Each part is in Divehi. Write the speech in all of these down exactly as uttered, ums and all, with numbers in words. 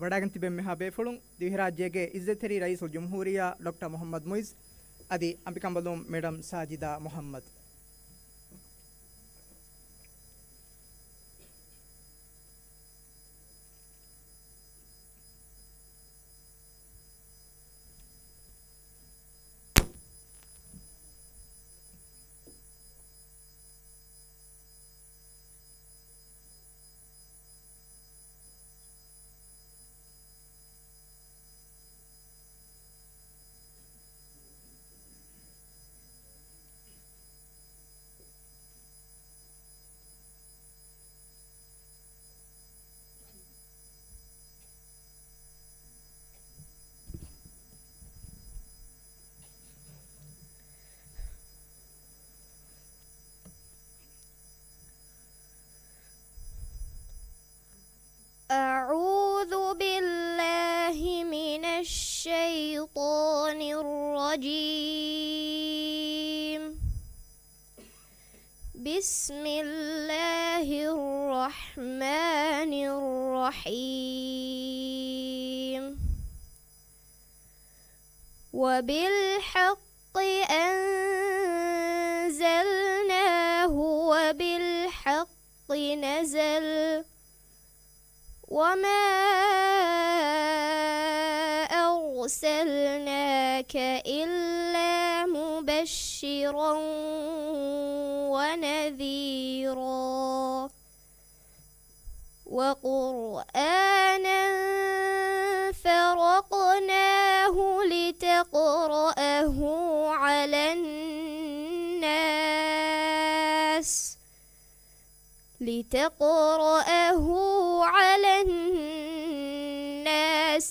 ވަޑައިގެން ތިބެން މިހާ ބޭފުޅުން ދިވެހިރާއްޖޭގެ އިއްޒަތްތެރި ރައީސުލްޖުމްހޫރިއްޔާ ޑޮކްޓަރ މުޙައްމަދު މުޢިއްޒު އަދި އަނބިކަނބަލުން މެޑަމް ސާޖިދާ މުޙައްމަދު. أعوذ بالله من الشيطان الرجيم. بسم الله الرحمن الرحيم. وبالحق أنزلناه وبالحق نزل وما أرسلناك إلا مبشرا ونذيرا وقرآنا فرقناه لتقرأه على الناس لتقرأه على الناس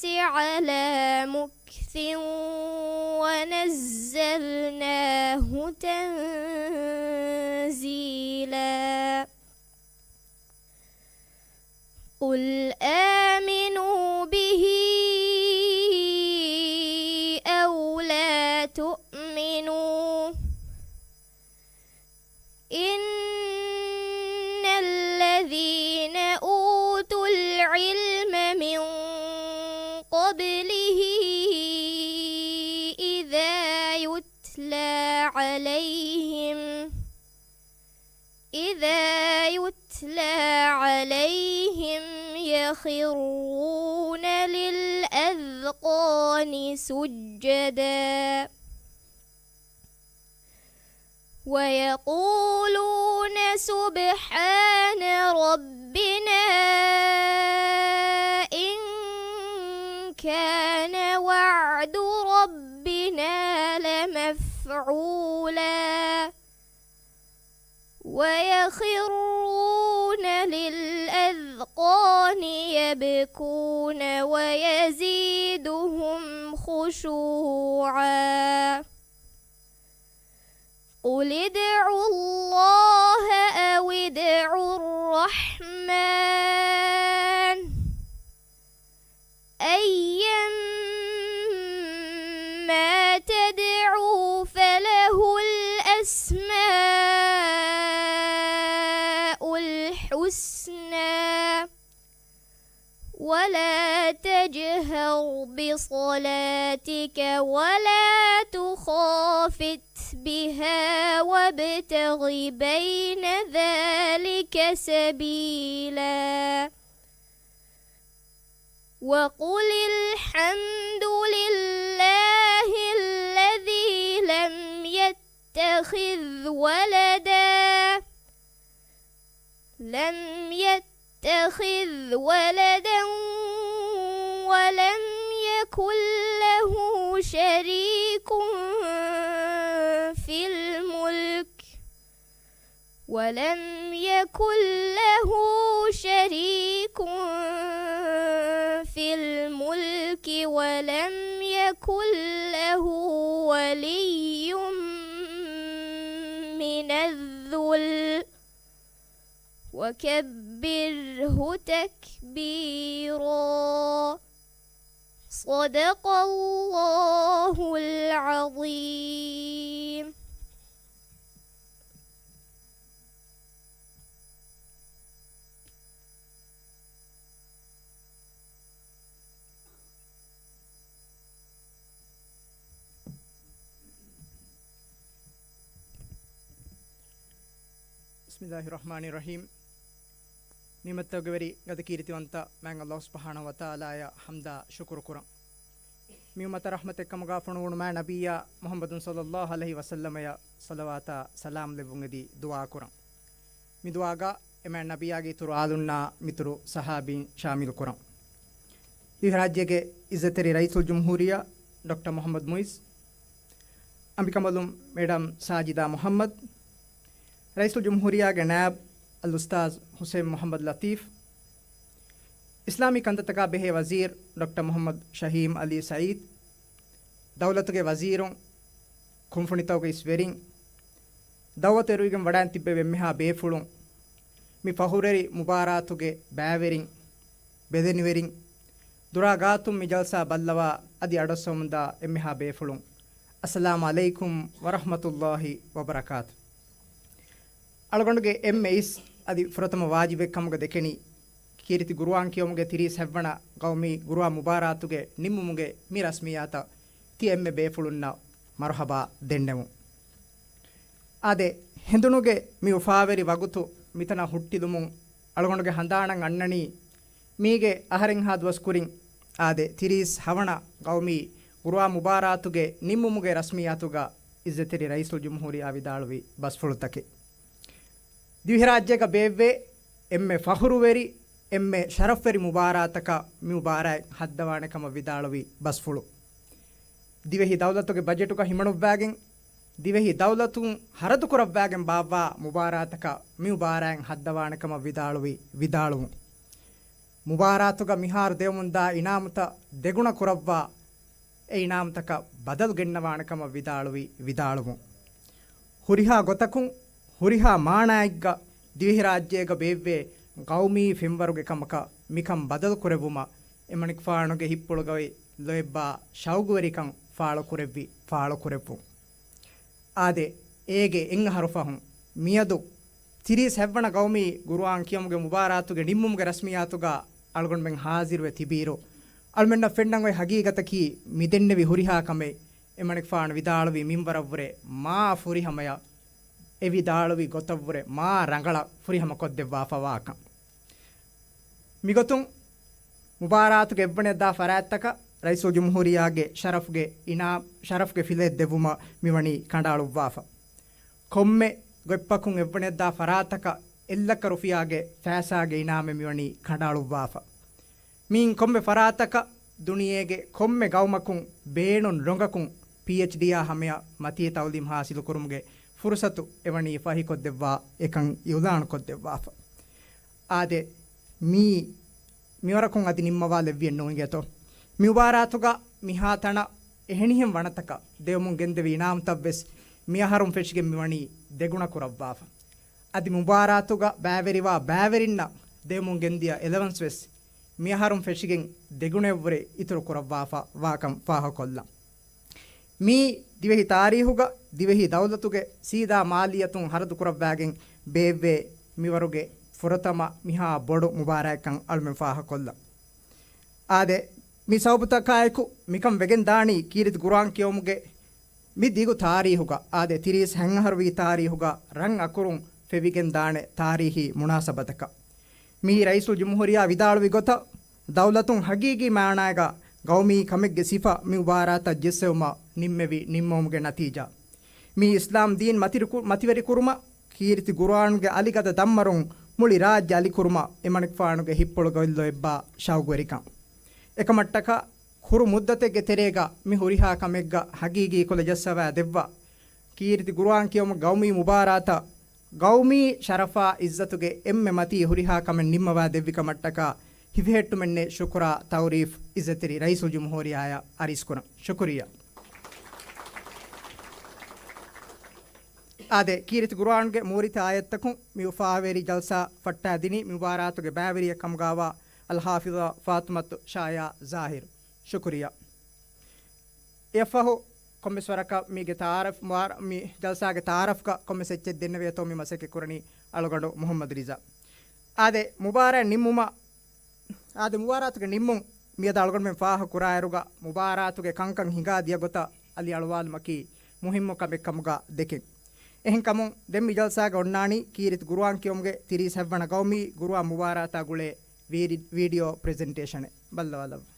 على مكث ونزلناه تنزيلا. قل آمنوا به أو لا تؤمنوا إن الذين أوتوا العلم من قبله إذا يتلى عليهم إذا يتلى عليهم يخرون للأذقان سجدا ويقولون سبحان ربنا إن كان وعد ربنا لمفعولا ويخرون للأذقان يبكون ويزيدهم خشوعا. قل ادعوا الله أو ادعوا الرحمن أيا ما تدعوا فله الأسماء الحسنى ولا تجهر بصلاتك ولا تخافت بها وابتغ بين ذلك سبيلا. وقل الحمد لله الذي لم يتخذ ولدا لم يتخذ ولدا ولم يكن له شريك في الملك ولم يكن له شريك في الملك ولم يكن له ولي من الذل وكبره تكبيرا. صدق الله العظيم. ބިސްމިއްލާހި ރަޙްމާނި ރަޙީމް. ނިޢުމަތްތަކުގެ ވެރި ގަދަ ކީރިތިވަންތަ މާތް ﷲ ސުބްޙާނަހޫ ވަތަޢާލާއަށް ޙަމްދާ ޝުކުރު ކުރަން. މި އުއްމަތަށް ރަޙްމަތެއް ކަމުގަ ފޮނުވުނު މާތް ނަބިއްޔާ މުޙައްމަދު ޞައްލައްލާހު ޢަލައިހި ވަސައްލަމަޔަށް ޞަލަވާތާ ސަލާމް ލެއްވުން އެދި ދުޢާ ކުރަން. މި ދުޢާގަ އެ މާތް ނަބިއްޔާގެ އިތުރު އާލުންނާ މިތުރު ޞަޙާބީން ޝާމިލު ކުރަން. ދިވެހިރާއްޖޭގެ އިއްޒަތްތެރި ރައީސުލްޖުމްހޫރިއްޔާ ޑޮކްޓަރ މުޙައްމަދު މުޢިއްޒު، އަނބިކަނބަލުން މެޑަމް ސާޖިދާ މުޙައްމަދު، ރައީސުލްޖުމްހޫރިއްޔާގެ ނާއިބު އަލްއުސްތާޛު ޙުސައިން މުޙައްމަދު ލަޠީފް، އިސްލާމީ ކަންތައްތަކާ ބެހޭ ވަޒީރު ޑޮކްޓަރ މުޙައްމަދު ޝަހީމް ޢަލީ ސަޢީދު، ދައުލަތުގެ ވަޒީރުން، ކުންފުނިތަކުގެ އިސް ވެރިން، ދަޢުވަތު އެރުވިގެން ވަޑައިން ތިއްބެވި އެންމެހާ ބޭފުޅުން، މި ފަޚުރުވެރި މުބާރާތުގެ ބައިވެރިން، ބެލެނިވެރިން، ދުރާ ގާތުން މި ޖަލްސާ ބައްލަވާ އަދި އަޑުއައްސަވަމުންދާ އެންމެހާ ބޭފުޅުން، އައްސަލާމު ޢަލައިކުމް ވަރަޙްމަތުﷲ ވަބަރަކާތު. އަޅުގަނޑުގެ އެންމެ އިސް އަދި ފުރަތަމަ ވާޖިބެއް ކަމުގަ ދެކެނީ، ކީރިތި ގުރުއާން ކިޔެވުމުގެ ތިރީސް ހަތްވަނަ ގައުމީ ގުރުއާން މުބާރާތުގެ ނިންމުމުގެ މި ރަސްމިއްޔާތަށް ތި އެންމެ ބޭފުޅުންނަށް މަރުޙަބާ ދެންނެވުން. އާދެ، ހެނދުނުގެ މި އުފާވެރި ވަގުތު މިތަނަށް ހުއްޓިލުމުން އަޅުގަނޑުގެ ހަނދާނަށް އަންނަނީ، މީގެ އަހަރެއްހާ ދުވަސް ކުރިން، އާދެ، ތިރީސް ހަވަނަ ގައުމީ ގުރުއާން މުބާރާތުގެ ނިންމުމުގެ ރަސްމިއްޔާތުގަ އިއްޒަތްތެރި ރައީސުލްޖުމްހޫރިއްޔާ ވިދާޅުވި ބަސްފުޅުތަކެއް. ދިވެހިރާއްޖޭގަ ބޭއްވޭ އެންމެ ފަޚުރުވެރި، އެންމެ ޝަރަފްވެރި މުބާރާތަކަށް މި މުބާރާތް ހައްދަވާނެ ކަމަށް ވިދާޅުވި ބަސްފުޅު. ދިވެހި ދައުލަތުގެ ބަޖެޓުގަ ހިމަނުއްވާގެން، ދިވެހި ދައުލަތުން ހަރަދު ކުރައްވާގެން ބާއްވާ މުބާރާތަކަށް މި މުބާރާތް ހައްދަވާނެ ކަމަށް ވިދާޅުވި ވިދާޅުވުން. މުބާރާތުގަ މިހާރު ދެވެމުންދާ އިނާމުތައް ދެގުނަ ކުރައްވާ، އެ އިނާމުތަކަށް ބަދަލު ގެންނަވާނެ ކަމަށް ވިދާޅުވި ވިދާޅުވުން. ހުރިހާ ގޮތަކުން، ހުރިހާ މާނައެއްގަ ދިވެހިރާއްޖޭގަ ބޭއްވޭ ގައުމީ ފެންވަރުގެ ކަމަކަށް މިކަން ބަދަލު ކުރެއްވުމަށް އެމަނިކުފާނުގެ ހިތްޕުޅުގައި ލޯތްބާ ޝައުގުވެރިކަން ފާޅުކުރެއްވި، ފާޅުކުރެއްވުން. އާދެ، އޭގެ އެއްއަހަރު ފަހުން މިއަދު ތިރީސް ހަތްވަނަ ގައުމީ ގުރުއާން ކިޔަމުގެ މުބާރާތުގެ ނިންމުމުގެ ރަސްމިއްޔާތުގަ އަޅުގަނޑުމެން ހާޒިރުވެ ތިބިއިރު، އަޅުމެންނަށް ފެންނަން އޮތް ހަގީގަތަކީ މި ދެންނެވި ހުރިހާ ކަމެއް އެމަނިކުފާނު ވިދާޅުވި މިންވަރަށްވުރެ މާ ފުރިހަމަޔަށް، އެ ވިދާޅުވި ގޮތަށްވުރެ މާ ރަނގަޅަށް ފުރިހަމަ ކޮށްދެއްވާފަވާކަން. މިގޮތުން މުބާރާތުގެ އެއްވަނައަށްދާ ފަރާތްތަކަށް ރައީސުލްޖުމްހޫރިއްޔާގެ ޝަރަފްގެ އިނާ-، ޝަރަފްގެ ފިލައެއް ދެއްވުމަށް މިވަނީ ކަނޑައަޅުއްވާފަ. ކޮންމެ ގޮތްޕަކުން އެއްވަނައަށްދާ ފަރާތަކަށް އެއްލައްކަ ރުފިޔާގެ ފައިސާގެ އިނާމެއް މިވަނީ ކަނޑައަޅުއްވާފަ. މިއިން ކޮންމެ ފަރާތަކަށް ދުނިޔޭގެ ކޮންމެ ގައުމަކުން ބޭނުން ރޮނގަކުން ޕީއެޗްޑީއާ ހަމަޔަށް މަތީ ތައުލީމް ހާސިލުކުރުމުގެ ފުރުސަތު އެވަނީ ފަހިކޮށްދެއްވާ އެކަން އިއުލާނުކޮށްދެއްވާފަ. އާދެ، މީ މިވަރަކުން އަދި ނިންމަވާލެއްވިއެއް ނޫން އިނގޭތޯ. މި މުބާރާތުގަ މިހާތަނަށް އެހެނިހެން ވަނަތަކަށް ދެވެމުން ގެންދެވި އިނާމުތައްވެސް މިއަހަރުން ފެށިގެން މިވަނީ ދެގުނަ ކުރައްވާފަ. އަދި މުބާރާތުގަ ބައިވެރިވާ ބައިވެރިންނަށް ދެވެމުން ގެންދިޔަ އެލަވަންސް ވެސް މިއަހަރުން ފެށިގެން ދެގުނައަށްވުރެ އިތުރު ކުރައްވާފަ ވާކަން ފާހަގަކޮށްލަން. މީ ދިވެހި ތާރީހުގަ ދިވެހި ދައުލަތުގެ ސީދާ މާލިއްޔަތުން ހަރަދު ކުރައްވާގެން ބޭއްވޭ މިވަރުގެ ފުރަތަމަ މިހާ ބޮޑު މުބާރާތްކަން އަޅުމެން ފާހަގަކޮށްލަން. އާދެ، މި ސަބަބުތަކާއެކު މިކަން ވެގެން ދާނީ ކީރިތި ގުރުއާން ކިޔެވުމުގެ މި ދިގު ތާރީހުގަ، އާދެ، ތިރީސް ހަތް އަހަރުވީ ތާރީހުގަ ރަން އަކުރުން ފެވިގެން ދާނެ ތާރީހީ މުނާސަބަތަކަށް. މިއީ ރައީސުލްޖުމްހޫރިއްޔާ ވިދާޅުވި ގޮތަށް، ދައުލަތުން ހަގީގީ މާނާގަ ގައުމީ ކަމެއްގެ ސިފަ މި މުބާރާތަށް ޖެއްސެވުމަށް ނިންމެވި ނިންމުމުގެ ނަތީޖާ. މީ އިސްލާމް ދީން މަތިރިކު-، މަތިވެރިކުރުމަށް، ކީރިތި ގުރުއާންގެ އަލިގަދަ ދަންމަރުން މުޅި ރާއްޖެ އަލިކުރުމަށް އެމަނިކުފާނުގެ ހިތްޕުޅުގައި ލޯތްބާ ޝައުގުވެރިކަން. އެކަމަށްޓަކާ، ކުރު މުއްދަތެއްގެ ތެރޭގަ މި ހުރިހާ ކަމެއްގަ ހަގީގީ ކުލަ ޖައްސަވާ ދެއްވާ، ކީރިތި ގުރުއާން ކިޔަމު ގައުމީ މުބާރާތަށް ގައުމީ ޝަރަފާ އިއްޒަތުގެ އެންމެ މަތީ ހުރިހާ ކަމެއް ނިންމަވާ ދެއްވި ކަމަށްޓަކާ، ހިފެހެއްޓުމެއްނެ ޝުކުރާ ތައުރީފް އިއްޒަތްތެރި ރައީސުލްޖުމްހޫރިއްޔާއަށް އަރިސްކުރަން. ޝުކުރިއްޔާ. އާދެ، ކީރިތި ގުރުއާންގެ މޫރިތި އާޔަތްތަކުން މި އުފާވެރި ޖަލްސާ ފައްޓާދިނީ މި މުބާރާތުގެ ބައިވެރިއެއް ކަމުގައިވާ އަލްޙާފިޡާ ފާޠިމަތު ޝާޔާ ޒާހިރު. ޝުކުރިއްޔާ. އެއަށްފަހު، ކޮންމެސް ވަރަކަށް މީގެ ތަޢާރަފް، މުބާރ-، މި ޖަލްސާގެ ތަޢާރަފްގަ ކޮންމެސް އެއްޗެއް ދެންނެވިއޭތޯ މި މަސައްކަތް ކުރަނީ އަޅުގަނޑު މުޙައްމަދު ރިޒާ. އާދެ، މުބާރާތް ނިންމުމަށް، އާދެ، މުބާރާތުގެ ނިންމުން މިއަދު އަޅުގަނޑުމެން ފާހަގަ ކުރާއިރުގަ، މުބާރާތުގެ ކަންކަން ހިނގާ ދިޔަ ގޮތަށް އަލި އަޅުވާލުމަކީ މުހިއްމު ކަމެއް ކަމުގަ ދެކެން. އެހެންކަމުން ދެން މި ޖަލްސާގަ އޮންނާނީ ކީރިތި ގުރުއާން ކިޔުމުގެ ތިރީސް ހަތްވަނަ ގައުމީ ގުރުއާން މުބާރާތާ ގުޅޭ ވީޑި-، ވީޑިއޯ ޕްރެޒެންޓޭޝަނެއް. ބައްލަވާލައްވަ.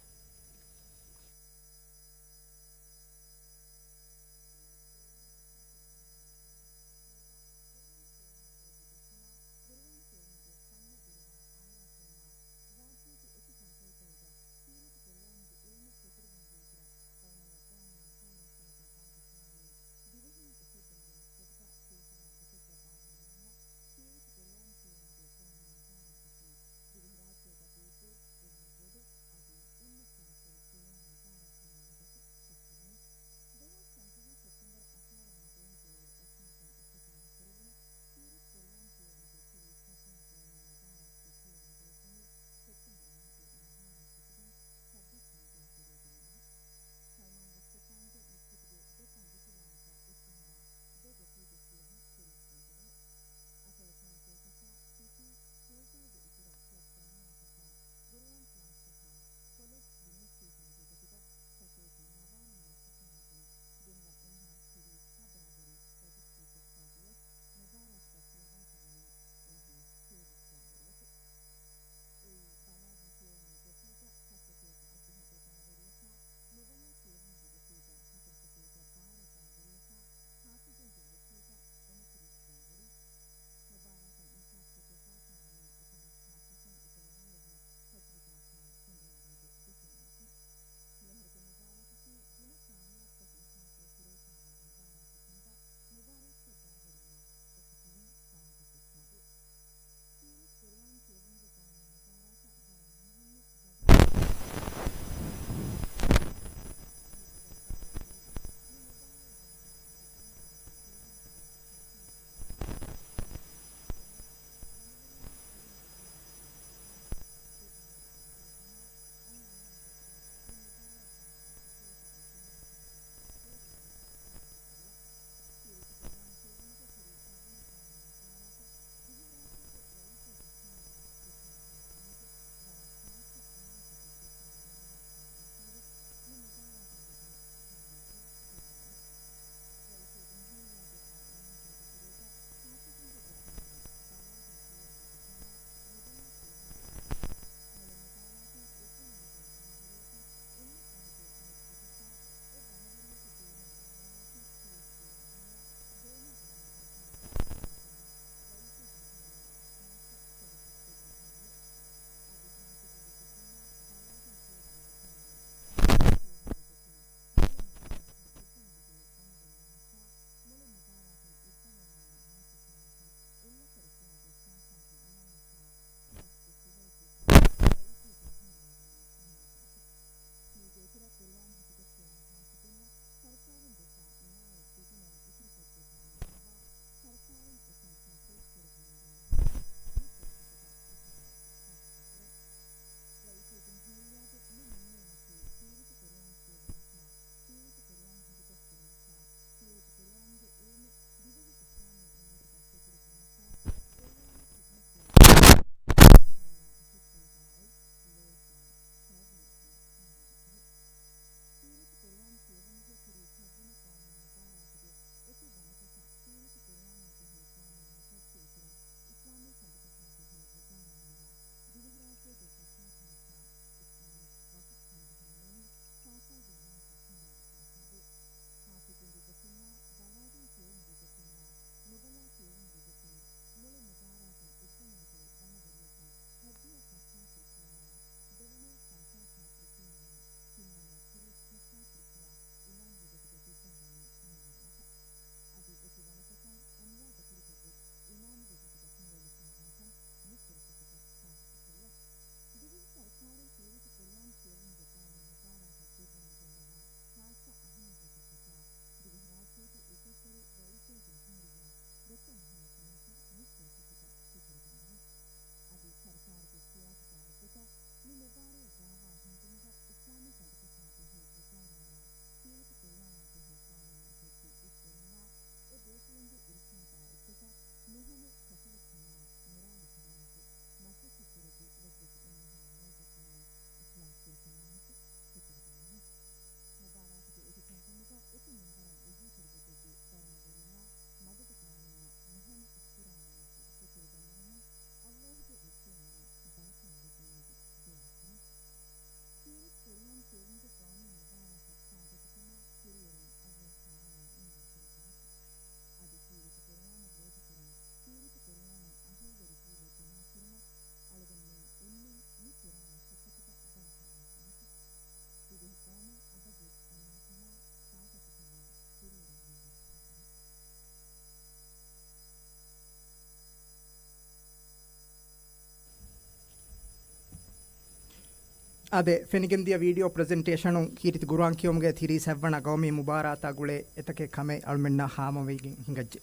އާދެ، ފެނިގެންދިޔަ ވީޑިއޯ ޕްރެޒެންޓޭޝަނުން ކީރިތި ޤުރުއާން ކިޔެވުމުގެ ތިރީސް ހަތްވަނަ ޤައުމީ މުބާރާތާ ގުޅޭ އެތަކެއް ކަމެއް އަޅުމެންނަށް ހާމަވެގެން ހިނގައްޖެ.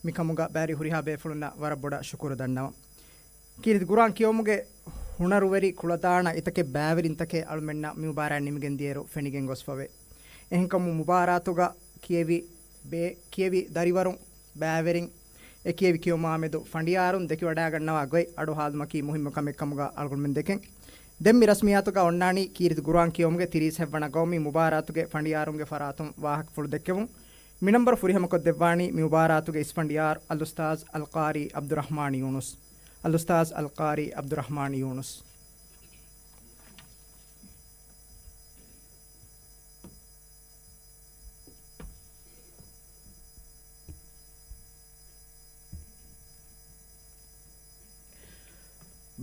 މިކަމުގަ ބާރި ހުރިހާ ބޭފުޅުންނަށް ވަރަށް ބޮޑަށް ޝުކުރު ދަންނަވަން. ކީރިތި ޤުރުއާން ކިޔެވުމުގެ ހުނަރުވެރި ކުޅަދާނަ އެތަކެއް ބައިވެރިންތަކެއް އަޅުމެންނަށް މި މުބާރާތް ނިމިގެން ދިޔައިރު ފެނިގެން ގޮސްފަވޭ. އެހެންކަމުން މުބާރާތުގަ ކިޔެވި ބޭ-، ކިޔެވި ދަރިވަރުން، ބައިވެރިން، އެ ކިޔެވި ކިޔުމާމެދު ފަނޑިޔާރުން ދެކިވަޑައިގަންނަވާ ގޮތް އަޑު ހާލުމަކީ މުހިއްމު ކަމެއް ކަމުގަ އަޅުގަނޑުމެން ދެކެން. ދެން މި ރަސްމިއްޔާތުގަ އޮންނާނީ ކީރިތި ޤުރުއާން ކިޔެވުމުގެ ތިރީސް ހަތްވަނަ ޤައުމީ މުބާރާތުގެ ފަނޑިޔާރުންގެ ފަރާތުން ވާހަކަފުޅު ދެއްކެވުން. މި ނަންބަރު ފުރިހަމަކޮށްދެއްވާނީ މި މުބާރާތުގެ އިސްފަނޑިޔާރު އަލްއުސްތާޛް އަލްޤާރީ ޢަބްދުއްރަޙްމާން ޔޫނުސް. އަލްއުސްތާޛް އަލްޤާރީ ޢަބްދުއްރަޙްމާން ޔޫނުސް.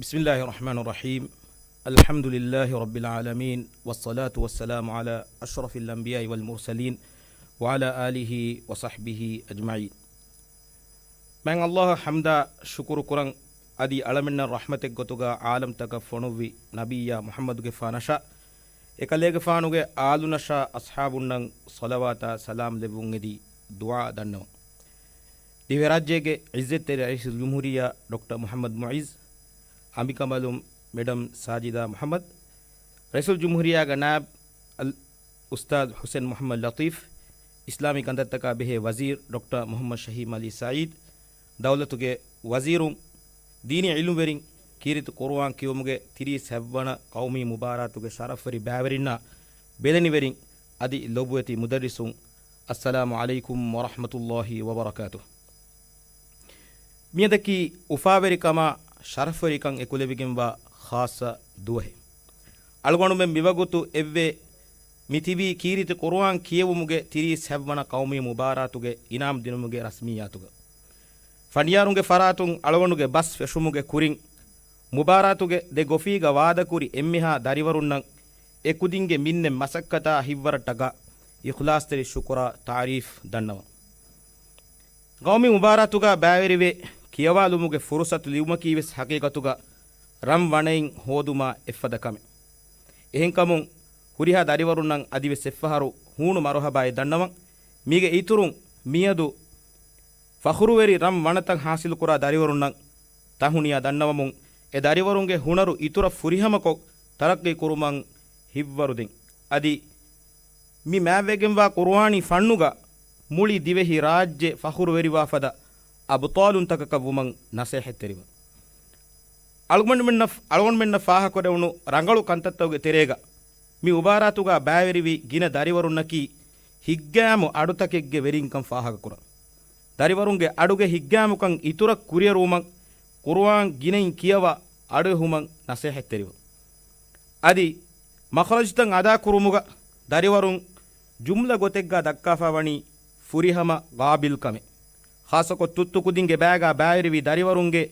بسم الله الرحمن الرحيم. الحمد لله رب العالمين، والصلاة والسلام على أشرف الأنبياء والمرسلين، وعلى آله وصحبه أجمعين. މާތް ﷲ އަށް ޙަމްދާ ޝުކުރު ކުރަން، އަދި އަޅަމެންނަށް ރަޙްމަތެއްގޮތުގަ ޢާލަމްތަކަށް ފޮނުއްވި ނަބިއްޔާ މުޙައްމަދުގެފާނަށާ، އެކަލޭގެފާނުގެ އާލުންނަށާ އަޞްޙާބުންނަށް ޞަލަވާތާ ސަލާމް ލެއްވުން އެދި ދުޢާ ދަންނަވަން. ދިވެހިރާއްޖޭގެ ޢިއްޒަތްތެރި ރައީސުލްޖުމްހޫރިއްޔާ ޑޮކްޓަރ މުޙައްމަދު މުޢިއްޒު، އަނބިކަނބަލުން މެޑަމް ސާޖިދާ މުޙައްމަދު، ރައީސުލްޖުމްހޫރިއްޔާގެ ނާއިބު އަލް އުސްތާޛު ޙުސެން މުޙައްމަދު ލަޠީފް، އިސްލާމީ ކަންތައްތަކާ ބެހޭ ވަޒީރު ޑޮކްޓަރ މުޙައްމަދު ޝަހީމް ޢަލީ ސަޢީދު، ދައުލަތުގެ ވަޒީރުން، ދީނީ ޢިލްމުވެރިން، ކީރިތި ޤުރުއާން ކިޔެވުމުގެ ތިރީސް ހަތްވަނަ ޤައުމީ މުބާރާތުގެ ޝަރަފްވެރި ބައިވެރިންނާ، ބެލެނިވެރިން އަދި ލޮބުވެތި މުދައްރިސުން، އައްސަލާމު ޢަލައިކުމް ވަރަޙްމަތުﷲ ވަބަރަކާތުހު. މިއަދަކީ އުފާވެރިކަމާ ޝަރަފްވެރިކަން އެކުލެވިގެންވާ ޚާއްޞަ ދުވަހެއް. އަޅުގަނޑުމެން މިވަގުތު އެއްވެ މި ތިބީ ކީރިތި ޤުރުއާން ކިޔެވުމުގެ ތިރީސް ހަތްވަނަ ޤައުމީ މުބާރާތުގެ އިނާމް ދިނުމުގެ ރަސްމިއްޔާތުގަ. ފަނޑިޔާރުންގެ ފަރާތުން އަޅުގަނޑުގެ ބަސް ފެށުމުގެ ކުރިން، މުބާރާތުގެ ދެ ގޮފީގަ ވާދަކުރި އެންމެހާ ދަރިވަރުންނަށް އެކުދިންގެ މިންނެ މަސައްކަތާ ހިތްވަރަށްޓަކާ އިޚްލާޞްތެރި ޝުކުރާ ތަޢުރީފް ދަންނަވަން. ޤައުމީ މުބާރާތުގަ ބައިވެރިވެ ކިޔަވާލުމުގެ ފުރުޞަތު ލިބުމަކީ ވެސް ޙަޤީޤަތުގަ ރަން ވަނައިން ހޯދުމާ އެއްފަދަ ކަމެއް. އެހެންކަމުން ހުރިހާ ދަރިވަރުންނަށް އަދިވެސް އެއްފަހަރު ހޫނު މަރުޙަބާއެއް ދަންނަވަން. މީގެ އިތުރުން މިއަދު ފަޚުރުވެރި ރަން ވަނަތައް ޙާޞިލުކުރާ ދަރިވަރުންނަށް ތަހުނިޔާ ދަންނަވަމުން، އެ ދަރިވަރުންގެ ހުނަރު އިތުރަށް ފުރިހަމަކޮށް ތަރައްޤީ ކުރުމަށް ހިތްވަރުދިން. އަދި މި މާތްވެގެންވާ ޤުރުއާނީ ފަންނުގަ މުޅި ދިވެހި ރާއްޖެ ފަޚުރުވެރިވާފަދަ އަބުޠާލުންތަކަކަށް ވުމަށް ނަޞޭޙަތްތެރިވަން. އަޅުގަނޑުމެންނަށް، އަޅުގަނޑުމެންނަށް ފާހަގަކުރެވުނު ރަނގަޅު ކަންތައްތަކުގެ ތެރޭގަ މި މުބާރާތުގަ ބައިވެރިވި ގިނަ ދަރިވަރުންނަކީ ހިތްގައިމު އަޑުތަކެއްގެ ވެރިންކަން ފާހަގަކުރަން. ދަރިވަރުންގެ އަޑުގެ ހިތްގައިމުކަން އިތުރަށް ކުރިއެރުވުމަށް ޤުރުއާން ގިނައިން ކިޔަވާ އަޑުއެހުމަށް ނަޞޭޙަތްތެރިވަން. އަދި މަޚްރަޖުތައް އަދާކުރުމުގަ ދަރިވަރުން ޖުމްލަ ގޮތެއްގަ ދައްކާފަ ވަނީ ފުރިހަމަ ގާބިލްކަމެއް. ޚާއްޞަކޮށް ތުއްތު ކުދިންގެ ބައިގަ ބައިވެރިވި ދަރިވަރުންގެ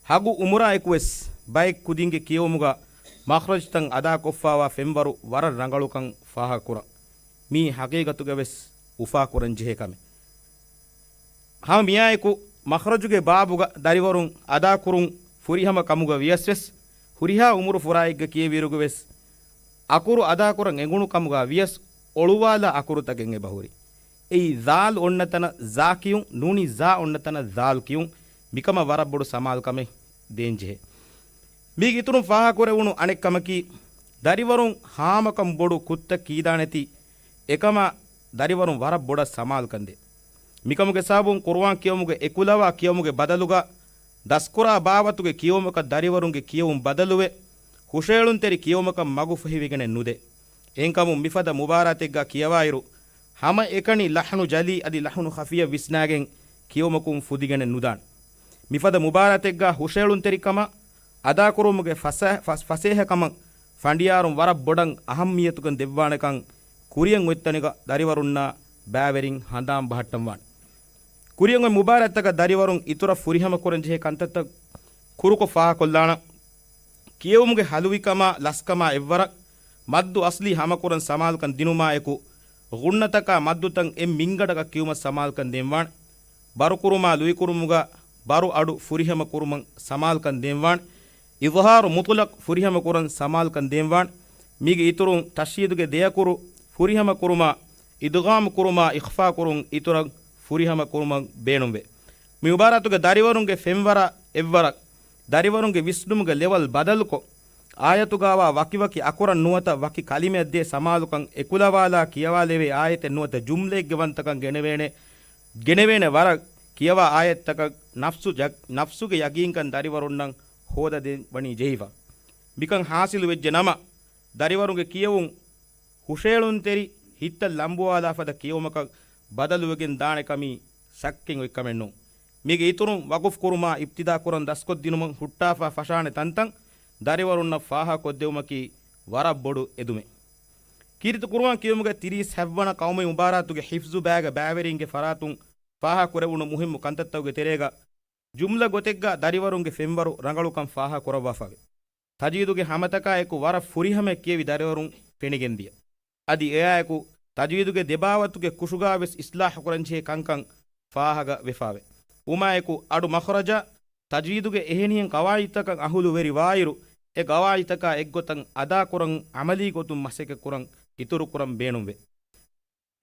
ހަގު އުމުރާ އެކުވެސް ބައެއް ކުދިންގެ ކިޔެވުމުގަ މަޚްރަޖުތައް އަދާކޮށްފަވާ ފެންވަރު ވަރަށް ރަނގަޅުކަން ފާހަގަކުރަން. މީ ޙަޤީޤަތުގަވެސް އުފާކުރަންޖެހޭ ކަމެއް. ހަމަ މިއާއެކު މަޚްރަޖުގެ ބާބުގަ ދަރިވަރުން އަދާކުރުން ފުރިހަމަ ކަމުގަ ވިޔަސްވެސް، ހުރިހާ އުމުރު ފުރާއެއްގަ ކިޔެވިއިރުގަވެސް، އަކުރު އަދާކުރަން އެނގުނު ކަމުގަ ވިޔަސް، އޮޅުވާލާ އަކުރުތަކެއް އެބަހުރި. އެއީ ޛާލް އޮންނަ ތަނަށް ޒާ ކިޔުން، ނޫނީ ޒާ އޮންނަ ތަނަށް ޛާލް ކިޔުން. މިކަމަށް ވަރަށް ބޮޑު ސަމާލުކަމެއް ދޭންޖެހޭ. މީގެ އިތުރުން ފާހަގަކުރެވުނު އަނެއް ކަމަކީ، ދަރިވަރުން ހާމަކަން ބޮޑު ކުށްތައް ކީދާނެތީ، އެކަމާ ދަރިވަރުން ވަރަށް ބޮޑަށް ސަމާލުކަން ދޭ. މިކަމުގެ ސަބަބުން ޤުރުއާން ކިޔެވުމުގެ އެކުލަވާ ކިޔެވުމުގެ ބަދަލުގަ ދަސްކުރާ ބާވަތުގެ ކިޔެވުމަކަށް ދަރިވަރުންގެ ކިޔެވުން ބަދަލުވެ، ހުށައެޅުންތެރި ކިޔެވުމަކަށް މަގުފަހިވެގެނެއް ނުދޭ. އެހެންކަމުން މިފަދަ މުބާރާތެއްގަ ކިޔަވާއިރު، ހަމައެކަނި ލަޙްނު ޖަލީ އަދި ލަޙްނު ޚަފިއްޔަށް ވިސްނާގެން ކިޔެވުމަކުން ފުދިގެނެއް ނުދާނެ. މިފަދަ މުބާރާތެއްގަ ހުށައެޅުންތެރިކަމާ، އަދާކުރުމުގެ ފަސޭ-، ފަސް-، ފަސޭހަކަމަށް ފަނޑިޔާރުން ވަރަށް ބޮޑަށް އަހައްމިއްޔަތުކަން ދެއްވާނެކަން ކުރިއަށް އޮތް ތަނެއްގަ ދަރިވަރުންނާ ބައިވެރިން ހަނދާން ބަހައްޓަންވާނެ. ކުރިއަށް އޮތް މުބާރާތްތަކަށް ދަރިވަރުން އިތުރަށް ފުރިހަމަ ކުރަންޖެހޭ ކަންތައްތައް ކުރުކޮށް ފާހަގަކޮށްލާނަން. ކިޔެވުމުގެ ހަލުވިކަމާ ލަސްކަމާ އެއްވަރަށް މައްދު އަސްލީ ހާމަކުރަން ސަމާލުކަން ދިނުމާއެކު، ޣުންނަތަކާ މައްދުތައް އެއް މިންގަނޑަކަށް ކިޔުމަށް ސަމާލުކަން ދޭންވާނެ. ބަރުކުރުމާ ލުއިކުރުމުގަ ބަރު އަޑު ފުރިހަމަ ކުރުމަށް ސަމާލުކަން ދޭންވާނެ. އިޒްހާރު މުޠުލަޤް ފުރިހަމަ ކުރަން ސަމާލުކަން ދޭންވާނެ. މީގެ އިތުރުން ތަޝްދީދުގެ ދެއަކުރު ފުރިހަމަ ކުރުމާ، އިދްޣާމް ކުރުމާ، އިޚްފާ ކުރުން އިތުރަށް ފުރިހަމަ ކުރުމަށް ބޭނުންވޭ. މި ޢިބާރާތުގެ ދަރިވަރުންގެ ފެންވަރާ އެއްވަރަށް، ދަރިވަރުންގެ ވިސްނުމުގެ ލެވަލް ބަދަލުކޮށް، އާޔަތުގާވާ ވަކިވަކި އަކުރަށް ނުވަތަ ވަކި ކަލިމައެއް ދޭ ސަމާލުކަން އެކުލަވާލާ ކިޔަވާލެވޭ އާޔަތެއް ނުވަތަ ޖުމްލައެއްގެ ވަންތަކަން ގެނެވޭނެ، ގެނެވޭނެ ވަރަށް ކިޔަވާ އާޔަތްތަކަށް ނަފްސު ޖަ-، ނަފްސުގެ ޔަގީންކަން ދަރިވަރުންނަށް ހޯދަދޭން ވަނީ ޖެހިފަ. މިކަން ޙާޞިލު ވެއްޖެ ނަމަ، ދަރިވަރުންގެ ކިޔެވުން ހުށައެޅުންތެރި ހިތްތައް ލަނބުވާލާ ފަދަ ކިޔެވުމަކަށް ބަދަލުވެގެން ދާނެ ކަމީ ޝައްކެއް އޮތް ކަމެއް ނޫން. މީގެ އިތުރުން ވަޤުފް ކުރުމާ އިބްތިދާ ކުރަން ދަސްކޮށްދިނުމަށް ހުއްޓާފާ ފަށާނެ ތަންތަން ދަރިވަރުންނަށް ފާހަގަކޮށްދެވުމަކީ ވަރަށް ބޮޑު އެދުމެއް. ކީރިތި ޤުރުއާން ކިޔެވުމުގެ ތިރީސް ހަތްވަނަ ޤައުމީ މުބާރާތުގެ ޙިފްޒު ބައިގަ ބައިވެރިންގެ ފަރާތުން ފާހަގަކުރެވުނު މުހިއްމު ކަންތައްތަކުގެ ތެރޭގަ ޖުމްލަ ގޮތެއްގަ ދަރިވަރުންގެ ފެންވަރު ރަނގަޅުކަން ފާހަގަކުރައްވާފަވޭ. ތަޖްވީދުގެ ހަމަތަކާއެކު ވަރަށް ފުރިހަމަ ކިޔެވި ދަރިވަރުން ފެނިގެންދިޔަ. އަދި އެއާއެކު ތަޖްވީދުގެ ދެބާވަތުގެ ކުށުގާވެސް އިޞްލާޙުކުރަންޖެހޭ ކަންކަން ފާހަގަވެފާވޭ. އުމާއެކު އަޑު މަޚްރަޖާ ތަޖްވީދުގެ އެހެނިހެން ޤަވާޢިދުތަކަށް އަހުލުވެރިވާއިރު، އެ ޤަވާޢިދުތަކާ އެއްގޮތަށް އަދާކުރަން ޢަމަލީ ގޮތުން މަސައްކަތްކުރަން އިތުރުކުރަން ބޭނުންވޭ.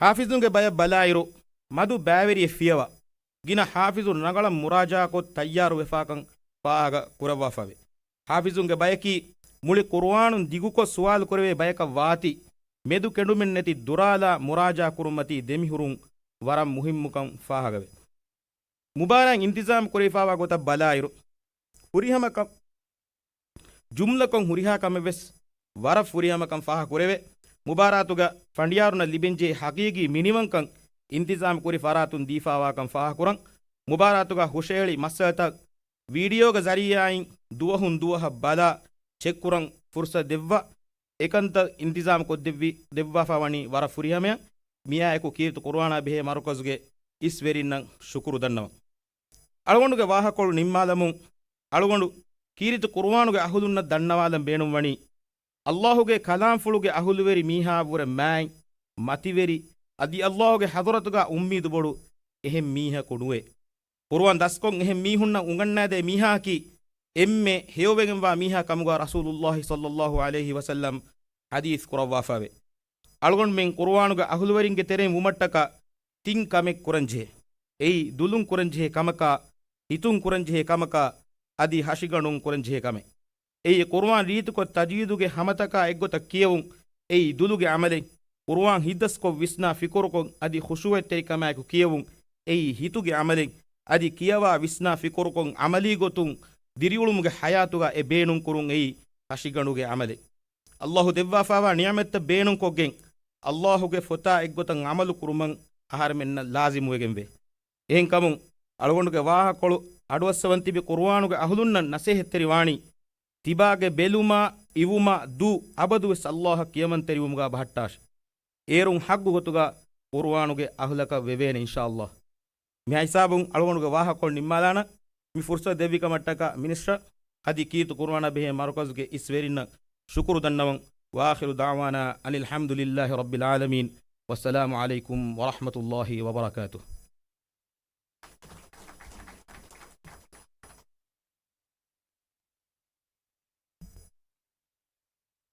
ޙާފިޒުންގެ ބަޔަށް ބަލާއިރު، މަދު ބައިވެރިއެއް ފިޔަވާ، ގިނަ ޙާފިޒުން ރަނގަޅަށް މުރާޖާކޮށް ތައްޔާރުވެފާކަން ފާހަގަ ކުރައްވާފަވޭ. ޙާފިޒުންގެ ބަޔަކީ މުޅި ޤުރުއާނުން ދިގުކޮށް ސުވާލު ކުރެވޭ ބަޔަކަށް ވާތީ، މެދު ކެނޑުމެއް ނެތި ދުރާލާ މުރާޖާ ކުރުންމަތީ ދެމިހުރުން ވަރަށް މުހިއްމުކަން ފާހަގަވޭ. މުބާރާތް އިންތިޒާމް ކުރެވިފާވާ ގޮތަށް ބަލާއިރު، ހުރިހަމަކަން، ޖުމްލަކޮށް ހުރިހާ ކަމެއްވެސް ވަރަށް ފުރިހަމަކަން ފާހަގަކުރެވޭ. މުބާރާތުގަ ފަނޑިޔާރުންނަށް ލިބެންޖެހޭ ޙަޤީޤީ މިނިވަންކަން އިންތިޒާމް ކުރި ފަރާތުން ދީފާވާކަން ފާހަގަކުރަން. މުބާރާތުގަ ހުށައެޅި މައްސަލަތައް ވީޑިއޯގެ ޒަރީޢާއިން ދުވަހުން ދުވަހަށް ބަލާ ޗެކްކުރަން ފުރުޞަތު ދެއްވާ، އެކަންތައް އިންތިޒާމް ކޮށްދެއްވި، ދެއްވާފާ ވަނީ ވަރަށް ފުރިހަމަޔަށް. މިއާއެކު ކީރިތި ޤުރުއާނާ ބެހޭ މަރުކަޒުގެ އިސްވެރިންނަށް ޝުކުރު ދަންނަވަން. އަޅުގަނޑުގެ ވާހަކަކޮޅު ނިންމާލަމުން، އަޅުގަނޑު ކީރިތި ޤުރުއާނުގެ އަހުލުންނަށް ދަންނަވާލަން ބޭނުންވަނީ، ﷲ ގެ ކަލާމްފުޅުގެ އަހުލުވެރި މީހާއަށްވުރެ މާތް، މަތިވެރި، އަދި ﷲ ގެ ޙަޟްރަތުގަ އުއްމީދު ބޮޑު އެހެން މީހަކު ނުވޭ. ޤުރުއާން ދަސްކޮށް އެހެން މީހުންނަށް އުނގަންނާދޭ މީހާއަކީ އެންމެ ހެޔޮވެގެންވާ މީހާ ކަމުގަ ރަސޫލުﷲ ޞައްލަﷲ ޢަލައިހި ވަސައްލަމް ޙަދީޘް ކުރައްވާފަވޭ. އަޅުގަނޑުމެން ޤުރުއާނުގެ އަހުލުވެރިންގެ ތެރެއިން ވުމަށްޓަކާ ތިން ކަމެއް ކުރަންޖެހޭ. އެއީ ދުލުން ކުރަންޖެހޭ ކަމަކާ، ހިތުން ކުރަންޖެހޭ ކަމަކާ، އަދި ހަށިގަނޑުން ކުރަންޖެހޭ ކަމެއް. އެއީ ޤުރުއާން ރީތިކޮށް ތަޖްވީދުގެ ހަމަތަކާ އެއްގޮތަށް ކިޔެވުން. އެއީ ދުލުގެ ޢަމަލެއް. ޤުރުއާން ހިތްދަސްކޮށް ވިސްނާ ފިކުރުކޮށް އަދި ޚުޝޫޢަތްތެރިކަމާއެކު ކިޔެވުން. އެއީ ހިތުގެ ޢަމަލެއް. އަދި ކިޔަވާ ވިސްނާ ފިކުރުކޮށް ޢަމަލީ ގޮތުން ދިރިއުޅުމުގެ ޙަޔާތުގަ އެ ބޭނުންކުރުން. އެއީ ހަށިގަނޑުގެ ޢަމަލެއް. ﷲ ދެއްވާފާވާ ނިޢުމަތްތައް ބޭނުންކޮށްގެން، ﷲ ގެ ފޮތާ އެއްގޮތަށް ޢަމަލު ކުރުމަށް އަހަރެމެންނަށް ލާޒިމުވެގެންވޭ. އެހެންކަމުން، އަޅުގަނޑުގެ ވާހަކަކޮޅު އަޑުއައްސަވަން ތިބި ޤުރުއާނުގެ އަހުލުންނަށް ނަސޭހަތްތެރިވާނީ، ތިބާގެ ބެލުމާ، އިވުމާ، ދޫ އަބަދުވެސް ﷲ އަށް ކިޔަމަންތެރިވުމުގަ ބަހައްޓާށި. އޭރުން ޙައްޤު ގޮތުގަ ޤުރުއާނުގެ އަހުލަކަށް ވެވޭނެ، އިންޝާﷲ. މިހާ ހިސާބުން އަޅުގަނޑުގެ ވާހަކަކޮޅު ނިންމާލާނަން. މި ފުރުޞަތު ދެއްވި ކަމަށްޓަކާ މިނިސްޓަރ އަދި ކީރިތި ޤުރުއާނާ ބެހޭ މަރުކަޒުގެ އިސްވެރިންނަށް ޝުކުރު ދަންނަވަން. وآخر دعوانا أن الحمد لله رب العالمين. والسلام عليكم ورحمة الله وبركاته.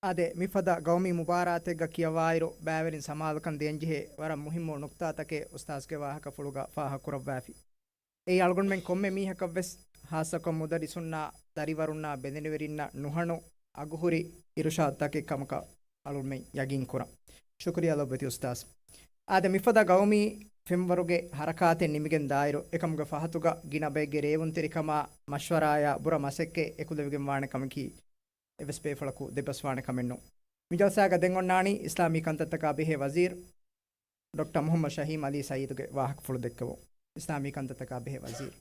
އާދެ، މިފަދަ ގައުމީ މުބާރާތެއްގަ ކިޔަވާއިރު، ބައިވެރިން ސަމާލުކަން ދޭންޖެހޭ ވަރަށް މުހިއްމު ނުކްތާތަކެއް އުސްތާޒުގެ ވާހަކަފުޅުގަ ފާހަގަކުރައްވާފި. އެއީ އަޅުގަނޑުމެން ކޮންމެ މީހަކަށްވެސް، ހާއްސަކޮށް މުދައްރިސުންނާ، ދަރިވަރުންނާ، ބެލެނިވެރިންނަށް ނުހަނު އަގުހުރި އިރުޝާދުތަކެއް ކަމަކަށް އަޅުގަނޑުމެން ޔަގީންކުރަން. ޝުކުރިއްޔާ ލޮބުވެތި އުސްތާޒު. އާދެ، މިފަދަ ގައުމީ ފެންވަރުގެ ހަރަކާތެއް ނިމިގެން ދާއިރު، އެކަމުގެ ފަހަތުގަ ގިނަ ބައެއްގެ ރޭވުންތެރިކަމާ، މަޝްވަރާޔާ ބުރަ މަސައްކަތް އެކުލެވިގެން ވާނެ ކަމަކީ، އެއްވެސް ބޭފުޅަކު ދެއްބަސްވާނެ ކަމެއް ނޫން. މި ޖަލްސާގަ ދެން އޮންނާނީ އިސްލާމީ ކަންތައްތަކާ ބެހޭ ވަޒީރު ޑޮކްޓަރ މުޙައްމަދު ޝަހީމް ޢަލީ ސައީދުގެ ވާހަކަފުޅު ދެއްކެވުން. އިސްލާމީ ކަންތައްތަކާ ބެހޭ ވަޒީރު.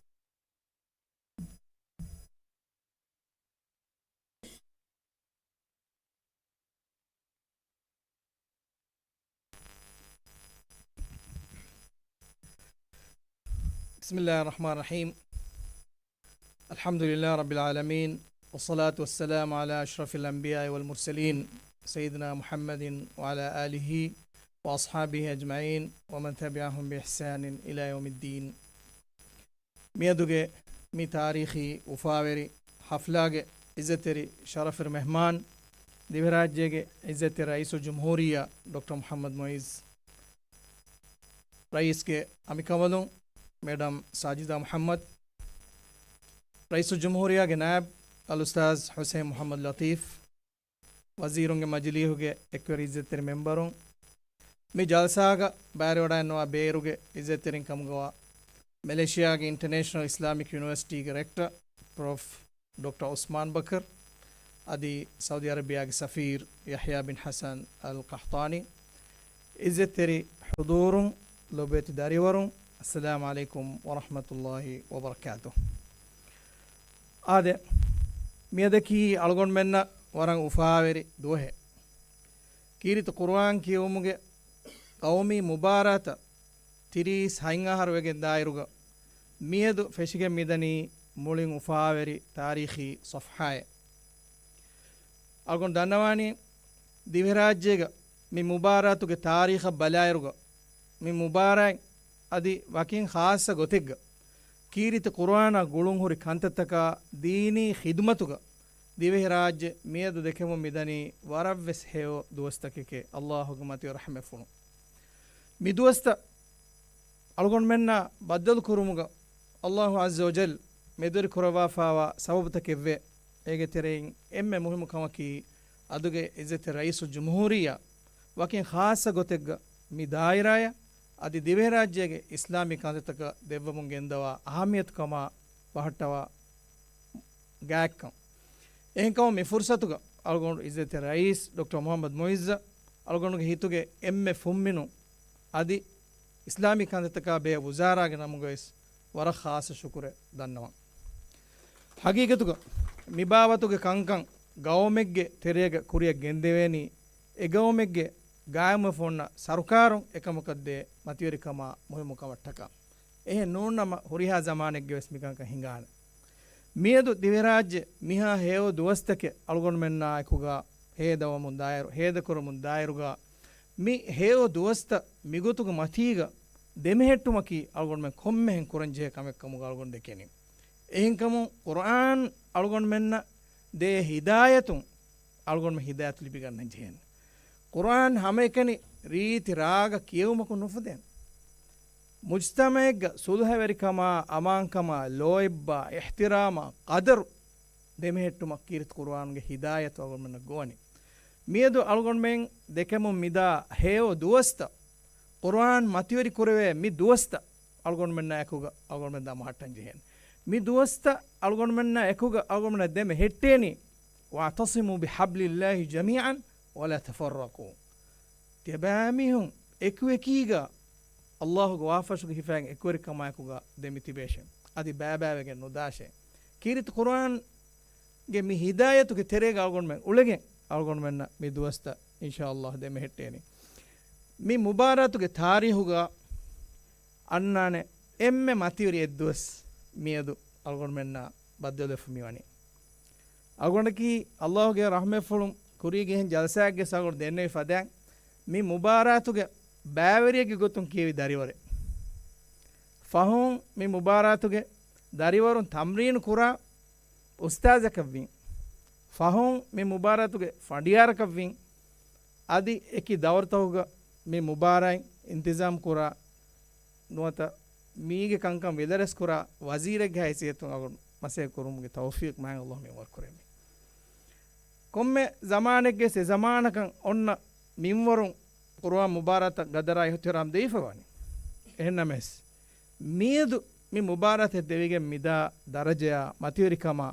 بسم الله الرحمن الرحيم. الحمد لله رب العالمين، والصلاة والسلام على أشرف الأنبياء والمرسلين، سيدنا محمد وعلى آله وأصحابه أجمعين، ومن تبعهم بإحسان إلى يوم الدين. މިއަދުގެ މި ތާރީޚީ އުފާވެރި ޙަފްލާގެ އިއްޒަތްތެރި ޝަރަފުވެރި މެހްމާން، ދިވެހިރާއްޖޭގެ އިއްޒަތްތެރި ރައީސުލްޖުމްހޫރިއްޔާ ޑޮކްޓަރ މުޙައްމަދު މުޢިއްޒު، ރައީސްގެ އަނބިކަނބަލުން މެޑަމް ސާޖިދާ މުޙައްމަދު، ރައީސުލްޖުމްހޫރިއްޔާގެ ނާއިބު އަލްއުސްތާޛް ޙުސައިން މުޙައްމަދު ލަޠީފް، ވަޒީރުންގެ މަޖިލީހުގެ އެކުވެރި އިއްޒަތްތެރި މެމްބަރުން، މި ޖަލްސާގަ ބައިވެރިވަޑައިންނަވާ ބޭރުގެ އިއްޒަތްތެރިން ކަމުގަވާ މެލޭޝިޔާގެ އިންޓަރނޭޝަނަލް އިސްލާމިކް ޔުނިވަރސިޓީގެ ރެކްޓަރ ޕްރޮފް. ޑޮކްޓަރ ޢުސްމާން ބަކަރު، އަދި ސައުދީ އަރަބިޔާގެ ސަފީރު ޔަޙްޔާ ބިން ޙަސަން އަލް ޤަޙްޠާނީ، އިއްޒަތްތެރި ޙުޟޫރުން، ލޮބުވެތި ދަރިވަރުން، އައްސަލާމު ޢަލައިކުމް ވަރަޙްމަތުﷲި ވަބަރަކާތުހު. އާދެ، މިއަދަކީ އަޅުގަނޑުމެންނަށް ވަރަށް އުފާވެރި ދުވަހެއް. ކީރިތި ޤުރުއާން ކިޔެވުމުގެ ޤައުމީ މުބާރާތަށް ތިރީސް ހަތް އަހަރު ވެގެން ދާއިރުގަ މިއަދު ފެށިގެން މިދަނީ މުޅިން އުފާވެރި ތާރީޚީ ޞަފްޙާއެއް. އަޅުގަނޑު ދަންނަވާނީ، ދިވެހިރާއްޖޭގަ މި މުބާރާތުގެ ތާރީޚަށް ބަލާއިރުގަ، މި މުބާރާތް އަދި ވަކިން ޚާއްޞަ ގޮތެއްގަ ކީރިތި ޤުރުއާނާ ގުޅުންހުރި ކަންތައްތަކާ ދީނީ ޚިދުމަތުގަ ދިވެހިރާއްޖެ މިއަދު ދެކެމުން މިދަނީ ވަރަށްވެސް ހެޔޮ ދުވަސްތަކެކޭ، ﷲގެ މަތިވެރި ރަޙްމަތްފުޅުން. މި ދުވަސްތައް އަޅުގަނޑުމެންނާ ބައްދަލުކުރުމުގަ ﷲ ޢައްޒަ ވަޖައްލަ މެދުވެރި ކުރައްވާފާވާ ސަބަބުތަކެއްވޭ. އޭގެ ތެރެއިން އެންމެ މުހިއްމު ކަމަކީ، އަދުގެ އިއްޒަތްތެރި ރައީސުލްޖުމްހޫރިއްޔާ ވަކިން ޚާއްޞަ ގޮތެއްގަ މި ދާއިރާޔަށް އަދި ދިވެހިރާއްޖޭގެ އިސްލާމީ ކަންތައްތަކަށް ދެއްވަމުން ގެންދަވާ އަހައްމިޔަތުކަމާ ބަހައްޓަވާ ގާތްކަން. އެހެންކަމުން މި ފުރުސަތުގަ އަޅުގަނޑު އިއްޒަތްތެރި ރައީސް ޑޮކްޓަރ މުޙައްމަދު މުޢިއްޒަށް އަޅުގަނޑުގެ ހިތުގެ އެންމެ ފުންމިނުން އަދި އިސްލާމީ ކަންތައްތަކާ ބެހޭ ވުޒާރާގެ ނަމުގައިވެސް ވަރަށް ޚާއްޞަ ޝުކުރެއް ދަންނަވަން. ހަގީގަތުގަ މި ބާވަތުގެ ކަންކަން ގައުމެއްގެ ތެރޭގަ ކުރިއަށް ގެންދެވޭނީ، އެ ގައުމެއްގެ ގާއިމުވެފަ އޮންނަ ސަރުކާރުން އެކަމަކަށް ދޭ މަތިވެރިކަމާ މުހިއްމު ކަމަށްޓަކާ. އެހެން ނޫންނަމަ، ހުރިހާ ޒަމާނެއްގަވެސް މިކަންކަން ހިނގާނެ. މިއަދު ދިވެހިރާއްޖެ މިހާ ހެޔޮ ދުވަސްތަކެއް އަޅުގަނޑުމެންނާއެކުގަ ހޭދަވަމުން ދާއިރު، ހޭދަކުރަމުން ދާއިރުގަ، މި ހެޔޮ ދުވަސްތައް މިގޮތުގެ މަތީގަ ދެމެހެއްޓުމަކީ އަޅުގަނޑުމެން ކޮންމެހެން ކުރަންޖެހޭ ކަމެއްކަމުގަ އަޅުގަނޑު ދެކެނީ. އެހެންކަމުން ޤުރުއާން އަޅުގަނޑުމެންނަށް ދޭ ހިދާޔަތުން އަޅުގަނޑުމެން ހިދާޔަތު ލިބިގަންނަން ޖެހޭނެ. ޤުރުއާން ހަމައެކަނި ރީތި ރާގަ ކިޔެވުމަކުން ނުފުދޭނެ. މުޖްތަމަޢެއްގަ ޞުލްޙަވެރިކަމާ، އަމާންކަމާ، ލޯތްބާ، އިޙްތިރާމާ، ޤަދަރު ދެމެހެއްޓުމަށް ކީރިތި ޤުރުއާނުގެ ހިދާޔަތު އަޅުގަނޑުމެންނަށް ގޮވަނީ. މިއަދު އަޅުގަނޑުމެން ދެކެމުން މިދާ ހެޔޮ ދުވަސްތައް ޤުރުއާން މަތިވެރި ކުރެވޭ މި ދުވަސްތައް އަޅުގަނޑުމެންނާ އެކުގަ އަޅުގަނޑުމެން ދަމަހައްޓަން ޖެހޭނެ. މި ދުވަސްތައް އަޅުގަނޑުމެންނާ އެކުގަ އަޅުގަނޑުމެންނަށް ދެމެ ހެއްޓޭނީ، "وَاعْتَصِمُوا بِحَبْلِ اللَّهِ جَمِيعًا وَلَا تَفَرَّقُوا." ތިޔަބައިމީހުން އެކުއެކީގަ ﷲގެ ވާފަށުގެ ހިފައިން އެކުވެރިކަމާއެކުގަ ދެމިތިބޭށޭ. އަދި ބައިބައިވެގެން ނުދާށޭ. ކީރިތި ޤުރުއާންގެ މި ހިދާޔަތުގެ ތެރޭގަ އަޅުގަނޑުމެން އުޅެގެން އަޅުގަނޑުމެންނަށް މި ދުވަސްތައް އިންޝާﷲ ދެމެހެއްޓޭނީ. މި މުބާރާތުގެ ތާރީޚުގަ އަންނާނެ އެންމެ މަތިވެރި އެއްދުވަސް މިއަދު އަޅުގަނޑުމެންނާ ބައްދަލުވެފަ މިވަނީ. އަޅުގަނޑަކީ ﷲގެ ރަޙްމަތްފުޅުން ކުރީގެ އެހެން ޖަލްސާއެއްގެ ސަގުން ދެންނެވި ފަދައިން، މި މުބާރާތުގެ ބައިވެރިއެއްގެ ގޮތުން ކިޔެވި ދަރިވަރެއް. ފަހުން މި މުބާރާތުގެ ދަރިވަރުން ތަމްރީނު ކުރާ އުސްތާޛަކަށްވީން. ފަހުން މި މުބާރާތުގެ ފަނޑިޔާރަކަށްވީން. އަދި އެކި ދައުރުތަކުގަ މި މުބާރާތް އިންތިޒާމް ކުރާ ނުވަތަ މީގެ ކަންކަން ވިލަރެސް ކުރާ ވަޒީރެއްގެ ހައިސިއްޔަތުން އަޅުގަނޑު މަސައްކަތް ކުރުމުގެ ތައުފީޤު މާތް ﷲ މި އަންވަރު ކުރެއްވި. ކޮންމެ ޒަމާނެއްގެ އެ ޒަމާނަކަށް އޮންނަ މިންވަރުން ޤުރުއާން މުބާރާތަށް ގަދަރާ އިޙްތިރާމް ދެވިފަ ވަނީ. އެހެންނަމަވެސް، މިއަދު މި މުބާރާތެއް ދެވިގެން މިދާ ދަރަޖަޔާ މަތިވެރިކަމާ،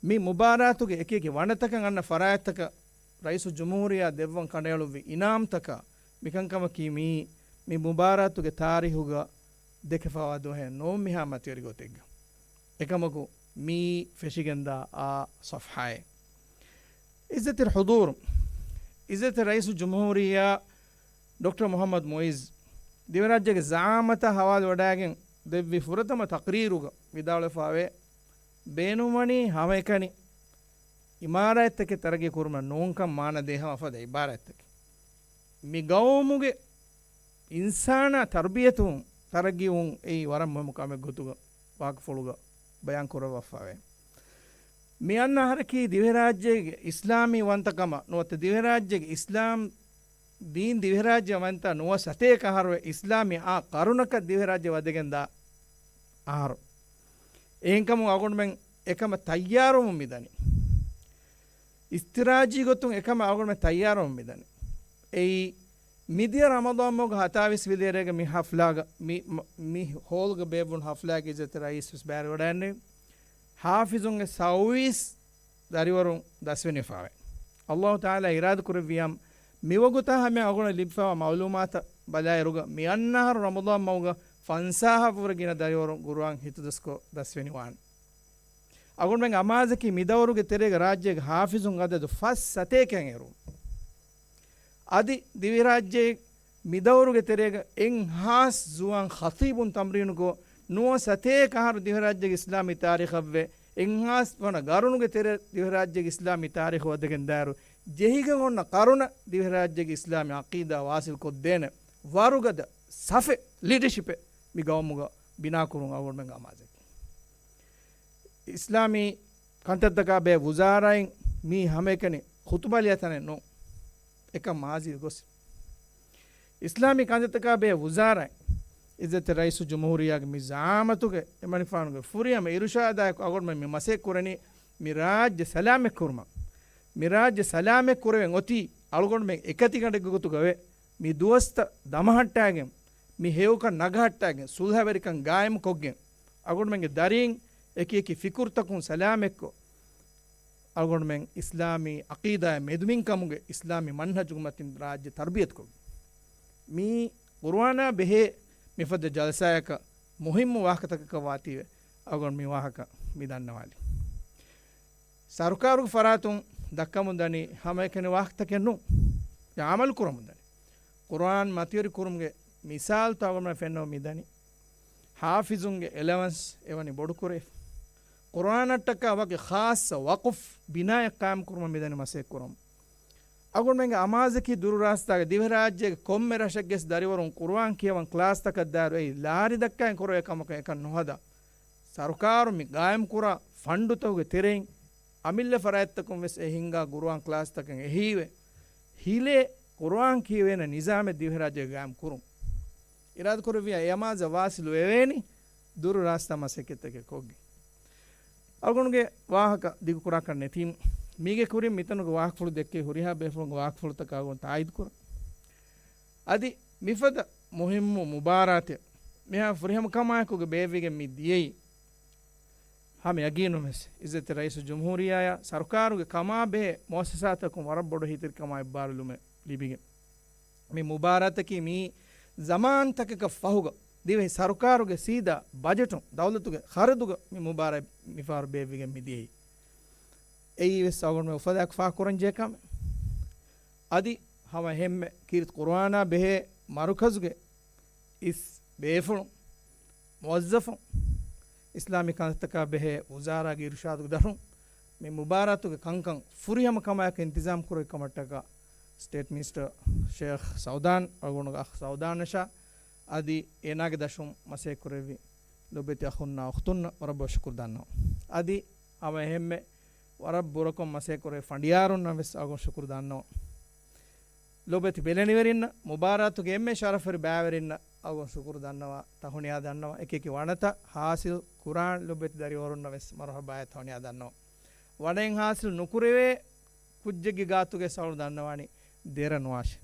މި މުބާރާތުގެ އެކިއެކި ވަނަތަކަށް އަންނަ ފަރާތްތަކަށް ރައީސުލްޖުމްހޫރިއްޔާ ދެއްވަން ކަނޑައެޅުއްވި އިނާމްތަކާ، މިކަންކަމަކީ މިއީ، މި މުބާރާތުގެ ތާރީހުގަ ދެކެފަވާ ދުވަހެއް ނޫން މިހާ މަތިވެރި ގޮތެއްގަ. އެކަމަކު، މިއީ ފެށިގެންދާ އާ ޞަފްޙާއެއް. އިއްޒަތްތެރި ޙުޟޫރު، އިއްޒަތްތެރި ރައީސުލްޖުމްހޫރިއްޔާ ޑޮކްޓަރ މުޙައްމަދު މުޢިއްޒު، ދިވެހިރާއްޖޭގެ ޒަޢާމަތާ ހަވާލުވެވަޑައިގެން ދެއްވި ފުރަތަމަ ތަޤްރީރުގަ ވިދާޅުވެފަވޭ، ބޭނުންވަނީ ހަމައެކަނި އިމާރާތްތަކެއް ތަރައްގީ ކުރުމަށް ނޫންކަން މާނަ ދޭ ހަމަ ފަދަ އިބާރާތްތަކެއް. މި ގައުމުގެ އިންސާނާ ތަރުބިޔަތުވުން، ތަރައްގީވުން އެއީ ވަރަށް މުހިއްމު ކަމެއް ގޮތުގަ ވާހަކަފުޅުގަ ބަޔާން ކުރައްވާފަވޭ. މި އަންނަ އަހަރަކީ ދިވެހިރާއްޖޭގެ އިސްލާމީ ވަންތަކަމަށް ނުވަތަ ދިވެހިރާއްޖޭގެ އިސްލާމް ދީން ދިވެހިރާއްޖެ ވަންތަ ނުވަ ސަތޭކަ އަހަރުވެ އިސްލާމީ އާ ޤަރުނަކަށް ދިވެހިރާއްޖެ ވަދެގެންދާ އަހަރު. އެހެންކަމުން އަޅުގަނޑުމެން އެކަމަށް ތައްޔާރުވަމުން މިދަނީ. އިސްތިރާޖީ ގޮތުން އެކަމަށް އަޅުގަނޑުމެން ތައްޔާރުވަމުން މިދަނީ. އެއީ، މިދިޔަ ރަމަޟާން މަހުގެ ހަތާވީސް ވިލޭރޭގެ މި ހަފްލާގަ، މި، މަ-، މި ހޯލްގަ ބޭއްވުނު ހަފްލާގެ އިއްޒަތްތެރި ރައީސް ވެސް ބައިވެރިވަޑައިގެންނެވި. ހާފިޒުންގެ ސައުވީސް ދަރިވަރުން ދަސްވެނިވެފައިވޭ. ﷲ ތަޢާލާ އިރާދަކުރެއްވިއްޔާ، މިވަގުތާ ހަމަޔަށް އަޅުގަނޑަށް ލިބިފައިވާ މަޢުލޫމާތަށް ބަލާއިރުގަ، މި އަންނަ އަހަރު ރަމަޟާން މަހުގަ ފަންސާހަށްވުރެ ގިނަ ދަރިވަރުން ޤުރުއާން ހިތުދަސްކޮށް ދަސްވެނިވާނެ. އަޅުގަނޑުމެންގެ އަމާޒަކީ މި ދައުރުގެ ތެރޭގަ ރާއްޖޭގެ ޙާފިޒުން އަދަދު ފަސް ސަތޭކައަށް އެރުން. އަދި ދިވެހިރާއްޖޭ މި ދައުރުގެ ތެރޭގަ އެއްހާސް ޒުވާން ޚަތީބުން ތަމްރީނުކޮށް، ނުވަ ސަތޭކަ އަހަރު ދިވެހިރާއްޖޭގެ އިސްލާމީ ތާރީޚަށްވެ، އެއްހާސް ވަނަ ގަރުނުގެ ތެރެ ދިވެހިރާއްޖޭގެ އިސްލާމީ ތާރީޚު ވަދެގެން ދާއިރު، ޖެހިގެން އޮންނަ ޤަރުނަށް ދިވެހިރާއްޖޭގެ އިސްލާމީ ޢަޤީދާ ވާސިލް ކޮށްދޭނެ ވަރުގަދަ ސަފެއް ލީޑަޝިޕެއް މި ގައުމުގަ ބިނާކުރުން އަޅުގަނޑުމެންގެ އަމާޒެކޭ. އިސްލާމީ ކަންތައްތަކާ ބެހޭ ވުޒާރާއިން މީ ހަމައެކަނި ޚުތުބާ ލިޔާ ތަނެއް ނޫން. އެކަން މާޒީ ގޮސް. އިސްލާމީ ކަންތައްތަކާ ބެހޭ ވުޒާރާއިން އިއްޒަތްތެރި ރައީސުލްޖުމްހޫރިއްޔާގެ މި ޒަޢާމަތުގެ އެމަނިކުފާނުގެ ފުރިހަމަ އިރުޝާދާއެކު އަޅުގަނޑުމެން މި މަސައްކަތް ކުރަނީ މި ރާއްޖެ ސަލާމަތް ކުރުމަށް. މި ރާއްޖެ ސަލާމަތް ކުރެވެން އޮތީ އަޅުގަނޑުމެން އެކަތިގަނޑެއްގެ ގޮތުގަ ވެ، މި ދުވަސްތައް ދަމަހައްޓާގެން، މި ހެޔޮކަން ނަގަހައްޓާގެން، ޞުލްޙަވެރިކަން ގާއިމުކޮށްގެން، އަޅުގަނޑުމެންގެ ދަރީން އެކި އެކި ފިކުރުތަކުން ސަލާމަތްކޮށް، އަޅުގަނޑުމެން އިސްލާމީ ޢަޤީދާއާ މެދުމިންކަމުގެ އިސްލާމީ މަންހަޖުގެ މަތިން ރާއްޖެ ތަރުބިޔަތުކޮށް، މީ ޤުރުއާނާ ބެހޭ މިފަދަ ޖަލްސާއަކަށް މުހިއްމު ވާހަކަތަކަކަށް ވާތީވެ، އަޅުގަނޑު މި ވާހަކަ މި ދަންނަވާލީ. ސަރުކާރުގެ ފަރާތުން ދައްކަމުން ދަނީ ހަމައެކަނި ވާހަކަތަކެއް ނޫން. އަމަލު ކުރަމުން ދަނީ. ޤުރުއާން މަތިވެރި ކުރުމުގެ މިސާލުތައް އަޅުގަނޑުމެން ފެންނަމުން މި ދަނީ. ޙާފިޒުންގެ އެލަވަންސް އެވަނީ ބޮޑުކުރެވި. ޤުރުއާނަށްޓަކާ ވަކި ޚާއްޞަ ވަޤުފް ބިނާއެއް ޤާއިމް ކުރުމަށް މި ދަނީ މަސައްކަތް ކުރަމުން. އަޅުގަނޑުމެންގެ އަމާޒަކީ ދުރު ރާސްތާގެ ދިވެހިރާއްޖޭގެ ކޮންމެ ރަށެއްގެ ދަރިވަރުން ޤުރުއާން ކިޔަވަން ކްލާސްތަކަށް ދާއިރު އެއީ ލާރި ދައްކައިން ކުރެވޭ ކަމަކަށް އެކަން ނުހަދާ. ސަރުކާރު މި ގާއިމްކުރާ ފަންޑުތަކުގެ ތެރެއިން އަމިއްލަ ފަރާތްތަކުން ވެސް އެ ހިންގާ ޤުރުއާން ކްލާސްތަކަށް އެހީވެ، ހިލޭ ޤުރުއާން ކިޔެވޭނެ ނިޒާމެއް ދިވެހިރާއްޖޭގަ ގާއިމް ކުރުން. އިރާދަކުރެއްވިޔާ އެ އަމާޒަށް ވާސިލު ވެވޭނީ ދުރު ރާސްތާ މަސައްކަތްތަކެއް ކޮށްގެން. އަޅުގަނޑުގެ ވާހަކަ ދިގުކުރާކަށް ނެތީމު، މީގެ ކުރިން މިތަނުގެ ވާހަކަފުޅު ދެއްކޭ ހުރިހާ ބޭފުޅުންގެ ވާހަކަފުޅުތަކާ އަޅުގަނޑު ތާއީދު ކުރަން. އަދި މިފަދަ މުހިއްމު މުބާރާތެއް މިހާ ފުރިހަމަ ކަމާއެކުގަ ބޭއްވިގެން މި ދިޔައީ، ހަމަ ޔަގީނުން ވެސް އިއްޒަތްތެރި ރައީސުލްޖުމްހޫރިއްޔާއާ ސަރުކާރުގެ ކަމާ ބެހޭ މުއައްސަސާތަކުން ވަރަށް ބޮޑު އެހީތެރިކަމާ އެއްބާރުލުމެއް ލިބިގެން. މި މުބާރާތަކީ މިއީ ޒަމާންތަކަކަށް ފަހުގަ ދިވެހި ސަރުކާރުގެ ސީދާ ބަޖެޓުން ދައުލަތުގެ ޚަރަދުގަ މި މުބާރާތް މިފަހަރު ބޭއްވިގެން މި ދިޔައީ. އެއީ ވެސް އަޅުގަނޑުމެން އުފަލާއެކު ފާހަގަކުރަންޖެހޭ ކަމެއް. އަދި ހަމަ އެހެންމެ ކީރިތި ޤުރުއާނާ ބެހޭ މަރުކަޒުގެ އިސް ބޭފުޅުން، މުވައްޒަފުން، އިސްލާމީ ކަންތައްތަކާ ބެހޭ ވުޒާރާގެ އިރުޝާދުގެ ދަށުން މި މުބާރާތުގެ ކަންކަން ފުރިހަމަ ކަމާއެކު އިންތިޒާމް ކުރެވި ކަމަށްޓަކާ ސްޓޭޓް މިނިސްޓަރ ޝޭޚް ސައުދާން، އަޅުގަނޑުގެ އަޚް ސައުދާން އަށާ އަދި އޭނާގެ ދަށުން މަސައްކަތް ކުރެއްވި ލޮބެތި އަޚުންނާ އުޚްތުންނަށް ވަރަށް ބޮޑަށް ޝުކުރު ދަންނަވަން. އަދި ހަމަ އެހެންމެ ވަރަށް ބުރަކޮށް މަސައްކަތް ކުރެވި ފަނޑިޔާރުންނަށް ވެސް އަޅުގަނޑު ޝުކުރު ދަންނަވަން. ލޮބެތި ބެލެނިވެރިންނަށް، މުބާރާތުގެ އެންމެ ޝަރަފުވެރި ބައިވެރިންނަށް އަޅުގަނޑު ޝުކުރު ދަންނަވާ، ތަހުނިޔާ ދަންނަވާ، އެކި އެކި ވަނަތައް ހާސިލް ކުރާން ލޮބެތި ދަރިވަރުންނަށް ވެސް މަރުޙަބާއެއް ތަހުނިޔާ ދަންނަވާ. ވަނައިން ހާސިލް ނުކުރެވޭ ކުއްޖެއްގެ ގާތުގައި އަޅުގަނޑު ދަންނަވާނީ ދެރަ ނުވާށޭ.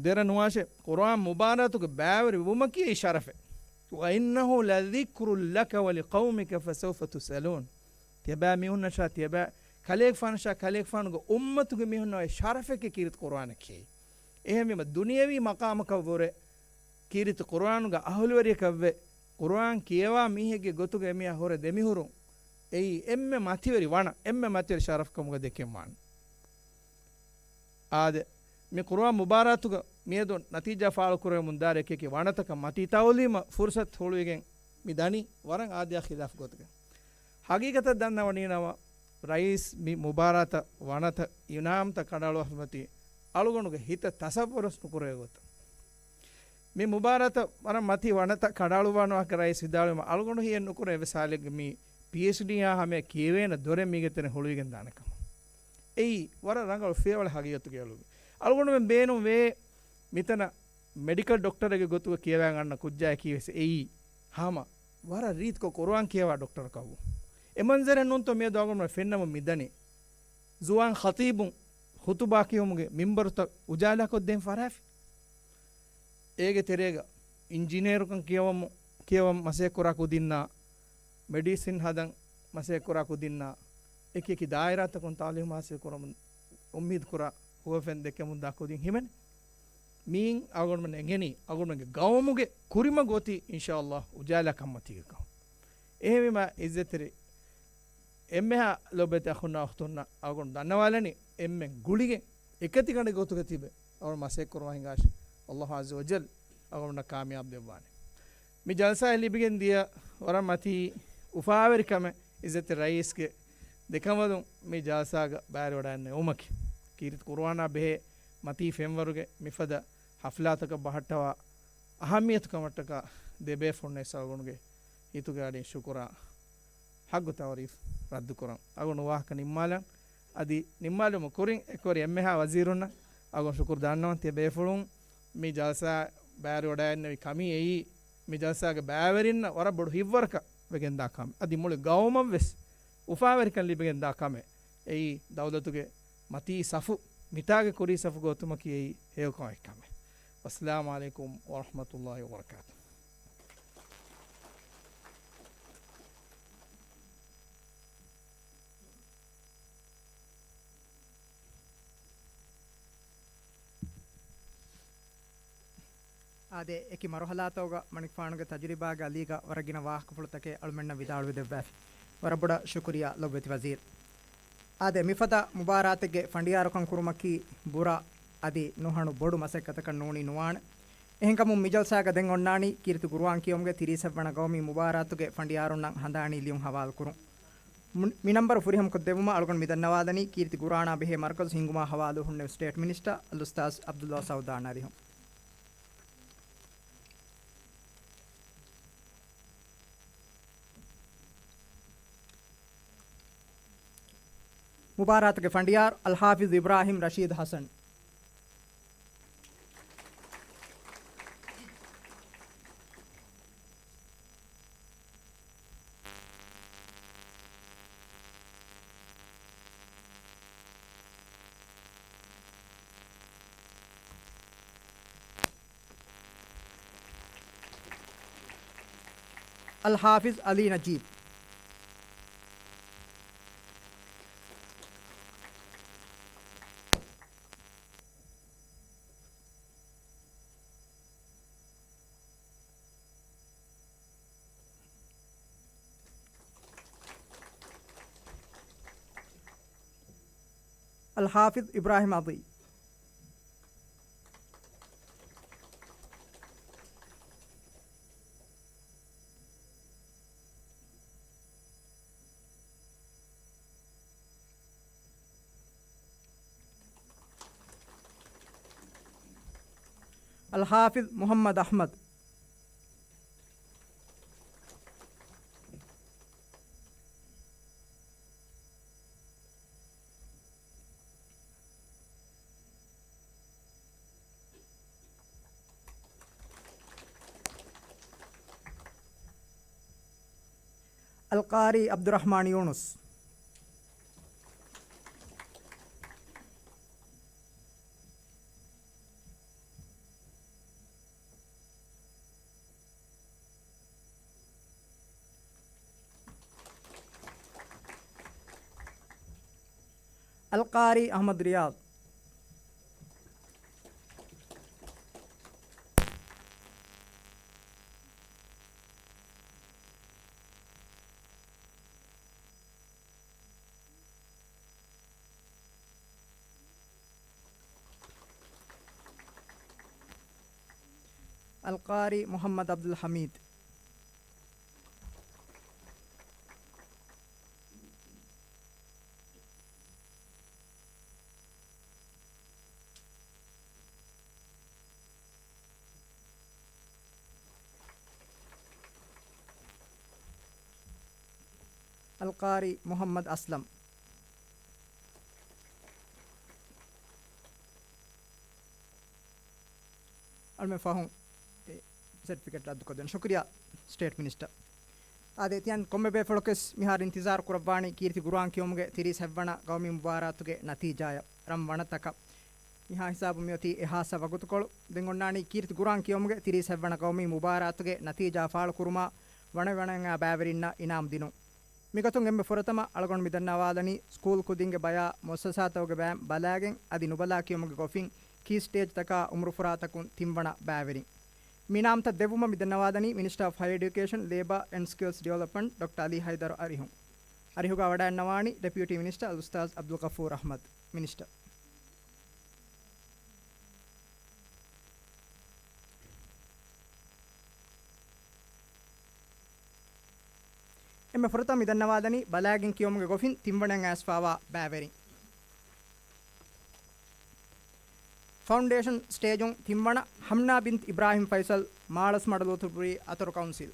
ދެރަ ނުވާށޭ. ޤުރުއާން މުބާރާތުގެ ބައިވެރި ވުމަކީ އެއީ ޝަރަފެއް. وإنه لذكر لك ولقومك فسوف تسألون. ތިޔަބައިމީހުންނަށާ، ތިޔަބައި ކަލޭގެފާނަށާ، ކަލޭގެފާނުގެ އުއްމަތުގެ މީހުންނަށް އޮތް ޝަރަފެކޭ ކީރިތި ޤުރުއާނަކީ. އެހެންވީމަ، ދުނިޔަވީ މަޤާމަކަށްވުރެ ކީރިތި ޤުރުއާނުގެ އަހުލުވެރިޔަކަށްވެ، ޤުރުއާން ކިޔަވާ މީހެއްގެ ގޮތުގަ އެމީހާ ހުރެ ދެމިހުރުން، އެއީ އެންމެ މަތިވެރި ވަނަ، އެންމެ މަތިވެރި ޝަރަފު ކަމުގަ ދެކެންވާނެ. އާދެ، މި ޤުރުއާން މުބާރާތުގަ މިއަދު ނަތީޖާ ފާޅުކުރެވެމުން ދާއިރު އެކި އެކި ވަނަތަކަށް މަތީ ތައުލީމަށް ފުރުޞަތު ހުޅުވިގެން މި ދަނީ ވަރަށް އާދަޔާ ޚިލާފު ގޮތުގަ. ހަގީގަތަށް ދަންނަވަނީ ނަމަ، ރައީސް މި މުބާރާތަށް ވަނަތައް އިނާމްތައް ކަނޑައަޅުވާފަ މަތީ އަޅުގަނޑުގެ ހިތަށް ތަޞައްވަރުވެސް ނުކުރެވޭ ގޮތަށް. މި މުބާރާތަށް ވަރަށް މަތީ ވަނަތައް ކަނޑައަޅުއްވާނެ ވާހަކަ ރައީސް ވިދާޅުވީމަ، އަޅުގަނޑު ހިޔެއް ނުކުރޭ އެއްވެސް ހާލެއްގަ މި ޕީއެޗްޑީއާ ހަމަޔަށް ކިޔެވޭނެ ދޮރެއް މީގެ ތެރެއިން ހުޅުވިގެން ދާނެ ކަމަށް. އެއީ ވަރަށް ރަނގަޅު ފިޔަވަޅެއް ހަގީގަތުގައި އަޅުގަނޑުމެން ބޭނުން ވޭ މިތަނަށް މެޑިކަލް ޑޮކްޓަރެއްގެ ގޮތުގަ ކިޔަވާ އަންނަ ކުއްޖާއަކީ ވެސް އެއީ ހަމަ ވަރަށް ރީތިކޮށް ޤުރުއާން ކިޔަވާ ޑޮކްޓަރަކަށްވުން. އެ މަންޒަރެއް ނޫންތޯ މިއަދު އަޅުގަނޑުމެން ފެންނަމުން މިދަނީ. ޒުވާން ޚަތީބުން ޚުތުބާ ކިޔުމުގެ މިންބަރުތައް އުޖާލާކޮށްދޭން ފަރާތް. އޭގެ ތެރޭގަ އިންޖިނޭރުކަން ކިޔަވަމު، ކިޔަވަން މަސައްކަތްކުރާ ކުދިންނާ، މެޑިސިން ހަދަން މަސައްކަތްކުރާ ކުދިންނާ، އެކި އެކި ދާއިރާތަކުން ތަޢުލީމު ހާސިލްކުރަމުން އުއްމީދުކުރާ ހުވަފެން ދެކެމުންދާ ކުދިން ހިމެނޭ. މިއިން އަޅުގަނޑުމެން އެނގެނީ އަޅުގަނޑުމެންގެ ގައުމުގެ ކުރިމަގު އޮތީ އިންޝާﷲ އުޖާލާ ކަންމަތީގަކަން. އެހެންވީމާ އިއްޒަތްތެރި އެންމެހާ ލޮބުވެތި އަޚުންނާ އުޚްތުންނަށް އަޅުގަނޑު ދަންނަވާލަނީ އެންމެން ގުޅިގެން އެކަތިގަނޑެއް ގޮތުގަ ތިބެ އަޅުގަނޑު މަސައްކަތްކުރުމާ ހިނގާށި. ﷲ ޢައްޒަ ވަޖައްލަ އަޅުގަނޑުމެންނަށް ކާމިޔާބު ދެއްވާނެ. މި ޖަލްސާއަށް ލިބިގެން ދިޔަ ވަރަށް މަތީ އުފާވެރިކަމެއް އިއްޒަތްތެރި ރައީސްގެ ދެކަނބަލުން މި ޖަލްސާގަ ބައިވެރިވަޑައިގަންނަ އެއް އުމަކީ. ކީރިތި ޤުރުއާނާ ބެހޭ މަތީ ފެންވަރުގެ މިފަދަ ޙަފްލާތަކަށް ބަހައްޓަވާ އަހައްމިޔަތު ކަމަށްޓަކާ ދެބޭފުޅުންނަށް އަޅުގަނޑުގެ ހިތުގެ އަޑިން ޝުކުރާ ހައްގު ތަޢުރީފް ރައްދުކުރަން. އަޅުގަނޑު ވާހަކަ ނިންމާލަން. އަދި ނިންމާލުމަށް ކުރިން އެކުވެރި އެންމެހާ ވަޒީރުންނަށް އަޅުގަނޑު ޝުކުރު ދަންނަވަން. ތިޔަ ބޭފުޅުން މި ޖަލްސާ ބައިވެރިވަޑައިގެންނެވި ކަމީ އެއީ، މި ޖަލްސާގެ ބައިވެރިންނަށް ވަރަށް ބޮޑު ހިތްވަރަކަށް ވެގެންދާ ކަމެއް. އަދި މުޅި ގައުމަށްވެސް އުފާވެރިކަން ލިބިގެންދާ ކަމެއް. އެއީ ދައުލަތުގެ މަތީ ސަފު، މިތާގެ ކުރީ ސަފުގަ އޮތުމަކީ އެއީ ހެޔޮކަމެއް ކަމެއް. ވައްސަލާމު ޢަލައިކުމް ވަރަޙްމަތުﷲި ވަބަރަކާތުހު. އާދެ، އެކި މަރުޙަލާތަކުގަ މަނިކުފާނުގެ ތަޖުރިބާގެ އަލީގަ ވަރަށް ގިނަ ވާހަކަފުޅުތަކެއް އަޅުމެންނަށް ވިދާޅުވެދެއްވާފި. ވަރަށް ބޮޑަށް ޝުކުރިއްޔާ ލޮބުވެތި ވަޒީރު. އާދެ، މިފަދަ މުބާރާތެއްގެ ފަނޑިޔާރުކަން ކުރުމަކީ ބުރަ އަދި ނުހަނު ބޮޑު މަސައްކަތަކަށް ނޫނީ ނުވާނެ. އެހެންކަމުން މި ޖަލްސާގަ ދެން އޮންނާނީ ކީރިތި ޤުރުއާން ކިޔުމުގެ ތިރީސް އަށް ވަނަ ގައުމީ މުބާރާތުގެ ފަނޑިޔާރުންނަށް ހަނދާނީ ލިޔުން ހަވާލުކުރުން. މު-، މި ނަންބަރު ފުރިހަމަކޮށްދެއްވުމަށް އަޅުގަނޑު މި ދަންނަވާލަނީ ކީރިތި ޤުރުއާނާ ބެހޭ މަރުކަޒު ހިންގުމާ ހަވާލު ހުންނެވި ސްޓޭޓް މިނިސްޓަރ އަލްއުސްތާޛް ޢަބްދުﷲ ސަޢުދާން އަރިހުން. މުބާރާތުގެ ފަނޑިޔާރު އަލްޙާފިޒް އިބްރާހިމް ރަޝީދު ޙަސަން. އަލްޙާފިޒް އަލީ ނަޖީބް. އަލްޙާފިޒް އިބްރާހިމް އަދީ. އަލްޙާފިޒް މުޙައްމަދު އަޙްމަދު. އަލްޤާރީ ޢަބްދުއްރަޙްމާން ޔޫނުސް. އަލްޤާރީ އަޙްމަދު ރިޔާޟް. އަލްޤާރީ މުޙައްމަދު ޢަބްދުލް ޙަމީދު. އަލްޤާރީ މުޙައްމަދު އަސްލަމް. އަޅުމެން ފަހުން އެ ސެޓްފިކެޓް ރައްދުކޮށްދޭން. ޝުކުރިއްޔާ ސްޓޭޓް މިނިސްޓަރ. އާދެ، ތިޔަން ކޮންމެ ބޭފުޅަކުވެސް މިހާރު އިންތިޒާރު ކުރައްވާނީ ކީރިތި ގުރުއާން ކިޔުމުގެ ތިރީސް ހަތްވަނަ ގައުމީ މުބާރާތުގެ ނަތީޖާއަށް. ރަން ވަނަތަކަށް. މިހާ ހިސާބުން މިއޮތީ އެ ހާއްސަ ވަގުތުކޮޅު. ދެން އޮންނާނީ ކީރިތި ގުރުއާން ކިޔުމުގެ ތިރީސް ހަތްވަނަ ގައުމީ މުބާރާތުގެ ނަތީޖާ ފާޅުކުރުމާ ވަނަ ވަނައަށް ބައިވެރިންނަށް އިނާމް ދިނުން. މިގޮތުން އެންމެ ފުރަތަމަ އަޅުގަނޑު މިދަންނަވާލަނީ ސްކޫލް ކުދިންގެ ބަޔާ މުއައްސަސާތަކުގެ ބަޔަށް ބަލާގެން އަދި ނުބަލާ ކިޔުމުގެ ގޮފިން ކީ ސްޓޭޖްތަކާ އުމުރުފުރާތަކުން ތިންވަނަ ބައިވެރިން. މި ނާމްތައް ދެއްވުމަށް މިދަންނަވާލަނީ މިނިސްޓަރ އޮފް ހަޔަރ އެޑިއުކޭޝަން، ލޭބާ އެންޑް ސްކިލްސް ޑިވެލޮޕްމަންޓް ޑޮކްޓަރ އަލީ ހައިދަރު އަރިހުން. އަރިހުގަ ވަޑައިންނަވާނީ ޑެޕިއުޓީ މިނިސްޓަރ އަލްއުސްތާޒް އަބްދުލްޣަފޫރު އަޙްމަދު. މިނިސްޓަރ. އެންމެ ފުރަތަމަ މިދަންނަވާލަނީ ބަލާގެން ކިޔުމުގެ ގޮފިން ތިންވަނައަށް އައިސްފާވާ ބައިވެރިން. ފައުންޑޭޝަން ސްޓޭޖުން ތިންވަނަ ހަމްނާ ބިންތު އިބްރާހިމް ފައިސަލް މާޅޮސް މަޑުލުތުބުރީ އަތޮރު ކައުންސިލް.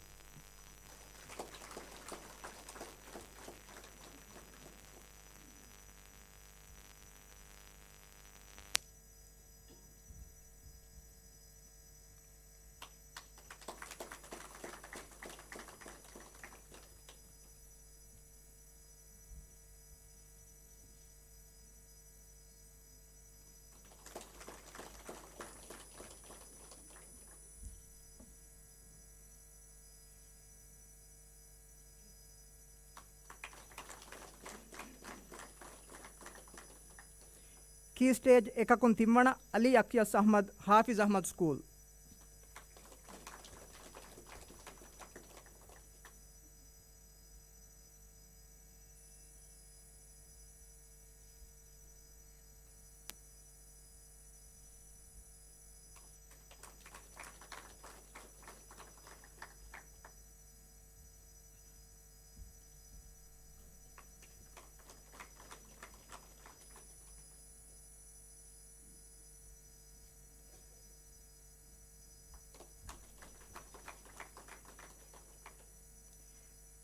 ކީ ސްޓޭޖް އެކަކުން ތިންވަނަ އަލީ އަކްޔަސް އަޙްމަދު، ޙާފިޒް އަޙްމަދު ސްކޫލް.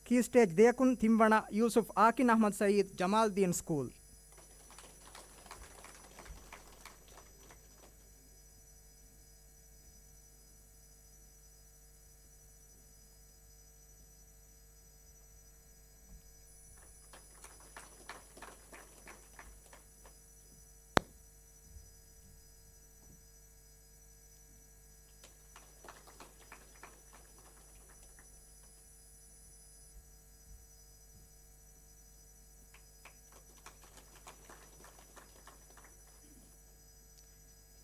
ކީ ސްޓޭޖް ދެއަކުން ތިންވަނަ ޔޫސުފް އާކިން އަޙްމަދު ސައީދު، ޖަމާލްދީން ސްކޫލް.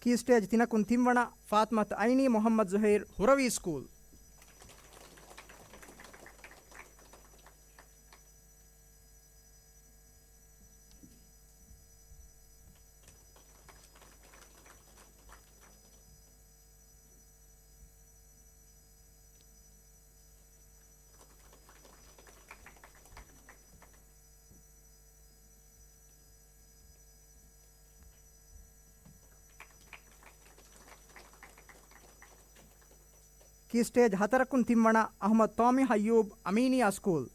ކީ ސްޓޭޖް ތިނަކުން ތިންވަނަ ފާތިމަތު އައިނީ މުޙައްމަދު ޒުހައިރު، ހުރަވީ ސްކޫލް. ކީ ސްޓޭޖް ހަތަރަކުން ތިންވަނަ އަޙްމަދު ތޯމިހް އައްޔޫބު، އަމީނިއްޔާ ސްކޫލް.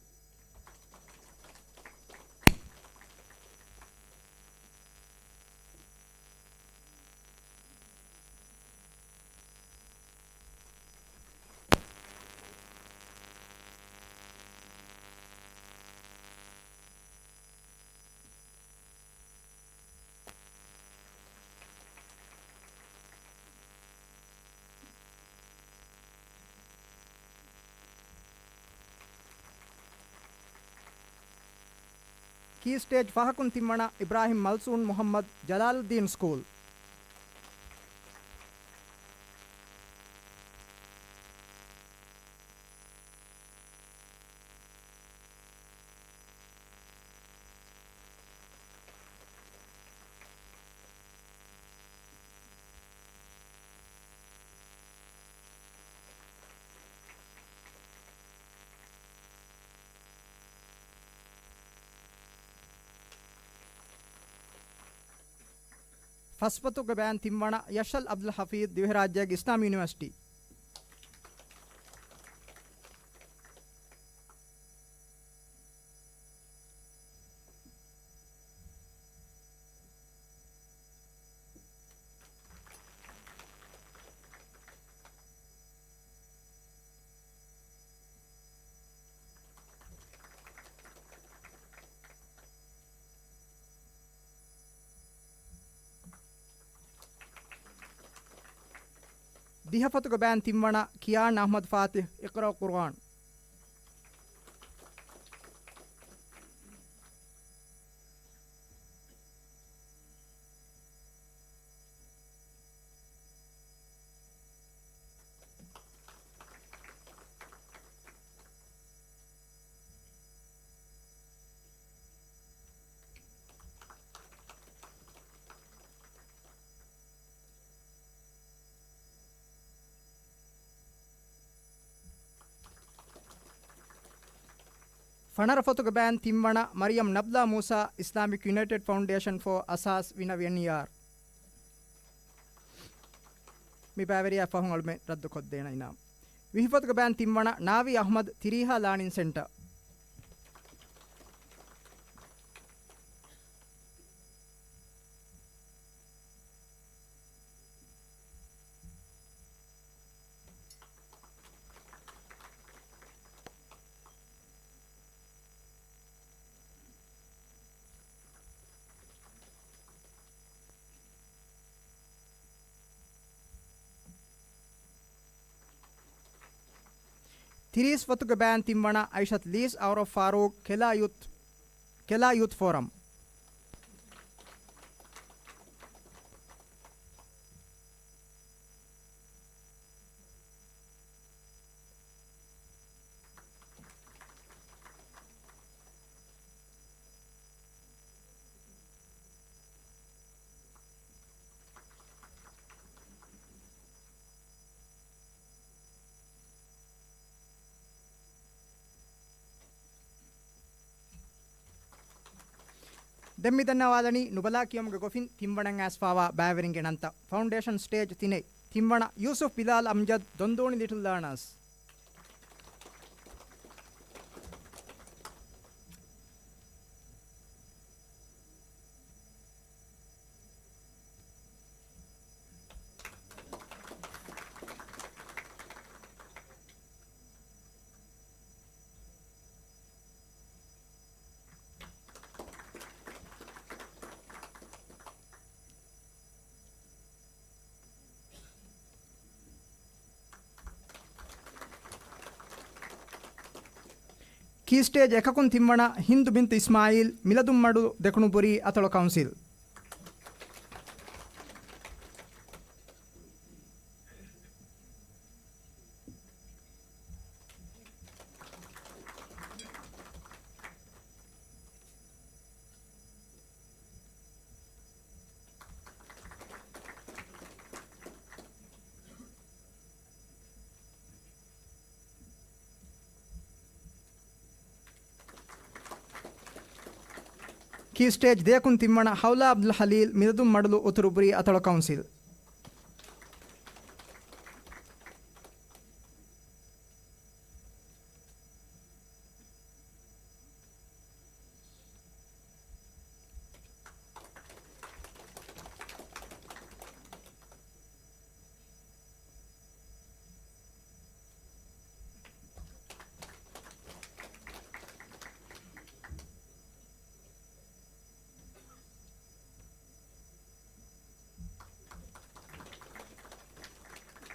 ކީ ސްޓޭޖް ފަހަކުން ތިންވަނަ އިބްރާހިމް މަލްސޫން މުޙައްމަދު، ޖަލާލުއްދީން ސްކޫލް. ފަސްފަތުގެ ބަޔަން ތިންވަނަ ޔަޝްއަލް އަބްދުލް ޙަފީޒް، ދިވެހިރާއްޖޭގެ އިސްލާމީ ޔުނިވަރސިޓީ. ދިހަ ފޮތުގެ ބައިން ތިންވަނަ ކިޔާން އަޙްމަދު ފާތިޙް، އިޤްރާ ޤުރްއާން. ފަނަރަ ފޮތުގެ ބައިން ތިންވަނަ މަރިޔަމް ނަބްލާ މޫސާ، އިސްލާމިކް ޔުނައިޓެޑް ފައުންޑޭޝަން ފޯ އަސާސް ވިނަ ވެނިޔާރް. މި ބައިވެރިޔާ ފަހުން އަޅުމެން ރައްދުކޮށްދޭނަން އިނާމް. ވިހި ފޮތުގެ ބައިން ތިންވަނަ ނާވީ އަޙްމަދު، ތިރީހާ ލާނިން ސެންޓަރ. ތިރީސް ފޮތުގެ ބައިން ތިންވަނަ އައިޝަތު ލީސް އައުރޮ ފާރޫޤް، ކެލާ ޔޫތު، ކެލާ ޔޫތު ފޯރަމް. ދެން މި ދަންނަވާލަނީ ނުބަލާ ކިޔުމުގެ ގޮފިން ތިންވަނައަށް އައިސްފާވާ ބައިވެރިންގެ ނަންތައް. ފައުންޑޭޝަން ސްޓޭޖް ތިނެއް، ތިންވަނަ ޔޫސުފް ބިލާލް އަމްޖަދް، ދޮންދޫނި ލިޓްލް ލާނާސް. ކީ ސްޓޭޖް އެކަކުން ތިންވަނަ ހިންދު ބިންތު އިސްމާއީލް، މިލަދުންމަޑު، ދެކުނުބުރީ އަތޮޅު ކައުންސިލް. ކީ ސްޓޭޖް ދެއަކުން ތިންވަނަ ހައުލާ އަބްދުލް ހަލީލް، މިލަދުން މަޑުލު، އުތުރު ބުރީ އަތޮޅު ކައުންސިލް.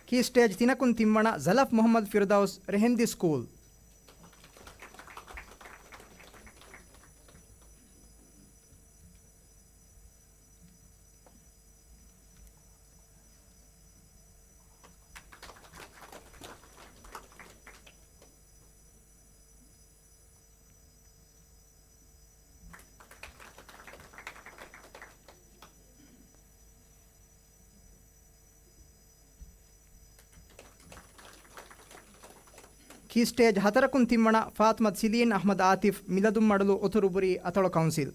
ކީ ސްޓޭޖް ތިނަކުން ތިންވަނަ ޒަލަފް މުޙައްމަދު ފިރުދައުސް، ރެހެންދި ސްކޫލް. ކީ ސްޓޭޖް ހަތަރަކުން ތިންވަނަ ފާތުމަތު ސިލީން އަޙްމަދު އާތިފް، މިލަދުންމަޑުލު، އުތުރު ބުރީ އަތޮޅު ކައުންސިލް.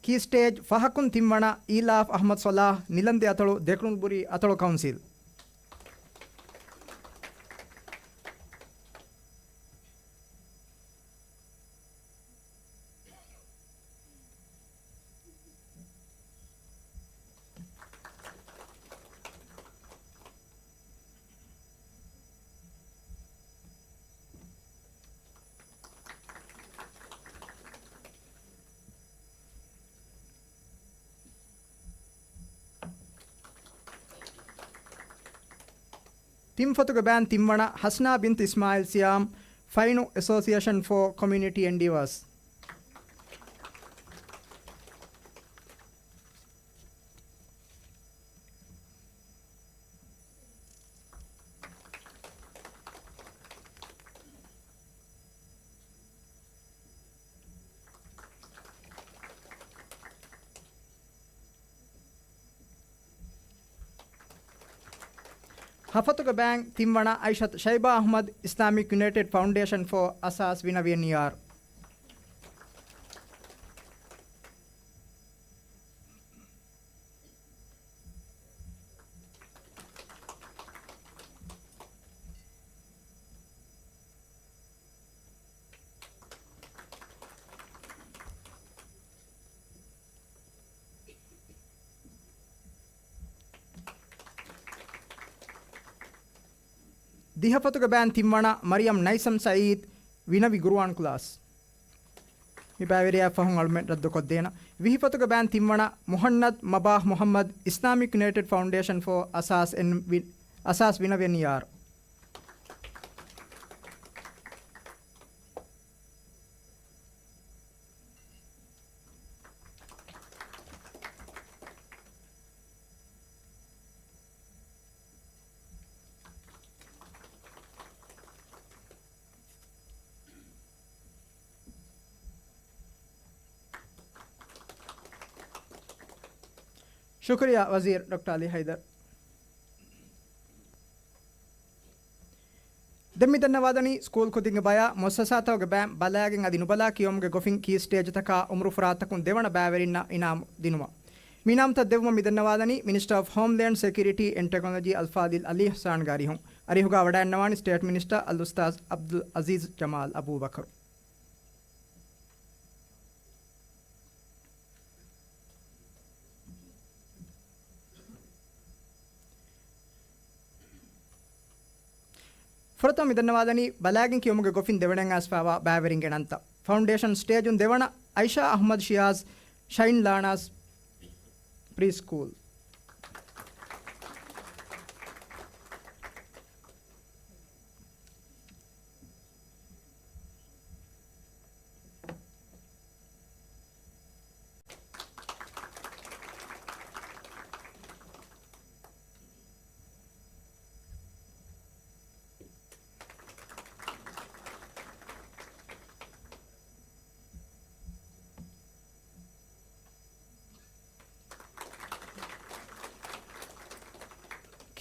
ކީ ސްޓޭޖް ފަހަކުން ތިންވަނަ އީލާފް އަޙްމަދު ޞަލާޙް، ނިލަންދެ އަތޮޅު، ދެކުނުބުރީ އަތޮޅު ކައުންސިލް. ތިން ފަތުގެ ބޭން ތިން ވަނަ ހަސްނާ ބިންތު އިސްމާއިލް ސިޔާމް، ފައިނު އެސޯސިއޭޝަން ފޯ ކޮމިއުނިޓީ އެންޑީވާސް. ހަފަތުގެ ބޭން ތިން ވަނަ އައިޝަތު ޝައިބާ އަޙްމަދު، އިސްލާމިކް ޔުނައިޓެޑް ފައުންޑޭޝަން ފޯ އަސާސް ވިނަވިޔަން އީއާރް. ދިހަފަތުގެ ބޭން ތިން ވަނަ މަރިޔަމް ނައިސަމް ސައީދު، ވިނަވި ގުރުއާން ކްލާސް. މި ބައިވެރިޔާ ފަހުން އަޅުމެން ރައްދުކޮށްދޭނަ. ވިހިފަތުގެ ބޭން ތިން ވަނަ މުހަންނަދު މަބާހް މުހައްމަދު، އިސްލާމިކް ޔުނައިޓެޑް ފައުންޑޭޝަން ފޯ އަސާސް އެން ވި-، އަސާސް ވިނަވިޔަން އީއާރް. ޝުކުރިއްޔާ ވަޒީރު ޑޮކްޓަރ އަލީ ހައިދަރު. ދެން މި ދަންނަވާދަނީ ސްކޫލް ކުދިންގެ ބަޔާ މުއައްސަސާތަކުގެ ބޭން ބަލާގެން އަދި ނުބަލާ ކިޔަވުމުގެ ގޮފިން ކީ ސްޓޭޖްތަކާ އުމުރުފުރާތަކުން ދެވަނަ ބައިވެރިންނަށް އިނާމު ދިނުމަށް. މި އިނާމުތައް ދެއްވުމަށް މި ދަންނަވާދަނީ މިނިސްޓަރ އޮފް ހޯމްލޭންޑް ސެކިއުރިޓީ އެންޑް ޓެކްނޮލޮޖީ އަލްފާޟިލް އަލީ އިޙްސާންގެ އަރިހުން. އަރިހުގަ ވަޑައިގަންނަވާނީ ސްޓޭޓް މިނިސްޓަރ އަލްއުސްތާޛް އަބްދުލް އަޒީޒް ޖަމާލް އަބޫބަކުރު. ފުރަތަމަ މި ދަންނަވާލަނީ ބަލާގެން ކިޔުމުގެ ގޮފިން ދެވަނައަށް އައިސްފައިވާ ބައިވެރިންގެ ނަންތައް. ފައުންޑޭޝަން ސްޓޭޖުން ދެވަނަ އައިޝާ އަޙްމަދު ޝިޔާޒް، ޝައިން ލާނާސް ޕްރީ ސްކޫލް.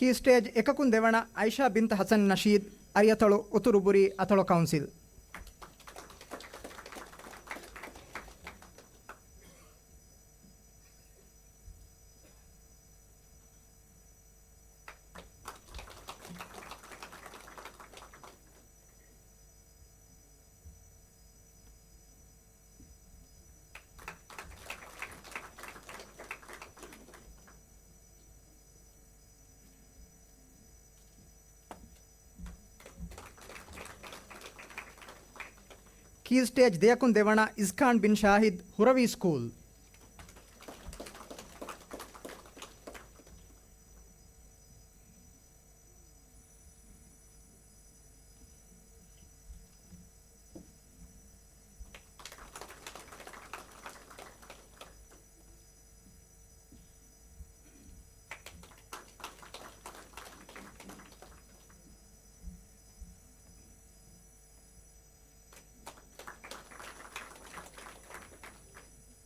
ކީ ސްޓޭޖް އެކަކުން ދެވަނަ އައިޝާ ބިންތު ޙަސަން ނަޝީދު، އަރިއަތޮޅު، އުތުރުބުރީ އަތޮޅު ކައުންސިލް. ކީ ސްޓޭޖް ދެއަކުން ދެވަނަ އިޒްކާން ބިން ޝާހިދު، ހުރަވީ ސްކޫލް.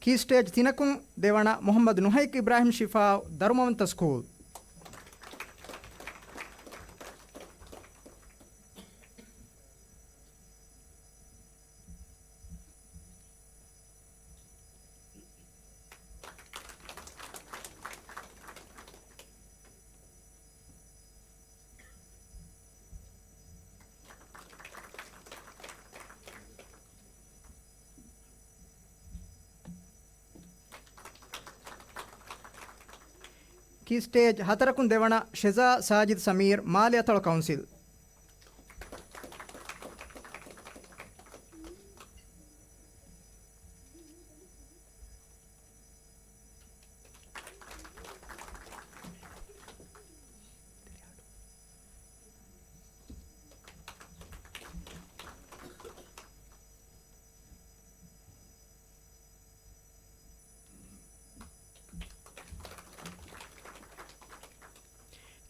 ކީ ސްޓޭޖް ތިނަކުން ދެވަނަ މުޙައްމަދު ނުހައިކް އިބްރާހިމް ޝިފާއު، ދަރުމަވަންތަ ސްކޫލް. ކީ ސްޓޭޖް ހަތަރަކުން ދެވަނަ ޝެޒާ ސާޖިދު ސަމީރު، މާލެ އަތޮޅު ކައުންސިލް.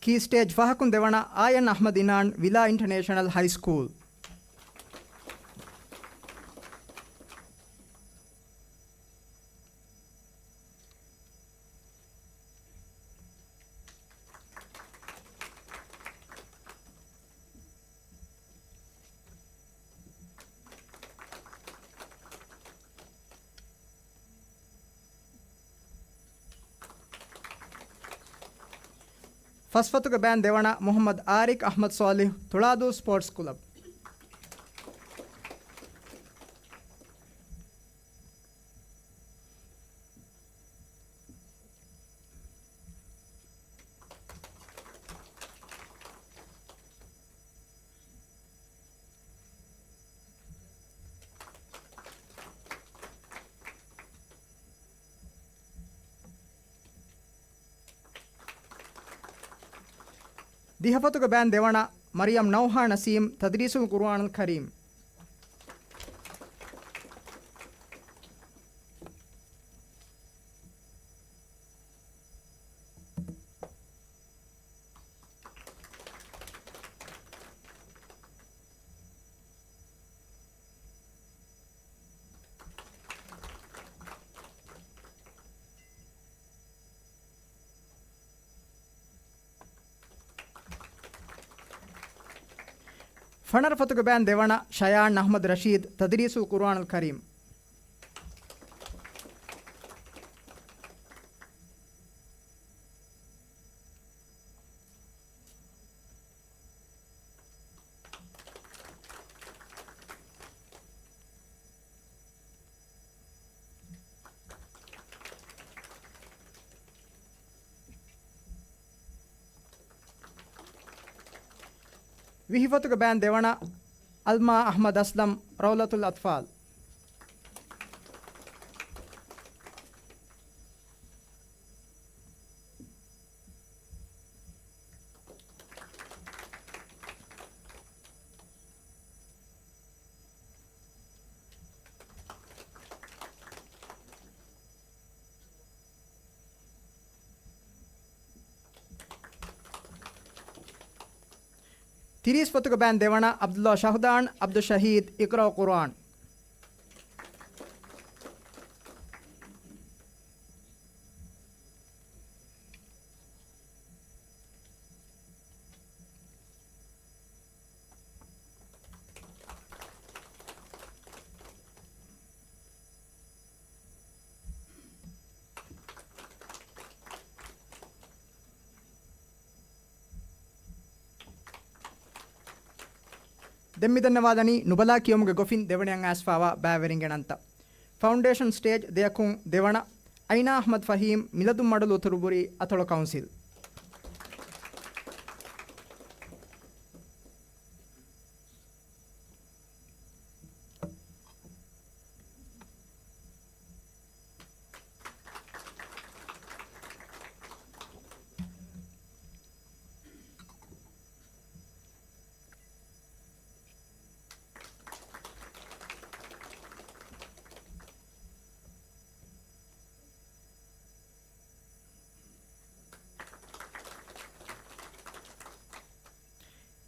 ކީ ސްޓޭޖް ފަހަކުން ދެވަނަ އާޔަން އަޙްމަދު އިނާން، ވިލާ އިންޓަނޭޝަނަލް ހައި ސްކޫލް. ފަސްފަތުގެ ބޭން ދެވަނަ މުޙައްމަދު އާރިކް އަޙްމަދު ޞާލިޙް، ތުޅާދޫ ސްޕޯޓްސް ކްލަބް. ދިހަފަތުގެ ބޭން ދެވަނަ މަރިޔަމް ނައުހާ ނަސީމް، ތަދްރީސުލް ޤުރުއާނުލް ކަރީމް. ފަނަރަ ފަތުގެ ބޭން ދެވަނަ ޝަޔާން އަޙްމަދު ރަޝީދު، ތަދްރީސުލް ޤުރުއާނުލް ކަރީމް. ވިހި ފަތުގެ ބޭން ދެވަނަ އަލްމާ އަޙްމަދު އަސްލަމް، ރައުލަތުލް އަތްފާލް. ތިރީސް ފަތުގެ ބޭން ދެވަނަ ޢަބްދުﷲ ޝަހުދާން، ޢަބްދުއްޝަހީދު، އިޤްރާ ޤުރުއާން. ދެން މިދަންނަވާލަނީ ނުބަލާ ކިޔުމުގެ ގޮފިން ދެވަނައަށް އައިސްފާވާ ބައިވެރިންގެ ނަންތައް. ފައުންޑޭޝަން ސްޓޭޖް ދެއަކުން ދެވަނަ އައިނާ އަޙްމަދު ފަހީމް، މިލަދުން މަޑުލު އުތުރުބުރީ، އަތޮޅު ކައުންސިލް.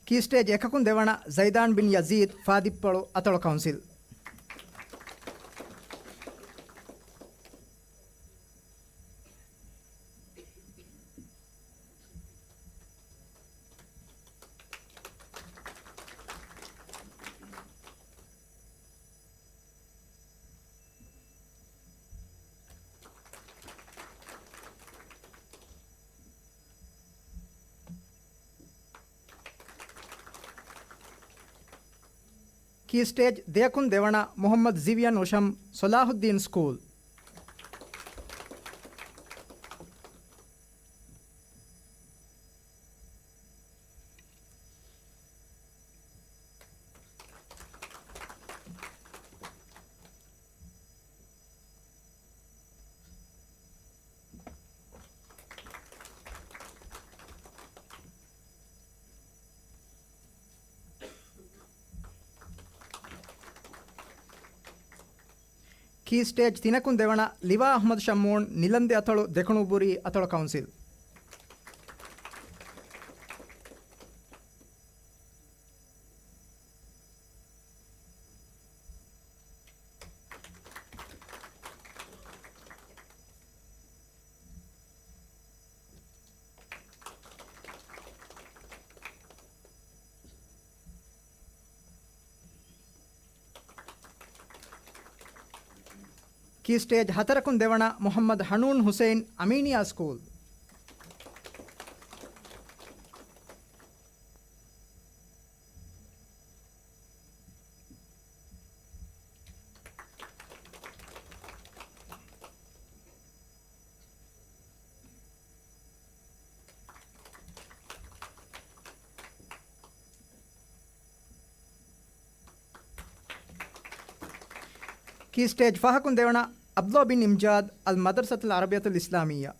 ކީ ސްޓޭޖް އެކަކުން ދެވަނަ ޒައިދާން ބިން ޔަޒީދު، ފާދިއްޕޮޅު، އަތޮޅު ކައުންސިލް. ކީ ސްޓޭޖް ދެއަކުން ދެވަނަ މުޙައްމަދު ޒިވިޔަން އުޝަމް، ޞަލާޙުއްދީން ސްކޫލް. ކީ ސްޓޭޖް ތިނަކުން ދެވަނަ ލިވާ އަޙްމަދު ޝައްމޫން، ނިލަންދެ އަތޮޅު، ދެކުނުބުރީ އަތޮޅު ކައުންސިލް. ކީ ސްޓޭޖް ހަތަރަކުން ދެވަނަ މުޙައްމަދު ޙަނޫން ޙުސައިން، އަމީނިއްޔާ ސްކޫލް. ކީ ސްޓޭޖް ފަހަކުން ދެވަނަ ޢަބްދުﷲ ބިން އިމްޖާދް، އަލް މަދްރަސަތުލް ޢަރަބިއްޔަތުލް އިސްލާމިއްޔާ.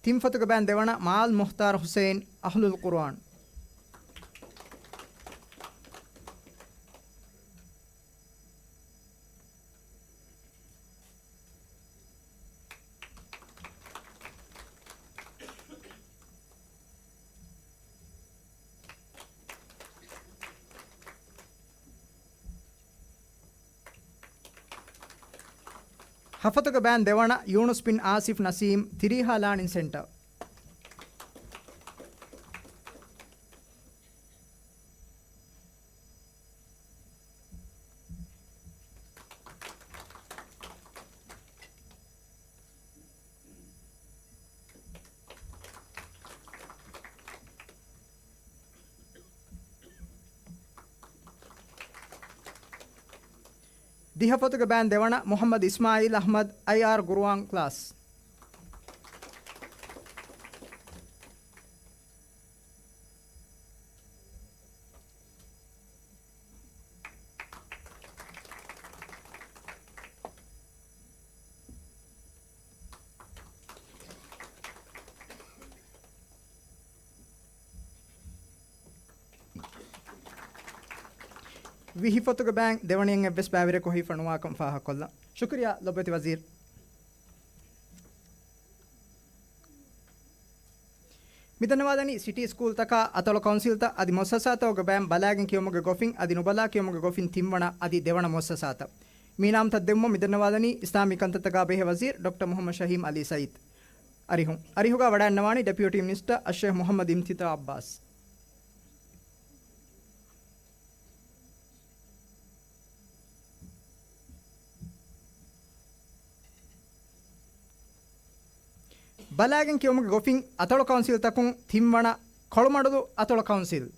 ތިން ފޮތުގެ ބައިން ދެވަނަ މާލް މުޚްތާރު ޙުސައިން، އަހްލުލް ޤުރުއާން. ހަފޮތުގެ ބައިން ދެވަނަ ޔޫނުސް ބިން އާސިފް ނަސީމް، ތިރީހާ ލާނިން ސެންޓަރ. ދިހަ ފޮތުގެ ބައިން ދެވަނަ މުޙައްމަދު އިސްމާޢީލް އަޙްމަދު، އައިއާރް ޤުރުއާން ކްލާސް. ވިހި ފޮތުގެ ބައިން ދެވަނައިން އެއްވެސް ބައިވެރިޔަކު ހިފަނުވާކަން ފާހަގަކޮށްލަން. ޝުކުރިއްޔާ ލޮބުވެތި ވަޒީރު. މިދަންނަވާލަނީ ސިޓީ ސްކޫލްތަކާ އަތޮޅު ކައުންސިލްތައް އަދި މުއައްސަސާތަކުގެ ބައިން ބަލާގެން ކިޔުމުގެ ގޮފިން އަދި ނުބަލާ ކިޔުމުގެ ގޮފިން ތިންވަނަ އަދި ދެވަނަ މުއައްސަސާތައް. މި އިނާމްތައް ދެއްވުމަށް މިދަންނަވާލަނީ އިސްލާމީ ކަންތައްތަކާ ބެހޭ ވަޒީރު ޑޮކްޓަރ މުޙައްމަދު ޝަހީމް ޢަލީ ސައީދު. އަރިހުން. އަރިހުގަ ވަޑައިންނަވާނީ ޑެޕިއުޓީ މިނިސްޓަރ އައްޝޭޚް މުޙައްމަދު އިމްތިތާ ޢައްބާސް. ބަލާގެން ކިޔުމުގެ ގޮފިން އަތޮޅު ކައުންސިލްތަކުން ތިންވަނަ ކޮޅުމަޑުލު އަތޮޅު ކައުންސިލް.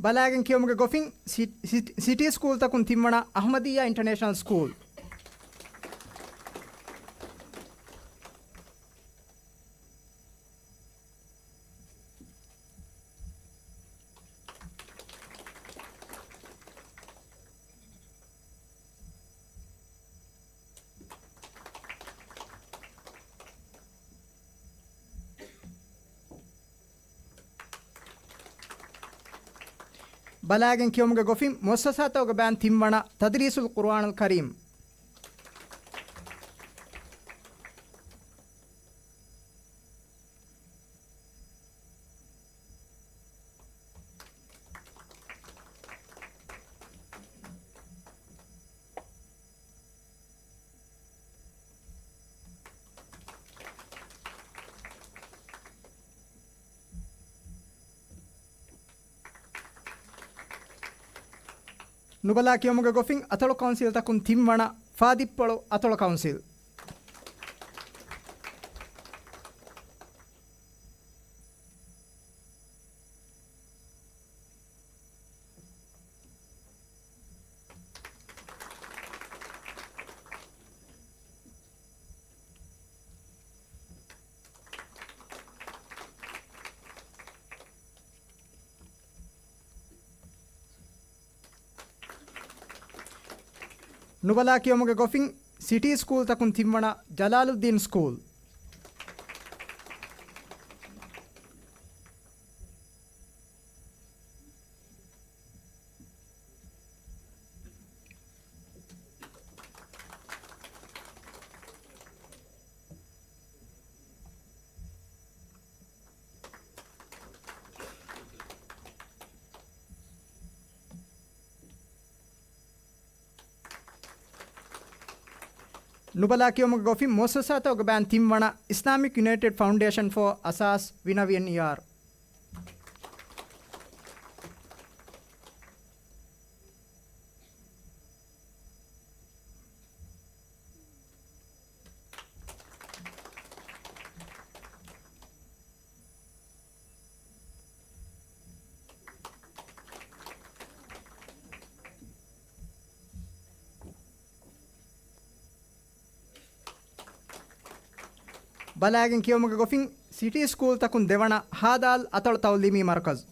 ބަލާގެން ކިޔުމުގެ ގޮފިން ސި-، ސި-، ސިޓީ ސްކޫލްތަކުން ތިންވަނަ އަޙްމަދިއްޔާ އިންޓަރނޭޝަނަލް ސްކޫލް. ބަލާގެން ކިޔުމުގެ ގޮފިން މުއައްސަސާތަކުގެ ބައިން ތިންވަނަ ތަދްރީސުލް ޤުރުއާނުލް ކަރީމް. ނުބަލާ ކިޔުމުގެ ގޮފިން އަތޮޅު ކައުންސިލްތަކުން ތިންވަނަ ފާދިއްޕޮޅު އަތޮޅު ކައުންސިލް. ނުބަލާ ކިޔުމުގެ ގޮފިން ސިޓީ ސްކޫލްތަކުން ތިންވަނަ ޖަލާލުއްދީން ސްކޫލް. ނުބަލާ ކިޔުމުގެ ގޮފިން މުއައްސަސާތަކުގެ ބައިން ތިންވަނަ އިސްލާމިކް ޔުނައިޓެޑް ފައުންޑޭޝަން ފޯ އަސާސް ވިނަވި އެން އީ އާރް. ބަލާގެން ކިޔުމުގެ ގޮފިން ސިޓީ ސްކޫލްތަކުން ދެވަނަ ހާދާލް އަތޮޅު ތައުލީމީ މަރުކަޒު.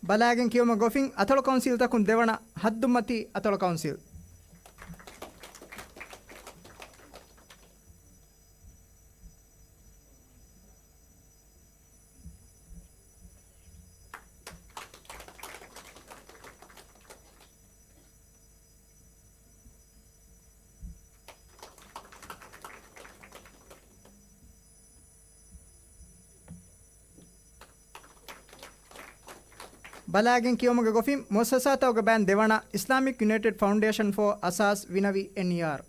ބަލާގެން ކިޔުމަށް ގޮފިން އަތޮޅު ކައުންސިލްތަކުން ދެވަނަ ހައްދުމަތީ އަތޮޅު ކައުންސިލް. ބަލާގެން ކިޔުމުގެ ގޮފިން މުއައްސަސާތަކުގެ ބައިން ދެވަނަ އިސްލާމިކް ޔުނައިޓެޑް ފައުންޑޭޝަން ފޯ އަސާސް ވިނަވި އެން އީ އާރް.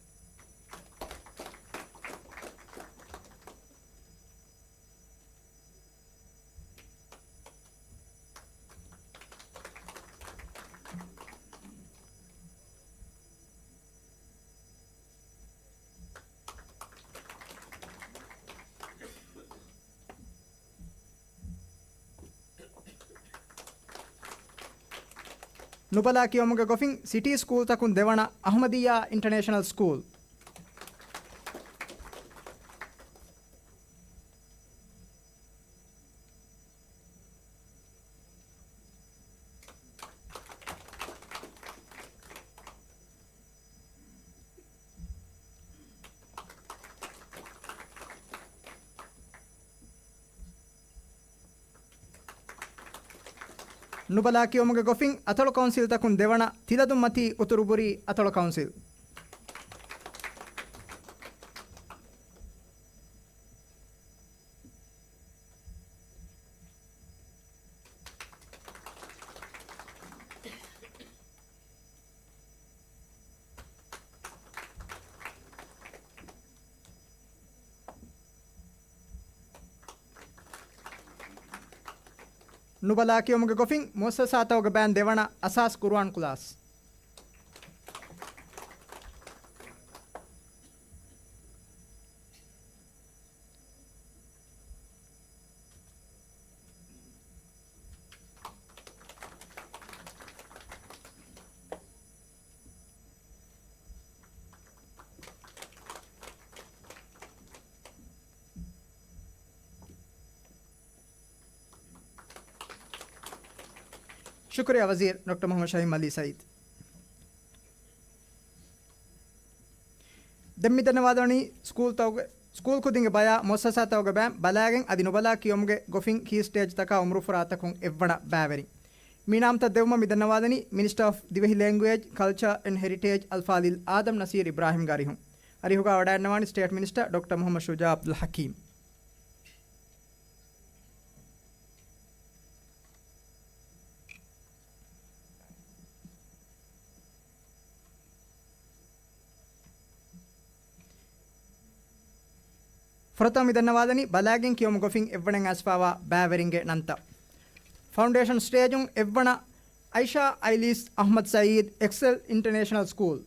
ނުބަލާ ކިޔުމުގެ ގޮފިން ސިޓީ ސްކޫލްތަކުން ދެވަނަ އަހުމަދިއްޔާ އިންޓަނޭޝަނަލް ސްކޫލް. ނުބަލާ ކިޔުމުގެ ގޮފިން އަތޮޅު ކައުންސިލްތަކުން ދެވަނަ ތިލަދުންމަތީ އުތުރުބުރީ އަތޮޅު ކައުންސިލް. ނުބަލާ ކިޔުމުގެ ގޮފިން މުއައްސަސާތަކުގެ ބައިން ދެވަނަ އަސާސް ޤުރުއާން ކްލާސް. ޝުކުރިއްޔާ ވަޒީރު ޑޮކްޓަރ މުޙައްމަދު ޝަހީމް ޢަލީ ސަޢީދު. ދެން މި ދަންނަވާލަނީ ސްކޫލްތަކުގެ، ސްކޫލް ކުދިންގެ ބަޔާ މުއައްސަސާތަކުގެ ބައިން ބަލާގެން އަދި ނުބަލާ ކިޔުމުގެ ގޮފިން ކީ ސްޓޭޖްތަކާ އުމުރުފުރާތަކުން އެއްވަނަ ބައިވެރިން. މި އިނާމްތައް ދެއްވުމަށް މި ދަންނަވާލަނީ މިނިސްޓަރ އޮފް ދިވެހި ލޭންގުއޭޖް، ކަލްޗާ އެންޑް ހެރިޓޭޖް އަލްފާޟިލް އާދަމް ނަސީރު އިބްރާހިމްގެ އަރިހުން. އަރިހުގަ ވަޑައިގަންނަވާނީ ސްޓޭޓް މިނިސްޓަރ ޑޮކްޓަރ މުޙައްމަދު ޝުޖާޢު ޢަބްދުލް ޙަކީމް. ފުރަތަމަ މި ދަންނަވާލަނީ ބަލާގެން ކިޔުމުގެ ގޮފިން އެއްވަނައިން އައިސްފައިވާ ބައިވެރިންގެ ނަންތައް. ފައުންޑޭޝަން ސްޓޭޖުން އެއްވަނަ އައިޝާ އައިލީސް އަޙްމަދު ސަޢީދު، އެކްސެލް އިންޓަނޭޝަނަލް ސްކޫލް.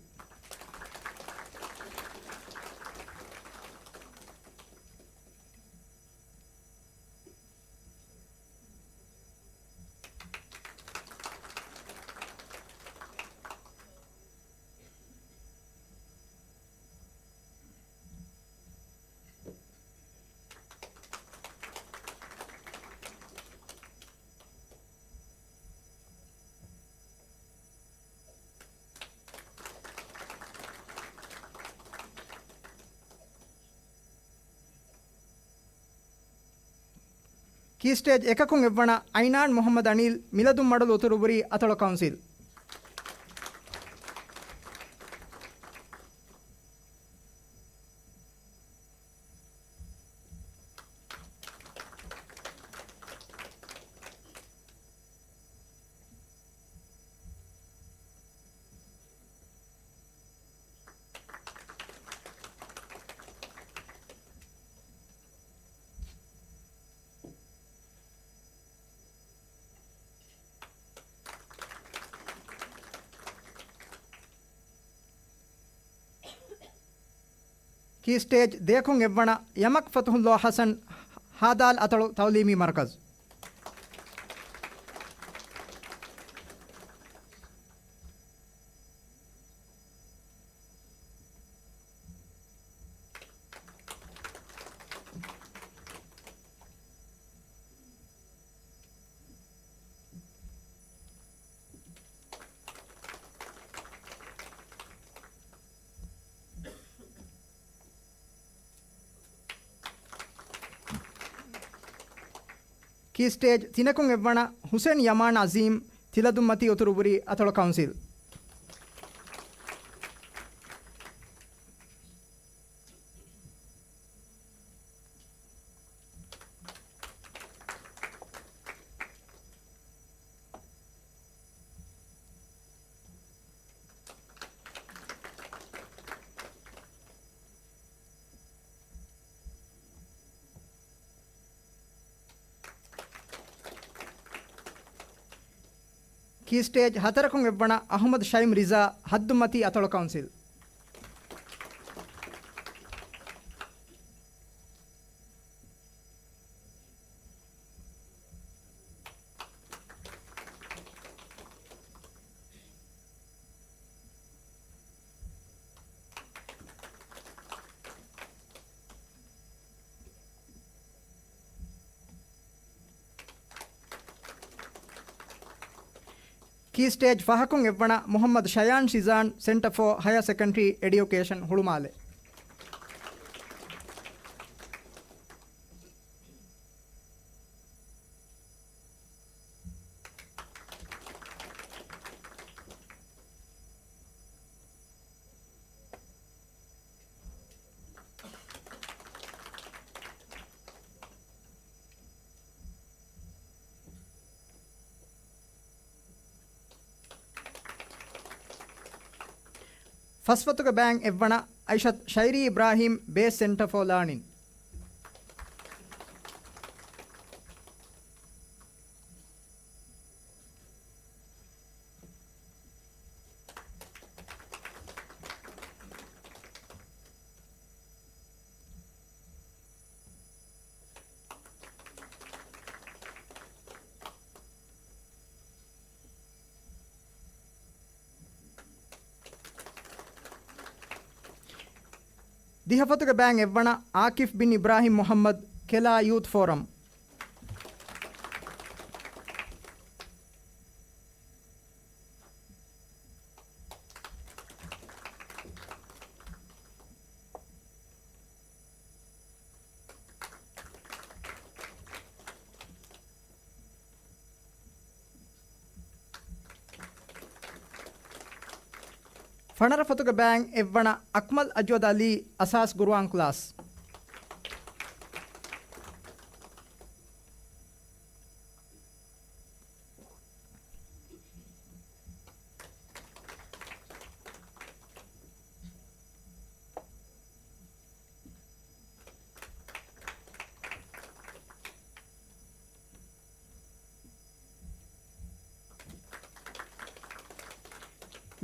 ކީ ސްޓޭޖް އެކަކުން އެއްވަނަ އައިނާން މުޙައްމަދު އަނީލް، މިލަދުންމަޑުލު އުތުރުބުރީ އަތޮޅު ކައުންސިލް. ކީ ސްޓޭޖް ދެއަކުން އެއްވަނަ ޔަމަކް ފަތުޙުﷲ ޙަސަން، ހާދާލް އަތޮޅު ތަޢުލީމީ މަރުކަޒު. ކީ ސްޓޭޖް ތިނަކުން އެއްވަނަ ޙުސެން ޔަމާން ޢަޒީމް، ތިލަދުންމަތީ އުތުރުބުރީ އަތޮޅު ކައުންސިލް. ކީ ސްޓޭޖް ހަތަރަކުން އެއްވަނަ އަޙުމަދު ޝައިމް ރިޒާ، ހައްދުމަތީ އަތޮޅު ކައުންސިލް. ކީ ސްޓޭޖް ފަހަކުން އެއްވަނަ މުޙައްމަދު ޝަޔާން ޝިޒާން، ސެންޓަ ފޯ ހަޔާ ސެކަންޑްރީ އެޑިއުކޭޝަން، ހުޅުމާލެ. ފަސްފަތުގެ ބައިން އެއްވަނަ އައިޝަތް ޝައިރީ އިބްރާހީމް، ބޭސް ސެންޓަ ފޯ ލާނިން. ދިހަފަތުގެ ބައިން އެއްވަނަ އާކިފް ބިން އިބްރާހިމް މުޙައްމަދު، ކެލާ ޔޫތު ފޯރަމް. ފަނަރަ ފަތުގެ ބައިން އެއްވަނަ އަކްމަލް އަޖްވަދު ޢަލީ، އަސާސް ޤުރުއާން ކްލާސް.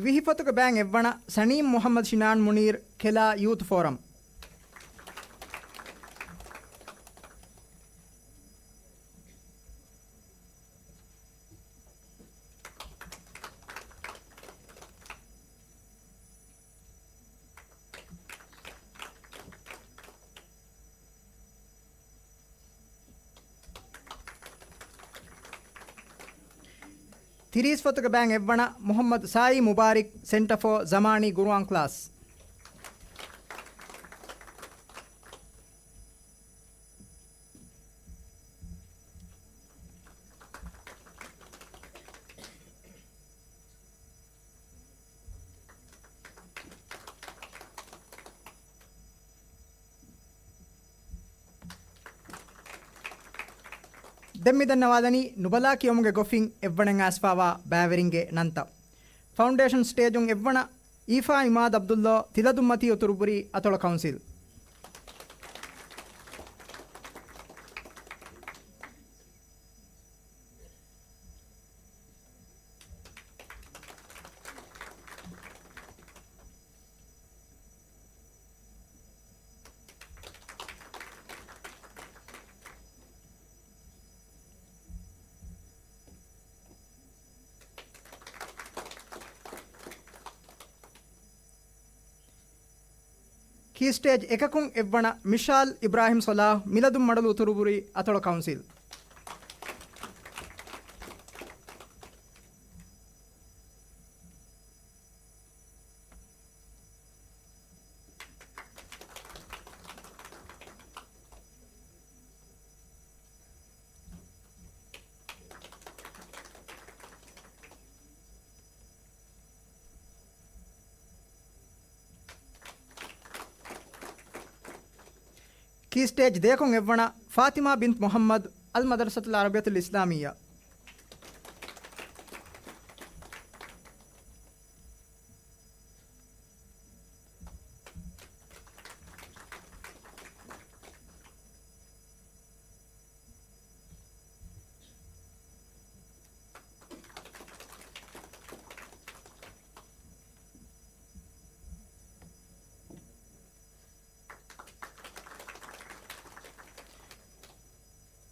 ވިހި ފަތުގެ ބައިން އެއްވަނަ ސަނީމް މުޙައްމަދު ޝިނާން މުނީރު، ކެލާ ޔޫތު ފޯރަމް. ތިރީސް ފަތުގެ ބައިން އެއްވަނަ މުޙައްމަދު ސާއީ މުބާރިކް، ސެންޓަ ފޯ ޒަމާނީ ޤުރުއާން ކްލާސް. ދެން މި ދަންނަވާލަނީ ނުބަލާ ކިޔަމުގެ ގޮފިން އެއްވަނައަށް އައިސްފާވާ ބައިވެރިންގެ ނަންތައް. ފައުންޑޭޝަން ސްޓޭޖުން އެއްވަނަ އީފާ އިމާދު އަބްދުﷲ ތިލަދުންމަތީ އުތުރުބުރީ އަތޮޅު ކައުންސިލް. ކީ ސްޓޭޖް އެކަކުން އެއްވަނަ މިޝާލް އިބްރާހިމް ސޮލާހް މިލަދުންމަޑުލު އުތުރުބުރީ އަތޮޅު ކައުންސިލް. ކީ ސްޓޭޖް ދެޔަކުން އެއްވަނަ ފާތިމާ ބިންތު މުޙައްމަދު އަލް މަދްރަސަތުލް ޢަރަބިއްޔަތުލް އިސްލާމިއްޔާ.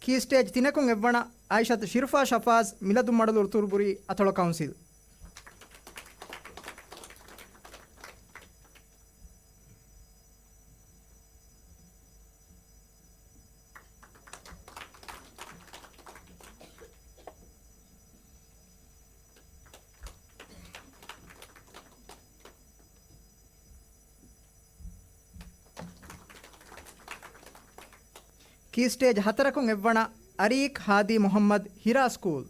ކީ ސްޓޭޖް ތިނަކުން އެއްވަނަ އައިޝަތު ޝިރުފާ ޝަފާޒް މިލަދުންމަޑުލު އުތުރުބުރީ އަތޮޅު ކައުންސިލް. ކީ ސްޓޭޖް ހަތަރަކުން އެއްވަނަ އަރީކް ހާދީ މުޙައްމަދު ހިރާ ސްކޫލް.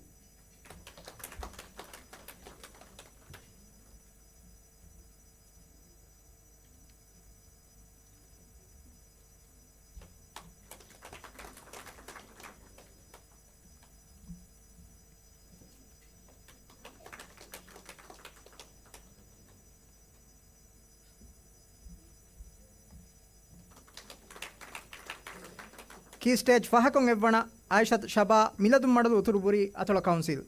ކީ ސްޓޭޖް ފަހަކުން އެއްވަނަ އައިޝަތު ޝަބާ މިލަދުންމަޑުލު އުތުރުބުރީ އަތޮޅު ކައުންސިލް.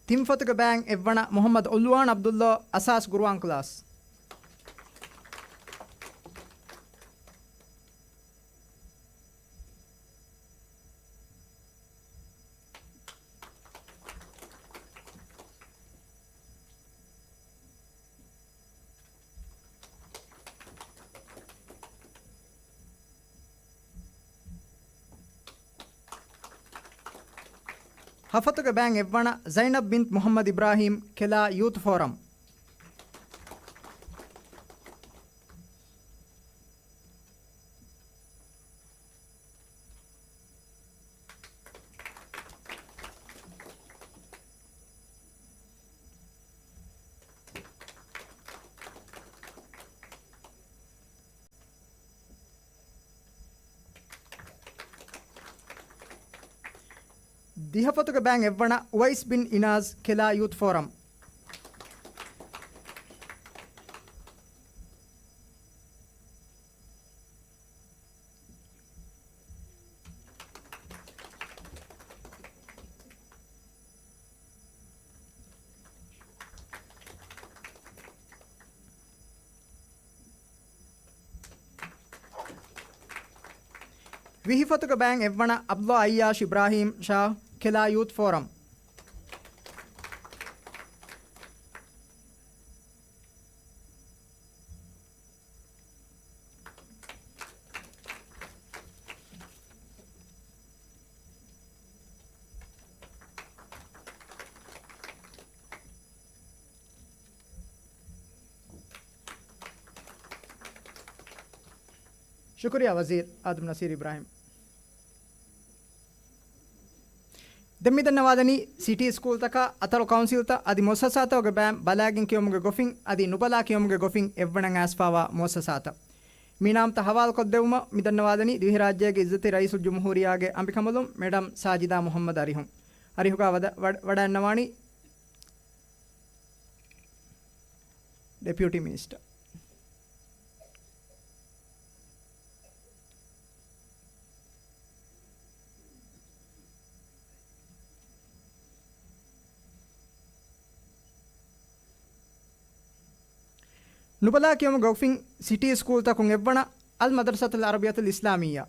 ތިން ފޮތުގެ ބައިން އެއްވަނަ މުޙައްމަދު އުލްވާން ޢަބްދުﷲ އަސާސް ޤުރުއާން ކްލާސް. ހަފޮތުގެ ބައިން އެއްވަނަ ޒައިނަބް ބިންތު މުޙައްމަދު އިބްރާހީމް ކެލާ ޔޫތު ފޯރަމް. ދިހަފޮތުގެ ބައިން އެއްވަނަ އުވައިސް ބިން އިނާޒް ކެލާ ޔޫތު ފޯރަމް. ވިހިފޮތުގެ ބައިން އެއްވަނަ ޢަބްދުﷲ ޢައްޔާޝް އިބްރާހީމް ޝާ ކެލާ ޔޫތު ފޯރަމް. ޝުކުރިއްޔާ ވަޒީރު އާދަމް ނަސީރު އިބްރާހިމް. ދެން މިދަންނަވާލަނީ ސިޓީ ސްކޫލްތަކާ އަތޮޅު ކައުންސިލްތައް އަދި މުއައްސަސާތަކުގެ ބައިން ބަލާގެން ކިޔުމުގެ ގޮފިން އަދި ނުބަލާ ކިޔުމުގެ ގޮފިން އެއްވަނަ އައިސްފާވާ މުއައްސަސާތައް. މި ނާމްތައް ހަވާލުކޮށްދެއްވުމަށް މިދަންނަވާލަނީ ދިވެހިރާއްޖޭގެ އިއްޒަތީ ރައީސުލްޖުމްހޫރިއްޔާގެ އަނބިކަނބަލުން މެޑަމް ސާޖިދާ މުޙައްމަދު އަރިހުން. އަރިހުގަ ވަޑަ-، ވަޑަ-، ވަޑައިންނަވާނީ ޑެޕިއުޓީ މިނިސްޓަރ. ނުބަލާ ކިޔުމުގެ ގޮފިން ސިޓީ ސްކޫލްތަކުން އެއްވަނަ އަލް މަދްރަސަތުލް އަރަބިއްޔަތުލް އިސްލާމިއްޔާ.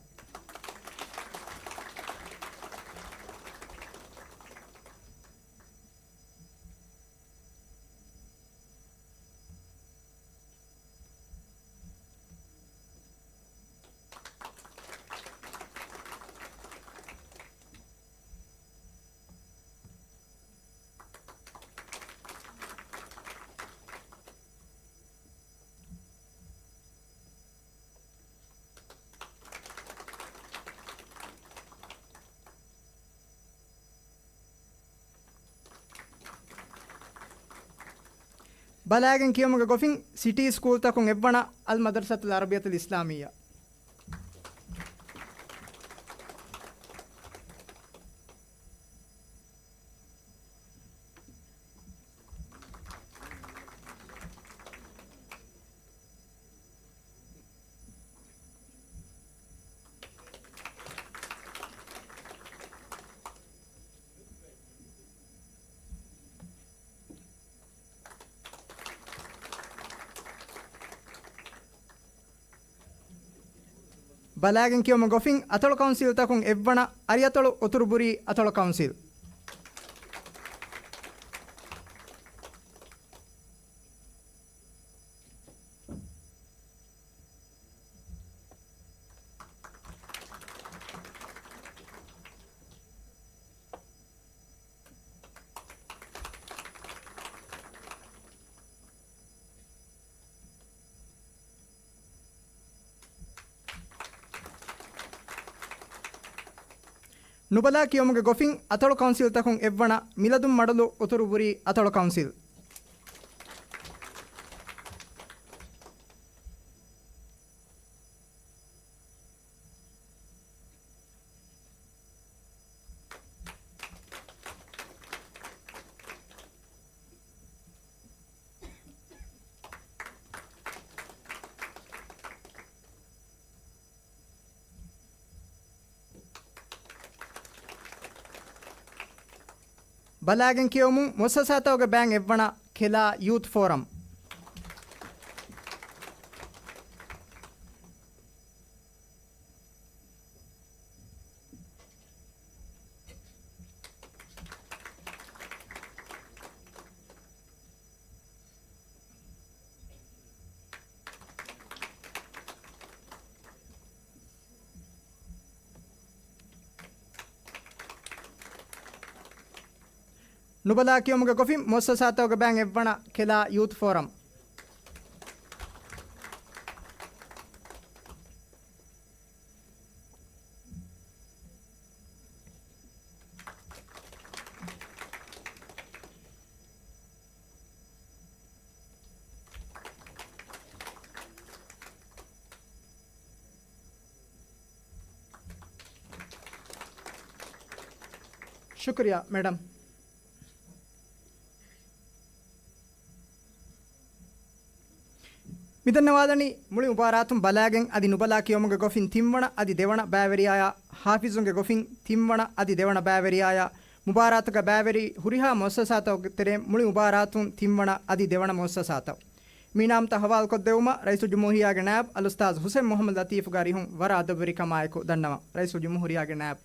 ބަލާގެން ކިޔުމުގެ ގޮފިން ސިޓީ ސްކޫލްތަކުން އެއްވަނަ އަލް މަދްރަސަތުލް އަރަބިއްޔަތުލް އިސްލާމިއްޔާ. ބަލާގެން ކިޔުމުގެ ގޮފިން އަތޮޅު ކައުންސިލްތަކުން އެއްވަނަ އަރިއަތޮޅު އުތުރުބުރީ އަތޮޅު ކައުންސިލް. ނުބަލާ ކިޔުމުގެ ގޮފިން އަތޮޅު ކައުންސިލްތަކުން އެއްވަނަ މިލަދުން މަޑުލު އުތުރުބުރީ އަތޮޅު ކައުންސިލް. ބަލާގެން ކިޔުމުން މުއައްސަސާތަކުގެ ބައިން އެއްވަނަ ކެލާ ޔޫތު ފޯރަމް. ނުބަލާ ކިޔުމުގެ ގޮފިން މުއައްސަސާތަކުގެ ބައިން އެއްވަނަ ކެލާ ޔޫތު ފޯރަމް. ޝުކުރިއްޔާ މެޑަމް. މިދަންނަވާލަނީ މުޅި މުބާރާތުން ބަލާގެން އަދި ނުބަލާ ކިޔުމުގެ ގޮފިން ތިންވަނަ އަދި ދެވަނަ ބައިވެރިޔާޔާ، ހާފިޒުންގެ ގޮފިން ތިންވަނަ އަދި ދެވަނަ ބައިވެރިޔާޔާ، މުބާރާތުގަ ބައިވެރި ހުރިހާ މުއައްސަސާތަކުގެ ތެރެއިން މުޅި މުބާރާތުން ތިންވަނަ އަދި ދެވަނަ މުއައްސަސާތައް. މި ނާމްތައް ހަވާލުކޮށްދެއްވުމަށް ރައީސުލްޖުމްހޫރިއްޔާގެ ނާއިބު އަލްއުސްތާޛު ހުސެން މުޙައްމަދު ލަތީފުގެ އަރިހުން ވަރަށް އަދަބުވެރިކަމާއެކު ދަންނަވަން. ރައީސުލްޖުމްހޫރިއްޔާގެ ނާއިބު.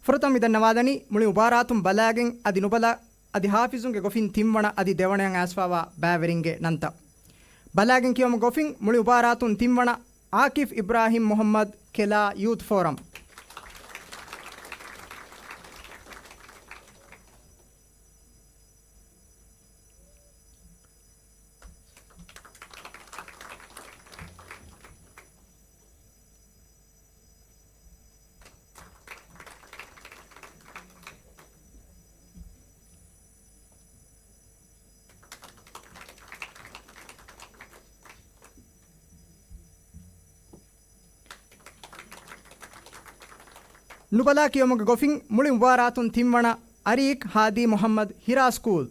ފުރަތަމަ މިދަންނަވާލަނީ މުޅި މުބާރާތުން ބަލާގެން އަދި ނުބަލާ އަދި ހާފިޒުންގެ ގޮފިން ތިންވަނަ އަދި ދެވަނައަށް އައިސްފާވާ ބައިވެރިންގެ ނަންތައް. ބަލާގެން ކިޔުމުގެ ގޮފިން މުޅި މުބާރާތުން ތިންވަނަ އާކިފް އިބްރާހިމް މުޙައްމަދު، ކެލާ ޔޫތު ފޯރަމް. ނުބަލާ ކިޔުމުގެ ގޮފިން މުޅި މުބާރާތުން ތިންވަނަ އަރީކް ހާދީ މުޙައްމަދު، ހިރާ ސްކޫލް.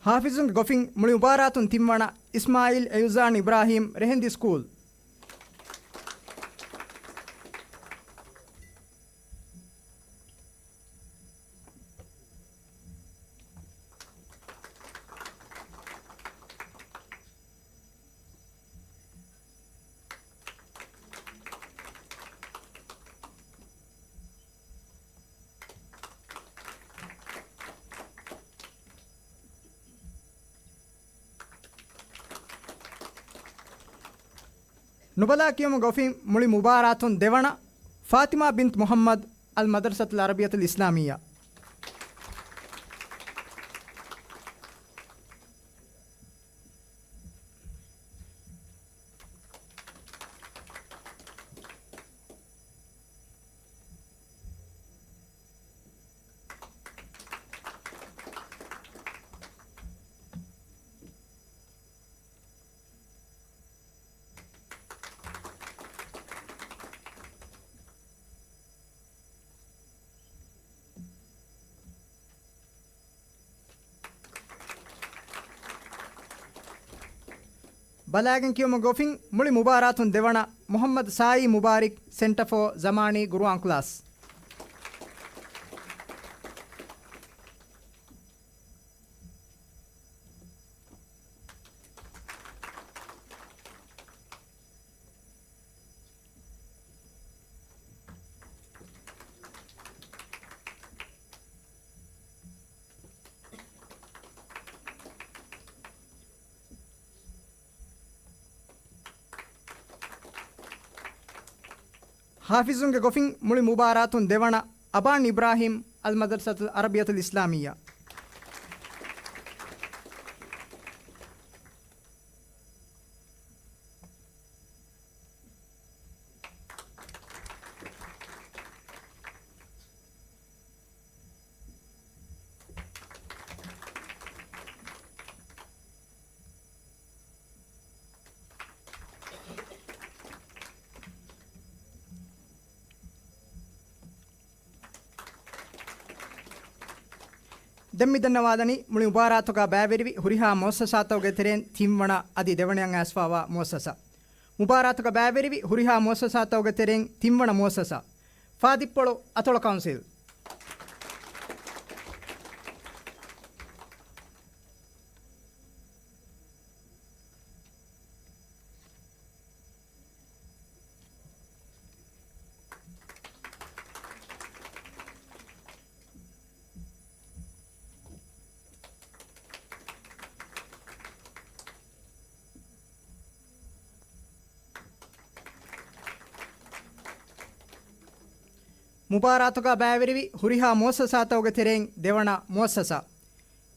ހާފިޒުންގެ ގޮފިން މުޅި މުބާރާތުން ތިންވަނަ އިސްމާއީލް އެޔުޒާން އިބްރާހީމް، ރެހެންދި ސްކޫލް. ނުބަލާ ކިޔުމުގެ ގޮފިން މުޅި މުބާރާތުން ދެވަނަ، ފާތިމާ ބިންތު މުޙައްމަދު، އަލް މަދްރަސަތުލް ޢަރަބިއްޔަތުލް އިސްލާމިއްޔާ. ބަލާގެން ކިޔުމުގެ ގޮފިން މުޅި މުބާރާތުން ދެވަނަ، މުޙައްމަދު ސާއީ މުބާރިކް، ސެންޓަ ފޯ ޒަމާނީ ގުރުއާން ކްލާސް. ހާފިޒުންގެ ގޮފިން މުޅި މުބާރާތުން ދެވަނަ، އަބާން އިބްރާހީމް، އަލް މަދްރަސަތުލް ޢަރަބިއްޔަތުލް އިސްލާމިއްޔާ. ދެން މި ދަންނަވާލަނީ މުޅި މުބާރާތުގަ ބައިވެރިވި ހުރިހާ މުއައްސަސާތަކުގެ ތެރެއިން ތިންވަނަ އަދި ދެވަނަޔަށް އައިސްފަވާ މުއައްސަސާ. މުބާރާތުގަ ބައިވެރިވި ހުރިހާ މުއައްސަސާތަކުގެ ތެރެއިން ތިންވަނަ މުއައްސަސާ، ފާދިއްޕޮޅު އަތޮޅު ކައުންސިލް. މުބާރާތުގަ ބައިވެރިވި ހުރިހާ މުއައްސަސާތަކުގެ ތެރެއިން ދެވަނަ މުއައްސަސާ،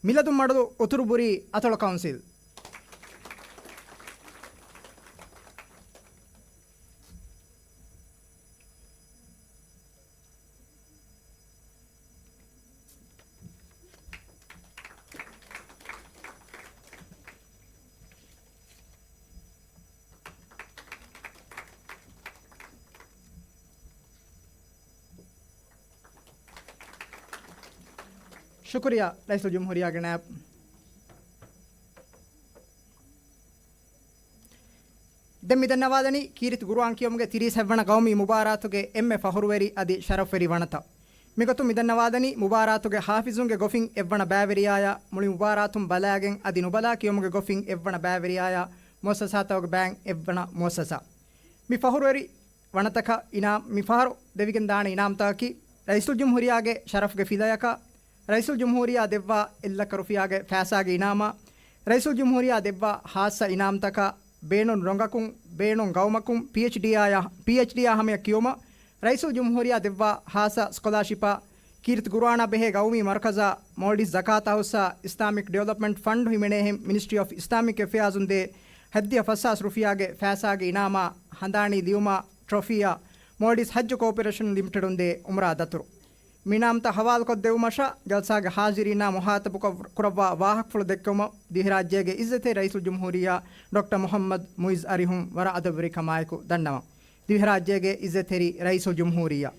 މިލަދުން މަޑުލު އުތުރު ބުރީ އަތޮޅު ކައުންސިލް. ޝުކުރިއްޔާ ރައީސުލްޖުމްހޫރިއްޔާގެ ނައިބު. ދެން މި ދަންނަވާލަނީ ކީރިތި ގުރުއާން ކިޔުމުގެ ތިރީސް އެއްވަނަ ގައުމީ މުބާރާތުގެ އެންމެ ފަޚުރުވެރި އަދި ޝަރަފްވެރި ވަނަތައް. މިގޮތުން މި ދަންނަވާލަނީ މުބާރާތުގެ ހާފިޒުންގެ ގޮފިން އެއްވަނަ ބައިވެރިޔާޔާ، މުޅި މުބާރާތުން ބަލާގެން އަދި ނުބަލާ ކިޔުމުގެ ގޮފިން އެއްވަނަ ބައިވެރިޔާޔާ، މުއައްސަސާތަކުގެ ބައިން އެއްވަނަ މުއައްސަސާ. މި ފަޚުރުވެރި ވަނަތަކަށް އިނާމް، މިފަހަރު ދެވިގެން ދާނެ އިނާމްތަކަކީ، ރައީސުލްޖުމްހޫރިއްޔާގެ ޝަރަފްގެ ފިލަޔަކަށް ރައީސުލްޖުމްހޫރިއްޔާ ދެއްވާ އެއްލައްކަ ރުފިޔާގެ ފައިސާގެ އިނާމާ، ރައީސުލްޖުމްހޫރިއްޔާ ދެއްވާ ޚާއްޞަ އިނާމްތަކާ، ބޭނުން ރޮނގަކުން، ބޭނުން ގައުމަކުން، ޕީއެޗްޑީއާ، ޕީއެޗްޑީއާ ހަމަޔަށް ކިޔުމަށް، ރައީސުލްޖުމްހޫރިއްޔާ ދެއްވާ ހާއްސަ ސްކޮލާޝިޕަށް ކީރިތި ގުރުއާނާ ބެހޭ ގައުމީ މަރުކަޒާ މޯލްޑިވްސް ޒަކާތާ ހުސްއާ އިސްލާމިކް ޑިވެލޮޕްމަންޓް ފަންޑް ހިމެނޭހެން މިނިސްޓްރީ އޮފް އިސްލާމިކް އެފެއާޒުން ދޭ ހަތްދިހަ ފަސްހާސް ރުފިޔާގެ ފައިސާގެ އިނާމާ ހަނދާނީ ލިޔުމާ ޓްރޮފީއާ މޯލްޑިވްސް ހައްޖު ކޯޕަރޭޝަން ލިމިޓެޑުން ދޭ އުމްރާ ދަތުރު. މި އިނާމްތައް ހަވާލުކޮށްދެއްވުމަށާ ޖަލްސާގެ ހާޒިރީންނާ މުހާތަބުކޮށް ކުރައްވާ ވާހަކަފުޅު ދެއްކެވުމަށް ދިވެހިރާއްޖޭގެ އިއްޒަތްތެރި ރައީސުލްޖުމްހޫރިއްޔާ ޑޮކްޓަރ މުޙައްމަދު މުޢިއްޒު އަރިހުން ވަރަށް އަދަބުވެރިކަމާއެކު ދަންނަވަން. ދިވެހިރާއްޖޭގެ އިއްޒަތްތެރި ރައީސުލްޖުމްހޫރިއްޔާ.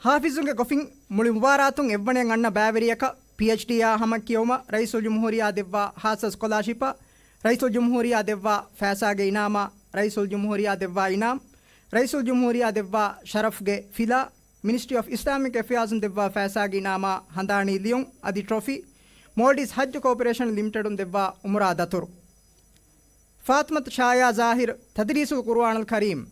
ހާފިޒުންގެ ގޮފިން މުޅި މުބާރާތުން އެއްވަނައަށް އަންނަ ބައިވެރިޔަކަށް ޕީއެޗްޑީއާ ހަމަ ކިޔެވުމަށް ރައީސުލްޖުމްހޫރިއްޔާ ދެއްވާ ހާއްސަ ސްކޮލާޝިޕަށް ރައީސުލްޖުމްހޫރިއްޔާ ދެއްވާ ފައިސާގެ އިނާމާ، ރައީސުލްޖުމްހޫރިއްޔާ ދެއްވާ އިނާމް، ރައީސުލްޖުމްހޫރިއްޔާ ދެއްވާ ޝަރަފްގެ ފިލާ، މިނިސްޓްރީ އޮފް އިސްލާމިކް އެފެއާޒުން ދެއްވާ ފައިސާގެ އިނާމާ ހަނދާނީ ލިޔުން އަދި ޓްރޮފީ، މޯލްޑިވްސް ހައްޖު ކޯޕަރޭޝަން ލިމިޓެޑުން ދެއްވާ އުމްރާ ދަތުރު. ފާތިމަތު ޝާޔާ ޒާހިރު، ތަދްރީސުލް ޤުރުއާނުލް ކަރީމް.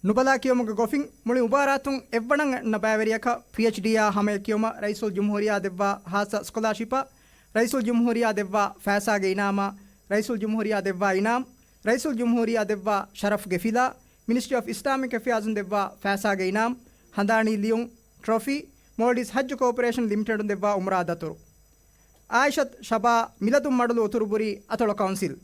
ނުބަލާ ކިޔުމުގެ ގޮފިން މުޅި މުބާރާތުން އެއްވަނަ އަންނަ ބައިވެރިޔަކަށް ޕީއެޗްޑީއާ ހަމަޔަށް ކިޔުމަށް ރައީސުލްޖުމްހޫރިއްޔާ ދެއްވާ ހާއްސަ ސްކޮލާޝިޕަށް ރައީސުލްޖުމްހޫރިއްޔާ ދެއްވާ ފައިސާގެ އިނާމާ، ރައީސުލްޖުމްހޫރިއްޔާ ދެއްވާ އިނާމް، ރައީސުލްޖުމްހޫރިއްޔާ ދެއްވާ ޝަރަފްގެ ފިލާ، މިނިސްޓްރީ އޮފް އިސްލާމިކް އެފެއާޒުން ދެއްވާ ފައިސާގެ އިނާމް، ހަނދާނީ ލިޔުން، ޓްރޮފީ، މޯލްޑިވްސް ހައްޖު ކޯޕަރޭޝަން ލިމިޓެޑުން ދެއްވާ އުމްރާ ދަތުރު. އާއިޝަތު ޝަބާ، މިލަދުން މަޑުލު އުތުރުބުރީ އަތޮޅު ކައުންސިލް.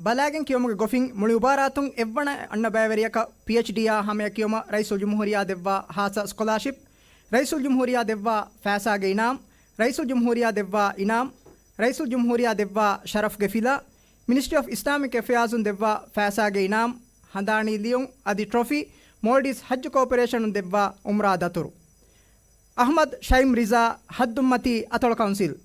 ބަލާގެން ކިޔުމުގެ ގޮފިން މުޅި މުބާރާތުން އެއްވަނަ އަންނަ ބައިވެރިޔަކަށް ޕީއެޗްޑީއާ ހަމަޔަށް ކިޔުމަށް ރައީސުލްޖުމްހޫރިއްޔާ ދެއްވާ ހާއްސަ ސްކޮލާޝިޕް، ރައީސުލްޖުމްހޫރިއްޔާ ދެއްވާ ފައިސާގެ އިނާމް، ރައީސުލްޖުމްހޫރިއްޔާ ދެއްވާ އިނާމް، ރައީސުލްޖުމްހޫރިއްޔާ ދެއްވާ ޝަރަފްގެ ފިލާ، މިނިސްޓްރީ އޮފް އިސްލާމިކް އެފެއާޒުން ދެއްވާ ފައިސާގެ އިނާމް، ހަނދާނީ ލިޔުން އަދި ޓްރޮފީ، މޯލްޑިވްސް ހައްޖު ކޯޕަރޭޝަނުން ދެއްވާ އުމްރާ ދަތުރު. އަޙްމަދު ޝައިމް ރިޒާ، ހައްދުންމަތީ އަތޮޅު ކައުންސިލް.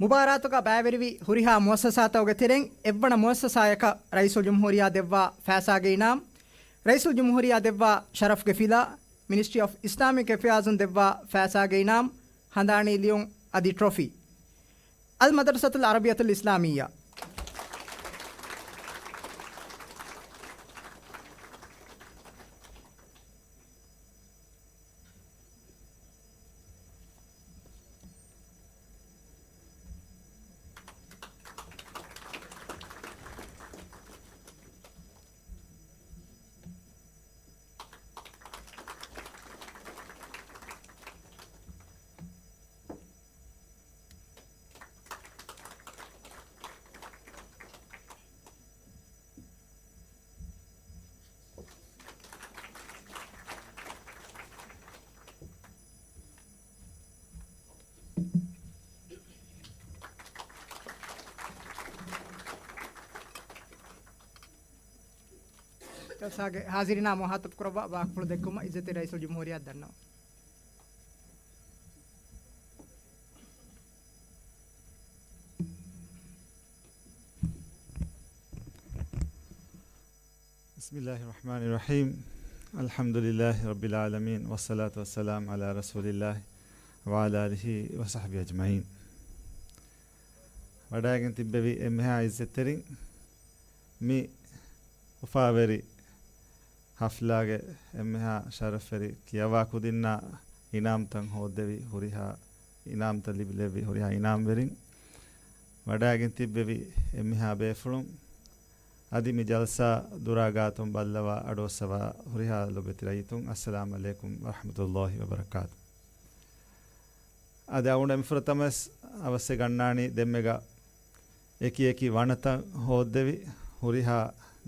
މުބާރާތުގަ ބައިވެރިވި ހުރިހާ މުއައްސަސާތަކުގެ ތެރެއިން އެއްވަނަ މުއައްސަސާޔަކަށް ރައީސުލްޖުމްހޫރިއްޔާ ދެއްވާ ފައިސާގެ އިނާމް، ރައީސުލްޖުމްހޫރިއްޔާ ދެއްވާ ޝަރަފްގެ ފިލާ، މިނިސްޓްރީ އޮފް އިސްލާމިކް އެފެއާޒުން ދެއްވާ ފައިސާގެ އިނާމް، ހަނދާނީ ލިޔުން އަދި ޓްރޮފީ. އަލް މަދްރަސަތުލް ޢަރަބިއްޔަތުލް އިސްލާމިއްޔާ. ޖަލްސާގެ ހާޒިރިންނާ މުހާތަބު ކުރައްވާ ވާހަކަފުޅު ދެއްކުމަށް އިއްޒަތްތެރި ރައީސުލްޖުމްހޫރިއްޔާ ދަންނަވަން. بسم الله الرحمن الرحيم. الحمد لله رب العالمين، والصلاة والسلام على رسول الله وعلى آله وصحبه أجمعين. ވަޑައިގެން ތިއްބެވި އެންމެހާ އިއްޒަތްތެރިން، މި އުފާވެރި ހަފްލާގެ އެންމެހާ ޝަރަފްވެރި ކިޔަވާ ކުދިންނާ އިނާމްތައް ހޯއްދެވި ހުރިހާ، އިނާމްތައް ލިބި، ލެއްވި ހުރިހާ އިނާމްވެރިން، ވަޑައިގެން ތިއްބެވި އެންމެހާ ބޭފުޅުން، އަދި މި ޖަލްސާ ދުރާ ގާތުން ބައްލަވާ އަޑުއައްސަވާ ހުރިހާ ލޮބުވެތި ރައްޔިތުން، އައްސަލާމް ޢަލައިކުމް ވަރަޙްމަތުﷲި ވަބަރަކާތު. އަދި އަޅުގަނޑު މިފުރަތަމަވެސް އަވަސްވެ ގަންނާނީ ދެންމެގަ އެކި އެކި ވަނަތައް ހޯއްދެވި ހުރިހާ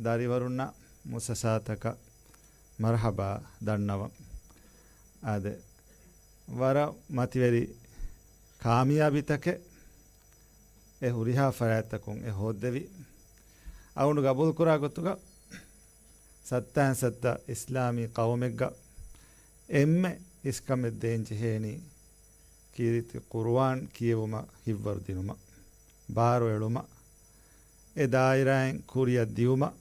ދަރިވަރުންނަށް މުއައްސަސާތަކަށް މަރުޙަބާ ދަންނަވަން. އާދެ، ވަރަށް މަތިވެރި ކާމިޔާބީތަކެއް އެ ހުރިހާ ފަރާތްތަކުން އެ ހޯއްދެވި. އަޅުގަނޑު ގަބޫލުކުރާ ގޮތުގަ ސައްތައިން ސައްތަ އިސްލާމީ ޤައުމެއްގަ އެންމެ އިސްކަމެއް ދޭން ޖެހޭނީ ކީރިތި ޤުރުއާން ކިޔެވުމަށް ހިތްވަރު ދިނުމަށް، ބާރު އެޅުމަށް، އެ ދާއިރާއިން ކުރިއަށް ދިއުމަށް،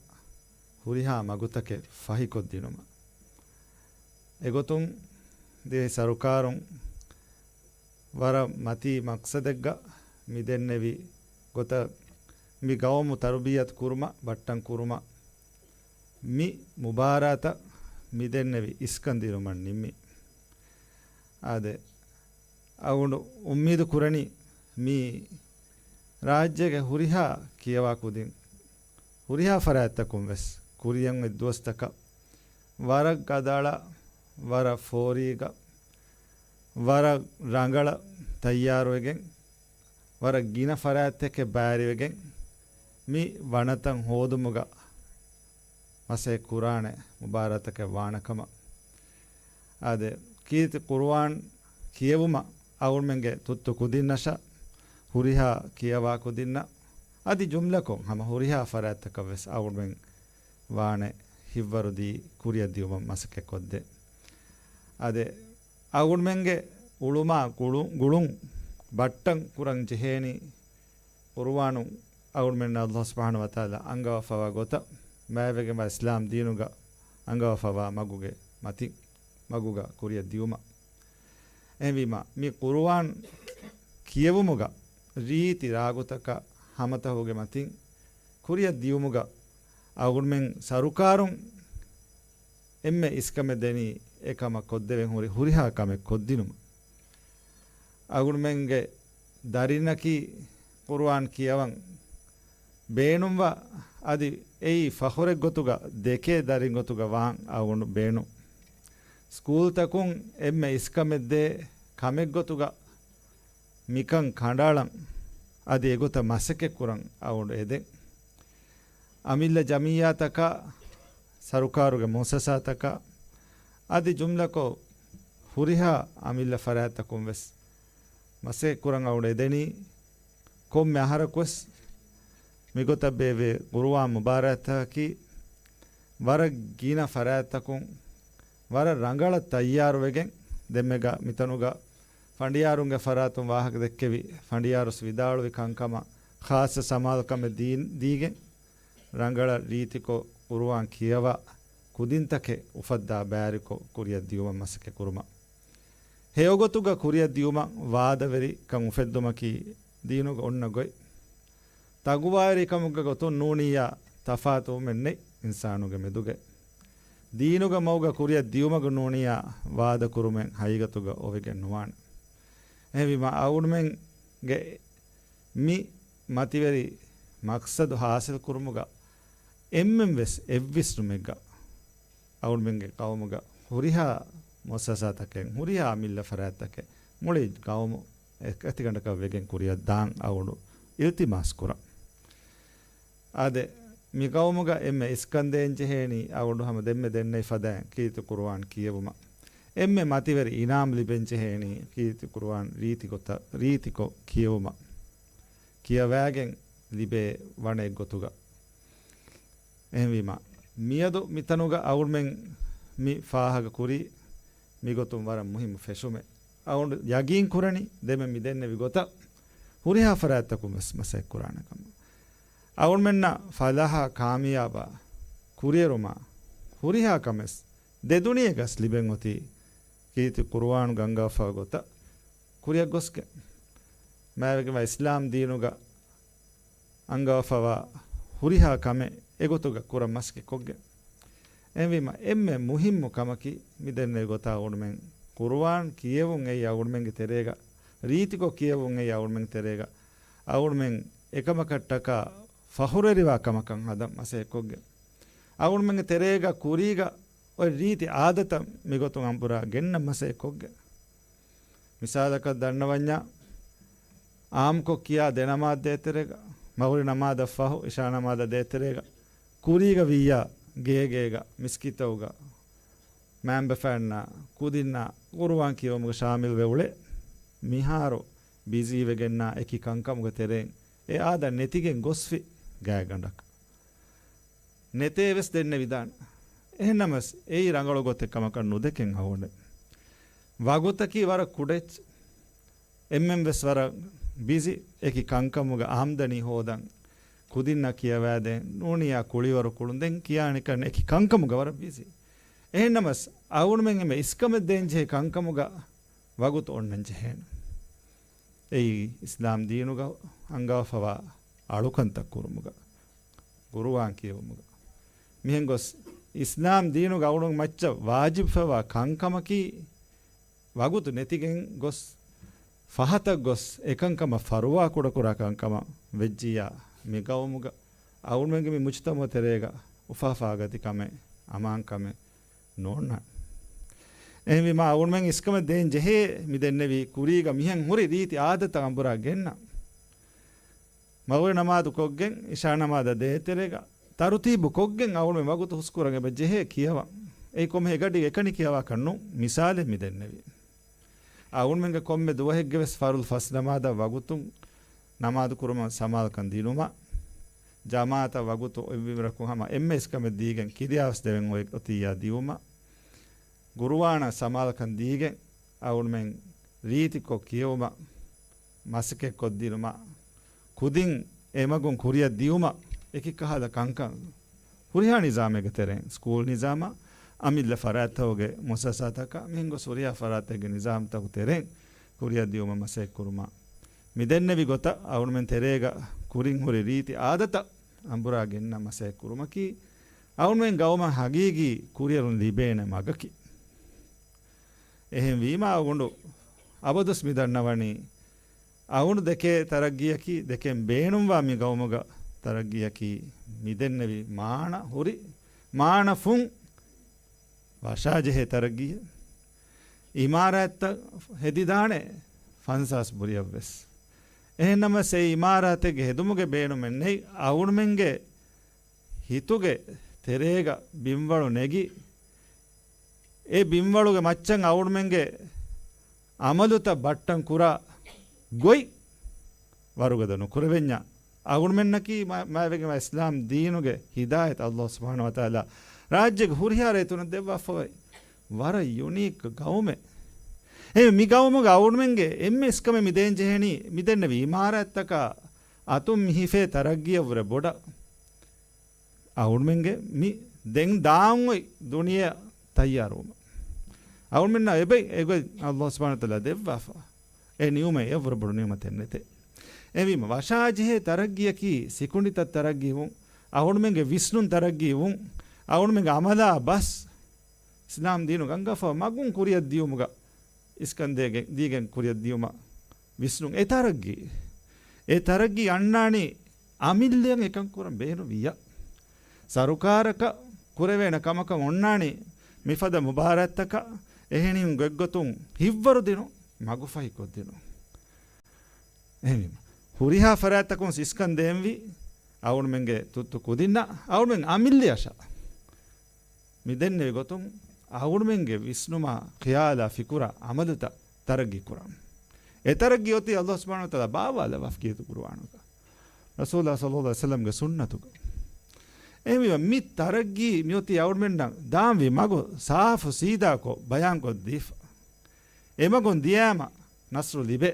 ހުރިހާ މަގުތަކެއް ފަހިކޮށްދިނުމަށް. އެގޮތުން ދިވެހި ސަރުކާރުން ވަރަށް މަތީ މަޤްޞަދެއްގަ މި ދެންނެވި ގޮތަށް މި ގައުމު ތަރުބިޔަތު ކުރުމަށް، ބައްޓަން ކުރުމަށް މި މުބާރާތަށް މި ދެންނެވި އިސްކަން ދިނުމަށް ނިންމި. އާދެ، އަޅުގަނޑު އުއްމީދު ކުރަނީ މި ރާއްޖޭގެ ހުރިހާ ކިޔަވާ ކުދިން ހުރިހާ ފަރާތްތަކުން ވެސް ކުރިއަށް އޮތް ދުވަސްތަކަށް ވަރަށް ގަދައަޅާ، ވަރަށް ފޯރީގަ، ވަރަށް ރަނގަޅަށް ތައްޔާރުވެގެން، ވަރަށް ގިނަ ފަރާތްތަކެއް ބައިވެރިވެގެން، މި ވަނަތައް ހޯދުމުގަ މަސައްކަތް ކުރާނެ މުބާރާތަކެއް ވާނެ ކަމަށް. އާދެ، ކީރިތި ޤުރުއާން ކިޔެވުމަށް އަޅުގަނޑުމެންގެ ތުއްތު ކުދިންނަށާ ހުރިހާ ކިޔަވާ ކުދިންނަށް އަދި ޖުމްލަކޮށް ހަމަ ހުރިހާ ފަރާތްތަކަށް ވެސް އަޅުގަނޑުމެން ވާނެ ހިތްވަރުދީ ކުރިއަށް ދިއުމަށް މަސައްކަތް ކޮށްދޭ. އާދެ، އަޅުގަނޑުމެންގެ އުޅުމާ ގުޅު-، ގުޅުން ބައްޓަން ކުރަން ޖެހޭނީ ޤުރުއާނުން އަޅުގަނޑުމެންނަށް ﷲ ސުބްޙާނަހޫ ވަތަޢާލާ އަންގަވާފައިވާ ގޮތަށް ބައިވެގެންވާ އިސްލާމް ދީނުގަ އަންގަވާފައިވާ މަގުގެ މަތިން، މަގުގަ ކުރިއަށް ދިއުމަށް. އެހެންވީމަ، މި ޤުރުއާން ކިޔެވުމުގަ ރީތި ރާގުތަކަށް ހަމަތަހުގެ މަތިން ކުރިއަށް ދިއުމުގަ އަޅުގަނޑުމެން ސަރުކާރުން އެންމެ އިސްކަމެއް ދެނީ އެކަމަށް ކޮށްދެވެން ހުރި ހުރިހާ ކަމެއް ކޮށްދިނުމަށް. އަޅުގަނޑުމެންގެ ދަރިންނަކީ ޤުރުއާން ކިޔަވަން ބޭނުންވާ އަދި އެއީ ފަޚުރެއްގޮތުގަ ދެކޭ ދަރިން ގޮތުގަ ވާން އަޅުގަނޑު ބޭނުން. ސްކޫލްތަކުން އެންމެ އިސްކަމެއްދޭ ކަމެއްގޮތުގަ މިކަން ކަނޑައަޅަން އަދި އެގޮތަށް މަސައްކަތްކުރަން އަޅުގަނޑު އެދެން. އަމިއްލަ ޖަމިއްޔާތަކާ، ސަރުކާރުގެ މުއައްސަސާތަކާ އަދި ޖުމްލަކޮށް ހުރިހާ އަމިއްލަ ފަރާތްތަކުން ވެސް މަސައްކަތްކުރަން އަޅުގަނޑު އެދެނީ. ކޮންމެ އަހަރަކުވެސް މިގޮތަށް ބޭއްވޭ ޤުރުއާން މުބާރާތަކީ ވަރަށް ގިނަ ފަރާތްތަކުން ވަރަށް ރަނގަޅަށް ތައްޔާރުވެގެން ދެންމެގަ މިތަނުގަ ފަނޑިޔާރުންގެ ފަރާތުން ވާހަކަ ދެއްކެވި، ފަނޑިޔާރުސް ވިދާޅުވި ކަންކަމަށް ޚާއްޞަ ސަމާލުކަމެއް ދީ-، ދީގެން، ރަނގަޅަށް ރީތިކޮށް ޤުރުއާން ކިޔަވާ، ކުދިންތަކެއް އުފައްދާ ބައިވެރިކޮށް ކުރިއަށް ދިޔުމަށް މަސައްކަތް ކުރުމަށް. ހެޔޮގޮތުގަ ކުރިއަށް ދިޔުމަށް ވާދަވެރިކަން އުފެއްދުމަކީ ދީނުގަ އޮންނަ ގޮތް. ތަގުވާވެރިކަމުގެ ގޮތުން ނޫނިއްޔާ ތަފާތުވުމެއް ނެތް އިންސާނުގެ މެދުގައި. ދީނުގަ މަގުގަ ކުރިއަށް ދިޔުމަކު ނޫނިއްޔާ ވާދަކުރުމެއް ހަގީގަތުގަ އޮވެގެން ނުވާނެ. އެހެންވީމަ އަޅުގަނޑުމެންގެ މި މަތިވެރި މަޤްޞަދު ޙާޞިލް ކުރުމުގަ އެންމެން ވެސް އެއްވިސްނުމެއްގަ އަޅުގަނޑުމެންގެ ޤައުމުގަ ހުރިހާ މުއައްސަސާތަކެއް، ހުރިހާ އަމިއްލަ ފަރާތްތަކެއް މުޅި ޤައުމު އެކަތިގަނޑަކަށް ވެގެން ކުރިއަށް ދާން އަޅުގަނޑު އިލްތިމާސް ކުރަން. އާދެ، މި ޤައުމުގަ އެންމެ އިސްކަން ދޭން ޖެހޭނީ އަޅުގަނޑު ހަމަ ދެންމެ ދެންނެވި ފަދައިން ކީރިތި ޤުރުއާން ކިޔެވުމަށް. އެންމެ މަތިވެރި އިނާމް ލިބެން ޖެހޭނީ ކީރިތި ޤުރުއާން ރީތި ގޮތަށް، ރީތިކޮށް ކިޔެވުމަށް. ކިޔަވައިގެން ލިބޭ ވަނައެއް ގޮތުގަ. އެހެންވީމަ، މިއަދު މިތަނުގަ އަޅުގަނޑުމެން މި ފާހަގަ ކުރީ މިގޮތުން ވަރަށް މުހިއްމު ފެށުމެއް. އަޅުގަނޑު ޔަގީން ކުރަނީ ދެންމެ މި ދެންނެވި ގޮތަށް ހުރިހާ ފަރާތްތަކުން ވެސް މަސައްކަތް ކުރާނެ ކަމަށް. އަޅުގަނޑުމެންނަށް ފަލާޙާ ކާމިޔާބާ ކުރިއެރުމާ ހުރިހާ ކަމެއް ދެ ދުނިޔެގަސް ލިބެން އޮތީ ކީރިތި ޤުރުއާނުގަ އަންގާފާ ގޮތަށް ކުރިއަށް ގޮސްގެން. މާތްވެގެންވާ އިސްލާމް ދީނުގަ އަންގާފަވާ ހުރިހާ ކަމެއް އެގޮތުގަ ކުރަން މަސައްކަތް ކޮށްގެން. އެހެންވީމަ، އެންމެ މުހިއްމު ކަމަކީ މި ދެންނެވި ގޮތަށް އަޅުގަނޑުމެން ޤުރުއާން ކިޔެވުން އެއީ އަޅުގަނޑުމެންގެ ތެރޭގަ، ރީތިކޮށް ކިޔެވުން އެއީ އަޅުގަނޑުމެންގެ ތެރޭގަ، އަޅުގަނޑުމެން އެކަމަކަށްޓަކާ ފަޚުރުވެރިވާ ކަމަކަށް ހަދަން މަސައްކަތް ކޮށްގެން. އަޅުގަނޑުމެންގެ ތެރޭގަ ކުރީގަ އޮތް ރީތި އާދަތައް މިގޮތުން އަނބުރާ ގެންނަން މަސައްކަތް ކޮށްގެން. މިސާލަކަށް ދަންނަވަންޏާ، އާއްމުކޮށް ކިޔާ ދެ ނަމާދު ދޭތެރޭގަ، މަޣުރިބް ނަމާދަށް ފަހު އިޝާ ނަމާދަށް ދޭތެރޭގަ، ކުރީގަ ވިއްޔާ ގޭގޭގަ، މިސްކިތުގަ، މައިންބަފައިންނާ ކުދިންނާ ޤުރުއާން ކިޔެވުމުގަ ޝާމިލްވެ އުޅޭ. މިހާރު ބިޒީވެގެންނާ އެކި ކަންކަމުގެ ތެރެއިން އެ އާދަ ނެތިގެން ގޮސްފި ގާތްގަނޑަކަށް. ނެތޭވެސް ދެންނެވިދާނެ. އެހެންނަމަވެސް، އެއީ ރަނގަޅު ގޮތެއް ކަމަކަށް ނުދެކެން އަޅުގަނޑެއް. ވަގުތަކީ ވަރަށް ކުޑަ އެއްޗެއް. އެންމެން ވެސް ވަރަށް ބިޒީ އެކި ކަންކަމުގަ އާމްދަނީ ހޯދަން، ކުދިންނަށް ކިޔަވައިދޭން، ނޫނިއްޔާ ކުޅިވަރު ކުޅުންދެން ކިޔާނެކަން އެކި ކަންކަމުގަ ވަރަށް ބިޒީ. އެހެންނަމަވެސް، އަޅުގަނޑުމެން އެންމެ އިސްކަމެއް ދޭންޖެހޭ ކަންކަމުގަ ވަގުތު އޮންނަން ޖެހޭނެ. އެއީ އިސްލާމް ދީނުގަ އަންގާފަވާ އަޅުކަންތައް ކުރުމުގަ، ޤުރުއާން ކިޔެވުމުގަ. މިހެން ގޮސް އިސްލާމް ދީނުގަ އަޅުގަނޑު މައްޗަށް ވާޖިބުފަވާ ކަންކަމަކީ، ވަގުތު ނެތިގެން ގޮސް، ފަހަތަށް ގޮސް، އެކަންކަމަށް ފަރުވާ ކުޑަކުރާ ކަންކަމަށް ވެއްޖިއްޔާ، މި ޤައުމުގަ އަޅުގަނޑުމެންގެ މި މުޖުތަމަޢު ތެރޭގަ އުފާފާ ގަތި ކަމެއް، އަމާން ކަމެއް ނޯންނާނެ. އެހެންވީމާ، އަޅުގަނޑުމެން އިސްކަމެއް ދޭން ޖެހޭ، މި ދެންނެވި ކުރީގަ މިހެން ހުރި ރީތި އާދަތައް އަނބުރާ ގެންނަ. މަޣުރިބް ނަމާދު ކޮށްގެން، އިޝާ ނަމާދަށް ދޭތެރޭގަ ތަރުތީބު ކޮށްގެން އަޅުގަނޑުމެން ވަގުތު ހުސްކުރަން އެބަ ޖެހޭ ކިޔަވަން. އެއީ ކޮންމެ އެކަޑި އެކަނި ކިޔަވާކަށް ނޫން، މިސާލެއް މި ދެންނެވީ. އަޅުގަނޑުމެންގެ ކޮންމެ ދުވަހެއްގެ ވެސް ފަރުޟު ފަސް ނަމާދަށް ވަގުތުން ނަމާދު ކުރުމަށް ސަމާލުކަން ދިނުމަށް، ޖަމާޢަތަށް ވަގުތު އޮތްވީމަ ހަމަ އެންމެ އިސްކަމެއް ދީގެން ކިރިޔާވެސް ދެވެން އޮތް އޮތިއްޔާ ދިއުމަށް، ޤުރުއާނަށް ސަމާލުކަން ދީގެން އަޅުގަނޑުމެން ރީތިކޮށް ކިޔެވުމަށް، މަސައްކަތްކޮށްދިނުމަށް، ކުދިން އެމަގުން ކުރިއަށް ދިޔުމަށް އެކި ކަހަލަ ކަންކަން ހުރިހާ ނިޒާމެއްގެ ތެރެއިން، ސްކޫލް ނިޒާމާ، އަމިއްލަ ފަރާތްތަކުގެ މުއައްސަސާތަކާ، މިހެން ގޮސް ހުރިހާ ފަރާތެއްގެ ނިޒާމްތަކުގެ ތެރެއިން ކުރިއަށް ދިޔުމަށް މަސައްކަތް ކުރުމަށް، މި ދެންނެވި ގޮތަށް އަޅުގަނޑުމެން ތެރޭގަ ކުރިން ހުރި ރީތި އާދަތައް އަނބުރާ ގެންނަން މަސައްކަތް ކުރުމަކީ، އަޅުގަނޑުމެން ގައުމަށް ހަގީގީ ކުރިއެރުން ލިބޭނެ މަގަކީ. އެހެންވީމާ، އަޅުގަނޑު އަބަދުސް މި ދަންނަވަނީ، އަޅުގަނޑު ދެކޭ ތަރައްގީއަކީ، ދެކެން ބޭނުންވާ މި ގައުމުގަ ތަރައްގީއަކީ، މި ދެންނެވި މާނަ ހުރި، މާނަފުން ވަށާޖެހޭ ތަރައްގީއެއް. އިމާރާތްތައް ހެދިދާނެ ފަންސާސް ބުރިއަށްވެސް. އެހެންނަމަވެސް، އެ އިމާރާތެއްގެ ހެދުމުގެ ބޭނުމެއް ނެތް. އަޅުގަނޑުމެންގެ ހިތުގެ ތެރޭގަ ބިންވަޅު ނެގި، އެ ބިންވަޅުގެ މައްޗަށް އަޅުގަނޑުމެންގެ އަމަލުތައް ބައްޓަން ކުރާ ގޮތް ވަރުގަދަ ނުކުރެވެންޏާ، އަޅުގަނޑުމެންނަކީ މާ-، މާތްވެގެންވާ އިސްލާމް ދީނުގެ ހިދާޔަތް ﷲ ސުބްޙާނަހޫ ވަތަޢާލާ ރާއްޖޭގެ ހުރިހާ ރޭތުން ދެއްވާފައި ވަރަށް ޔުނީކް ގައުމެއް. ހެ، މި ގައުމުގަ އަޅުމެންގެ އެންމެ އިސްކަމެއް މި ދޭން ޖެހެނީ، މި ދެންނެވި އިމާރާތްތަކާ އަތުން މި ހިފޭ ތަރައްގީއަށްވުރެ ބޮޑަށް. އަޅުމެންގެ މި ދެން ދާން އޮތް ދުނިޔެއަށް ތައްޔާރުވުމަށް. އަޅުމެންނަށް އެބައި އެގޮތް ﷲ ސުބްޙާނަހޫ ވަތަޢާލާ ދެއްވާފަ. އެ ނިޢުމަތް އެއަށްވުރެ ބޮޑު ނިޢުމަތެއް ނެތޭ. އެހެންވީމަ، ވަށާޖެހޭ ތަރައްގީއަކީ ސިކުނޑިތައް ތަރައްގީވުން، އަޅުމެންގެ ވިސްނުން ތަރައްގީވުން، އަޅުމެންގެ އަމަލާ ބަސް، އިސްލާމް ދީނުގަ އަންގާފަ މަގުން ކުރިއަށް ދިޔުމުގަ އިސްކަން ދޭގެ-، ދީގެން ކުރިއަށް ދިޔުމަށް ވިސްނުން. އެ ތަރައްގީ، އެ ތަރައްގީ އަންނާނީ އަމިއްލައަށް އެކަން ކުރަން ބޭނުންވިއްޔާ. ސަރުކާރަކަށް ކުރެވޭނެ ކަމަކަށް އޮންނާނީ މިފަދަ މުބާރާތްތަކަށް އެހެނިހެން ގޮތްގޮތުން ހިތްވަރު ދިނުން، މަގުފަހިކޮށްދިނުން. އެހެންވީމަ، ހުރިހާ ފަރާތްތަކުން އިސްކަން ދޭންވީ އަޅުމެންގެ ތުއްތު ކުދިންނަށް، އަޅުމެން އަމިއްލައަށާ. މި ދެންނެވި ގޮތުން އަޅުމެންގެ ވިސްނުމާ، ޚިޔާލާ، ފިކުރާ، އަމަލުތައް ތަރައްގީ ކުރަން. އެ ތަރައްގީ އޮތީ ﷲ ސުބްޙާނަހޫ ވަތަޢާލާ ބާވާލައްވާފަ ކީރިތި ޤުރުއާނުގަ، ރަސޫލާ ޞައްލައްލާހު ޢަލައިހި ވަސައްލަމްގެ ސުންނަތުގަ. އެހެންވީމަ، މި ތަރައްގީ މިއޮތީ އަޅުމެންނަށް ދާންވީ މަގު ސާފު ސީދާކޮށް ބަޔާންކޮށްދީފަ. އެމަގުން ދިޔާމަ ނަޞްރު ލިބޭ.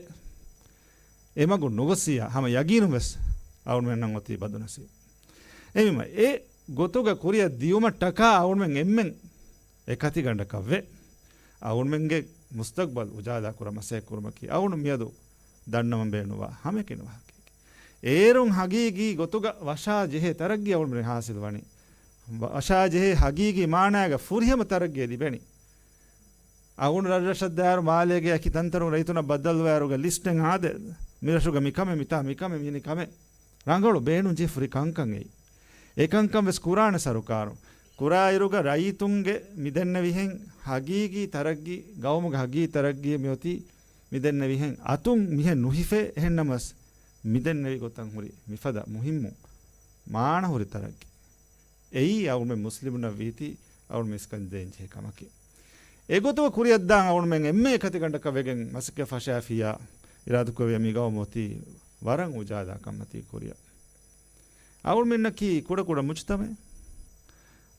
އެމަގުން ނުގޮސިޔާ ހަމަ ޔަގީނުން ވެސް އަޅުމެންނަށް އޮތީ ބަދުނަސީބު. އެހެންވީމަ، އެ ގޮތުގަ ކުރިއަށް ދިޔުމަށްޓަކާ އަޅުމެން އެންމެން އެކަތިގަނޑަކަށްވެ، އަޅުމެންގެ މުސްތަޤްބަލް އުޖާލާ ކުރަން މަސައްކަތް ކުރުމަކީ އަޅުން މިއަދު ދަންނަވަން ބޭނުންވާ ހަމައެކަނި ވާހަކައެކޭ. އޭރުން ހަގީގީ ގޮތުގަ ވަށާ ޖެހޭ ތަރައްގީ އަޅުމެން ހާސިލް ވަނީ. ވަށާ ޖެހޭ ހަގީގީ މާނާގަ ފުރިހަމަ ތަރައްގީ ލިބެނީ. އަޅުން ރަށްރަށަށް ދާއިރު މާލޭގެ އަކި ތަންތަނުން ރައްޔިތުންނަށް ބައްދަލުވާއިރުގަ ލިސްޓެއް ހާދޭ. މިރަށުގަ މިކަމެއް، މިތާ މިކަމެއް، މިނި ކަމެއް. ރަނގަޅު ބޭނުން ޖެހި ފުރި ކަންކަން އެއީ. އެ ކަންކަން ވެސް ކުރާނެ ސަރުކާރުން. ކުރާއިރުގަ ރައްޔިތުންގެ މިދެންނެވިހެން ހަގީގީ ތަރައްގީ، ގައުމުގެ ހަގީގީ ތަރައްގީ މިއޮތީ މިދެންނެވިހެން އަތުން މިހެން ނުހިފޭ. އެހެންނަމަސް މިދެންނެވި ގޮތަށް ހުރި މިފަދަ މުހިއްމު މާނަ ހުރި ތަރައްގީ. އެއީ އަޅުމެން މުސްލިމުންނަށް ވީތީ އަޅުމެން އިސްކަން ދޭން ޖެހޭ ކަމަކީ. އެގޮތުގަ ކުރިއަށްދާން އަޅުމެން އެންމެ އެކަތިގަނޑަކަށް ވެގެން މަސައްކަތް ފަށާފިއްޔާ އިރާދަކުރެއްވިއްޔާ މި ގައުމު އޮތީ ވަރަށް އުޖާލާ ކަންމަތީ ކުރިއަށް. އަޅުމެންނަކީ ކުޑަކުޑަ މުޖުތަމަޢެއް.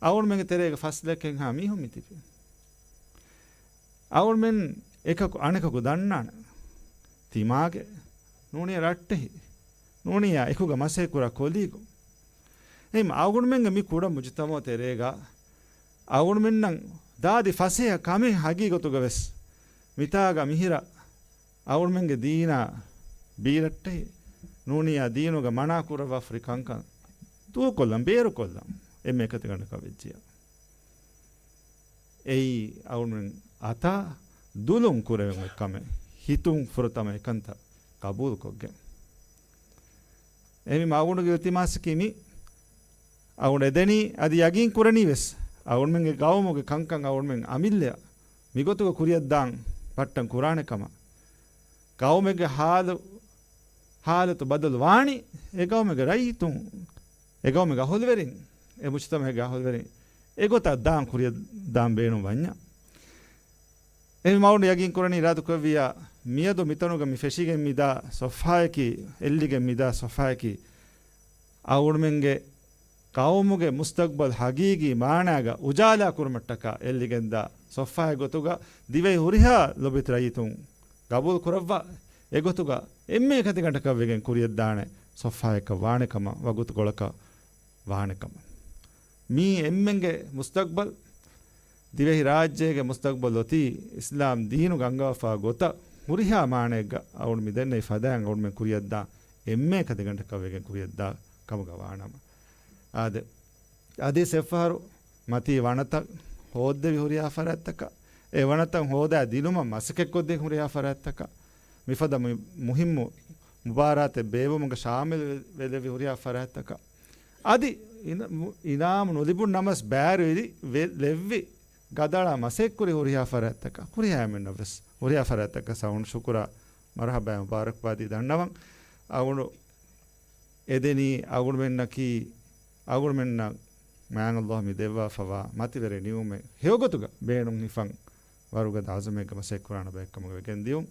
އަޅުމެންގެ ތެރޭގަ ފަސް ލައްކައެއްހާ މީހުން މިތިބި. އަޅުމެން އެކަކު އަނެކަކު ދަންނާނެ. ތިމާގެ ނޫނިޔާ ރައްޓެހި. ނޫނިޔާ އެކުގަ މަސައްކަތްކުރާ ކޮލީގު. އެހެން އަޅުގަނޑުމެންގެ މި ކުޑަ މުޖުތަމަޢު ތެރޭގަ އަޅުގަނޑުމެންނަށް ދާދި ފަސޭހަ ކަމެއް ހަގީގަތުގަ ވެސް މިތާގަ މިހިރަ އަޅުގަނޑުމެންގެ ދީނާ ބީރައްޓެހި ނޫނިޔާ ދީނުގަ މަނާ ކުރައްވާފަ ހުރި ކަންކަން ދޫކޮށްލަން، ބޭރުކޮށްލަން އެންމެ އެކަތިގަނޑަކަށް ވެއްޖިއްޔާ. އެއީ އަޅުގަނޑުމެން އަތާ ދުލުން ކުރެވެން އޮތް ކަމެއް، ހިތުން ފުރަތަމަ އެކަންތައް ޤަބޫލުކޮށްގެން. އެހެންވީމަ އަޅުގަނޑުގެ އިލްތިމާސަކީ މި އަޅުގަނޑު އެދެނީ އަދި ޔަގީން ކުރަނީ ވެސް އަޅުގަނޑުމެންގެ ގައުމުގެ ކަންކަން އަޅުގަނޑުމެން އަމިއްލައަށް މިގޮތުގަ ކުރިއަށްދާން ޕައްޓަން ކުރާނެ ކަމަށް. ގައުމެއްގެ ހާލު، ހާލަތު ބަދަލު ވާނީ އެ ގައުމެއްގެ ރައްޔިތުން، އެ ގައުމެއްގެ އަހުލުވެރިން، އެ މުޖުތަމަޢެއްގެ އަހުލުވެރިން އެގޮތަށް ދާން ކުރިއަށް ދާން ބޭނުން ވަންޏާ. އެހެން އަޅުގަނޑު ޔަގީން ކުރަނީ އިރާދަކުރެއްވިއްޔާ މިއަދު މިތަނުގަ މި ފެށިގެން މިދާ ޞައްފާއަކީ، އެއްލިގެން މިދާ ޞައްފާއަކީ، އަޅުގަނޑުމެންގެ ގައުމުގެ މުސްތަޤްބަލް ހަގީގީ މާނާގަ އުޖާލާ ކުރުމަށްޓަކާ އެއްލިގެންދާ ޞައްފާއެއް ގޮތުގަ ދިވެހި ހުރިހާ ލޯބިވެތި ރައްޔިތުން ގަބޫލު ކުރައްވާ، އެގޮތުގަ އެންމެ އެކަތިގަނޑަކަށް ވެގެން ކުރިއަށްދާނެ ޞައްފާއަކަށް ވާނެ ކަމަށް، ވަގުތުކޮޅަކަށް ވާނެ ކަމަށް. މީ އެންމެންގެ މުސްތަޤްބަލް، ދިވެހި ރާއްޖޭގެ މުސްތަޤްބަލް އޮތީ އިސްލާމް ދީނުގަ އަންގަވާފާ ގޮތަށް ހުރިހާ މާނައެއްގަ އަޅުގަނޑު މިދެންނެވި ފަދައިން އަޅުގަނޑުމެން ކުރިއަށްދާ އެންމެ އެކަތިގަނޑަކަށް ވެގެން ކުރިއަށްދާ ކަމުގަ ވާނަމަ. އާދެ، އަދި އެއްފަހަރު މަތީ ވަނަތައް ހޯއްދެވި ހުރިހާ ފަރާތްތަކަށް، އެ ވަނަތައް ހޯދާ ދިނުމަށް މަސައްކަތްކޮށްދިން ހުރިހާ ފަރާތްތަކަށް، މިފަދަ މު-، މުހިއްމު މުބާރާތެއް ބޭއްވުމުގަ ޝާމިލް ވެ-، ވެލެއްވި ހުރިހާ ފަރާތްތަކަށް، އަދި އިނ-، މު-، އިނާމު ނުލިބުން ނަމަސް ބައިވެރިވެ-، ލެއްވި ގަދަޅާ މަސައްކަތްކުރި ހުރިހާ ފަރާތްތަކަށް، ހުރިހާ އެންމެންނަށް ވެސް، ހުރިހާ ފަރާތްތަކަށް ސައުން ޝުކުރާ މަރުޙަބާ މުބާރަކްބާދީ ދަންނަވަން. އަޅުގަނޑު އެދެނީ އަޅުގަނޑުމެންނަކީ، އަޅުގަނޑުމެންނަށް މާތް ﷲ މި ދެއްވާފަވާ މަތިވެރި ނިޢުމަތް ހެޔޮގޮތުގަ ބޭނުން ހިފަން ވަރުގަދަ ޢަޒުމެއްގަ މަސައްކަތްކުރާނެ ބައެއްކަމުގަ ވެގެން ދިޔުން.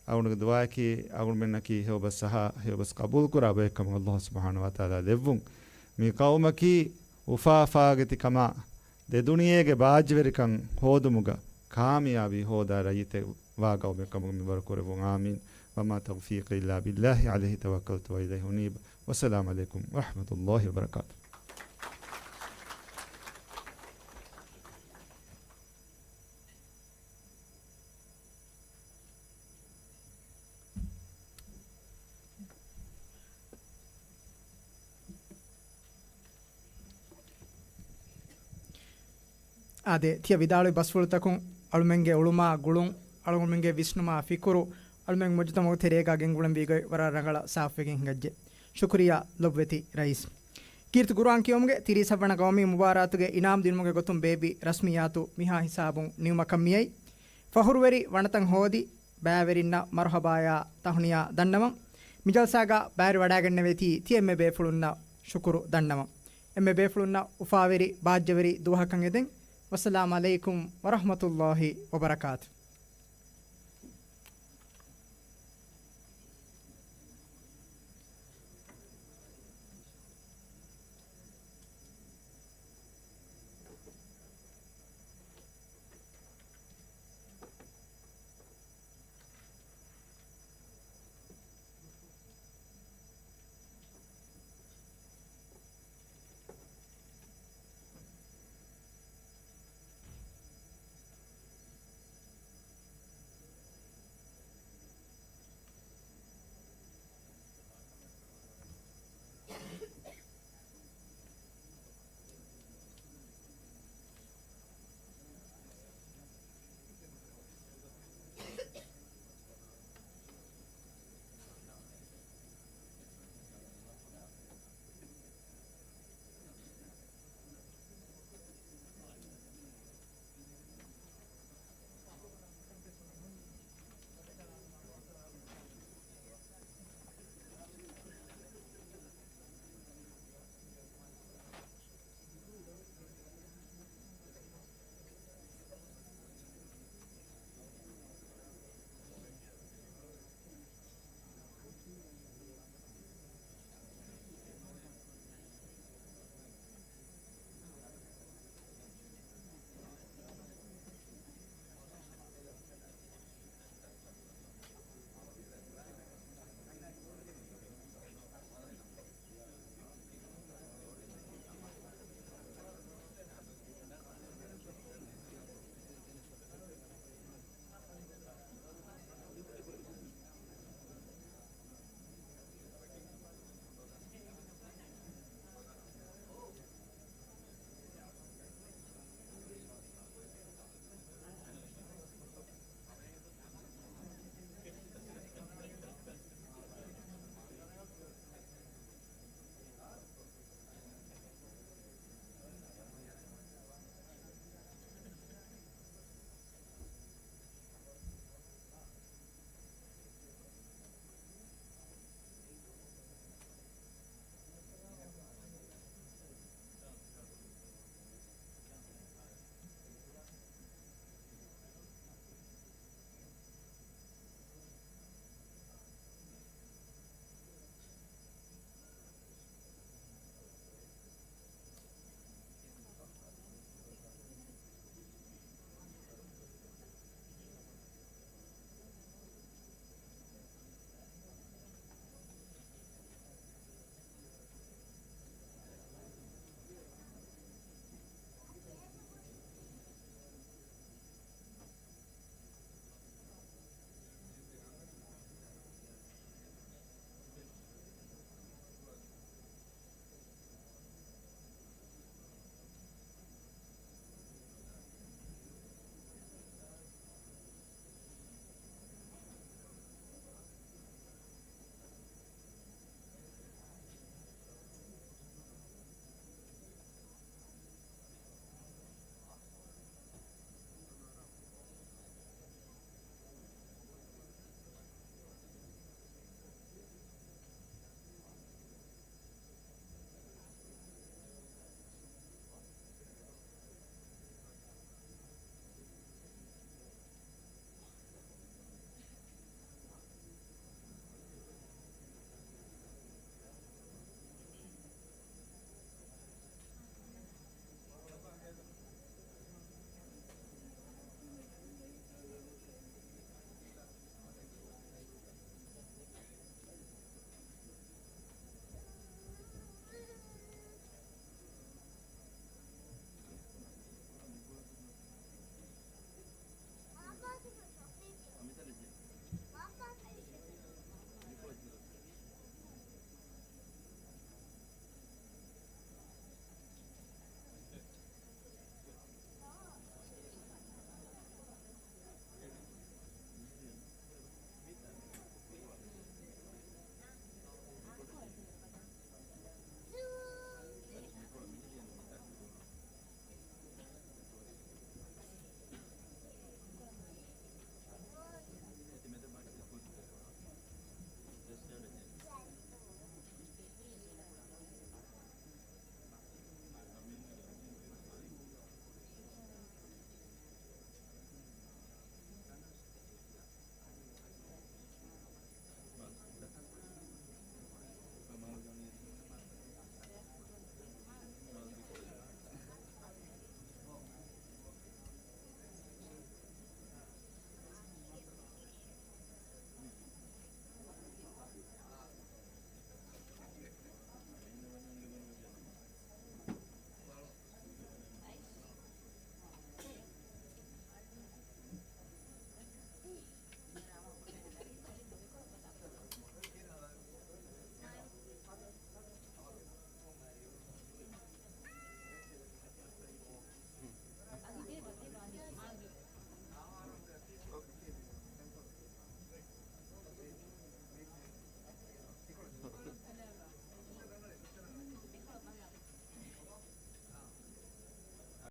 އަޅުގަނޑުގެ ދުޢާއަކީ، އަޅުގަނޑުމެންނަކީ ހެޔޮބަސް އަހާ، ހެޔޮބަސް ޤަބޫލުކުރާ ބައެއްކަމަށް ﷲ ސުބްޙާނަހޫ ވަތަޢާލާ ލެއްވުން. މި ޤައުމަކީ އުފާފާގަތިކަމާ، ދެދުނިޔޭގެ ބާއްޖަވެރިކަން ހޯދުމުގަ ކާމިޔާބީ ހޯދާ ރައްޔިތެއް ވާ ގައުމެއް ކަމުގަ މިންވަރު ކުރެއްވުން. އާމީން. وما توفيقي إلا بالله عليه توكلت وإليه أنيب. والسلام عليكم ورحمة الله وبركاته. އާދެ، ތިޔަ ވިދާޅުވި ބަސްފުޅުތަކުން އަޅުމެންގެ އުޅުމާ ގުޅުން، އަޅުމެންގެ ވިސްނުމާ ފިކުރު، އަޅުމެން މުޖުތަމަޢު ތެރޭގަ ގެންގުޅެންވީގޮތް ވަރަށް ރަނގަޅަށް ސާފުވެގެން ހިނގައްޖެ. ޝުކުރިއްޔާ ލޮބުވެތި ރައީސް. ކީރިތި ގުރުއާން ކިޔުމުގެ ތިރީސް އަށް ވަނަ ގައުމީ މުބާރާތުގެ އިނާމް ދިނުމުގެ ގޮތުން ބޭއްވި ރަސްމިއްޔާތު މިހާ ހިސާބުން ނިމުމަކަށް މިއައީ. ފަޚުރުވެރި ވަނަތައް ހޯދި، ބައިވެރިންނަށް މަރުޙަބާޔާ ތަހުނިޔާ ދަންނަވަން. މިޖަލްސާގަ ބައިވެރިވަޑައިގެންނެވޭތީ ތިޔަ އެންމެ ބޭފުޅުންނަށް ޝުކުރު ދަންނަވަން. އެންމެ ބޭފުޅުންނަށް އުފާވެރި ބާއްޖަވެރި ދުވަހަކަށް އެދެން. ވައްސަލާމް ޢަލައިކުމް ވަރަޙްމަތުﷲ ވަބަރަކާތު.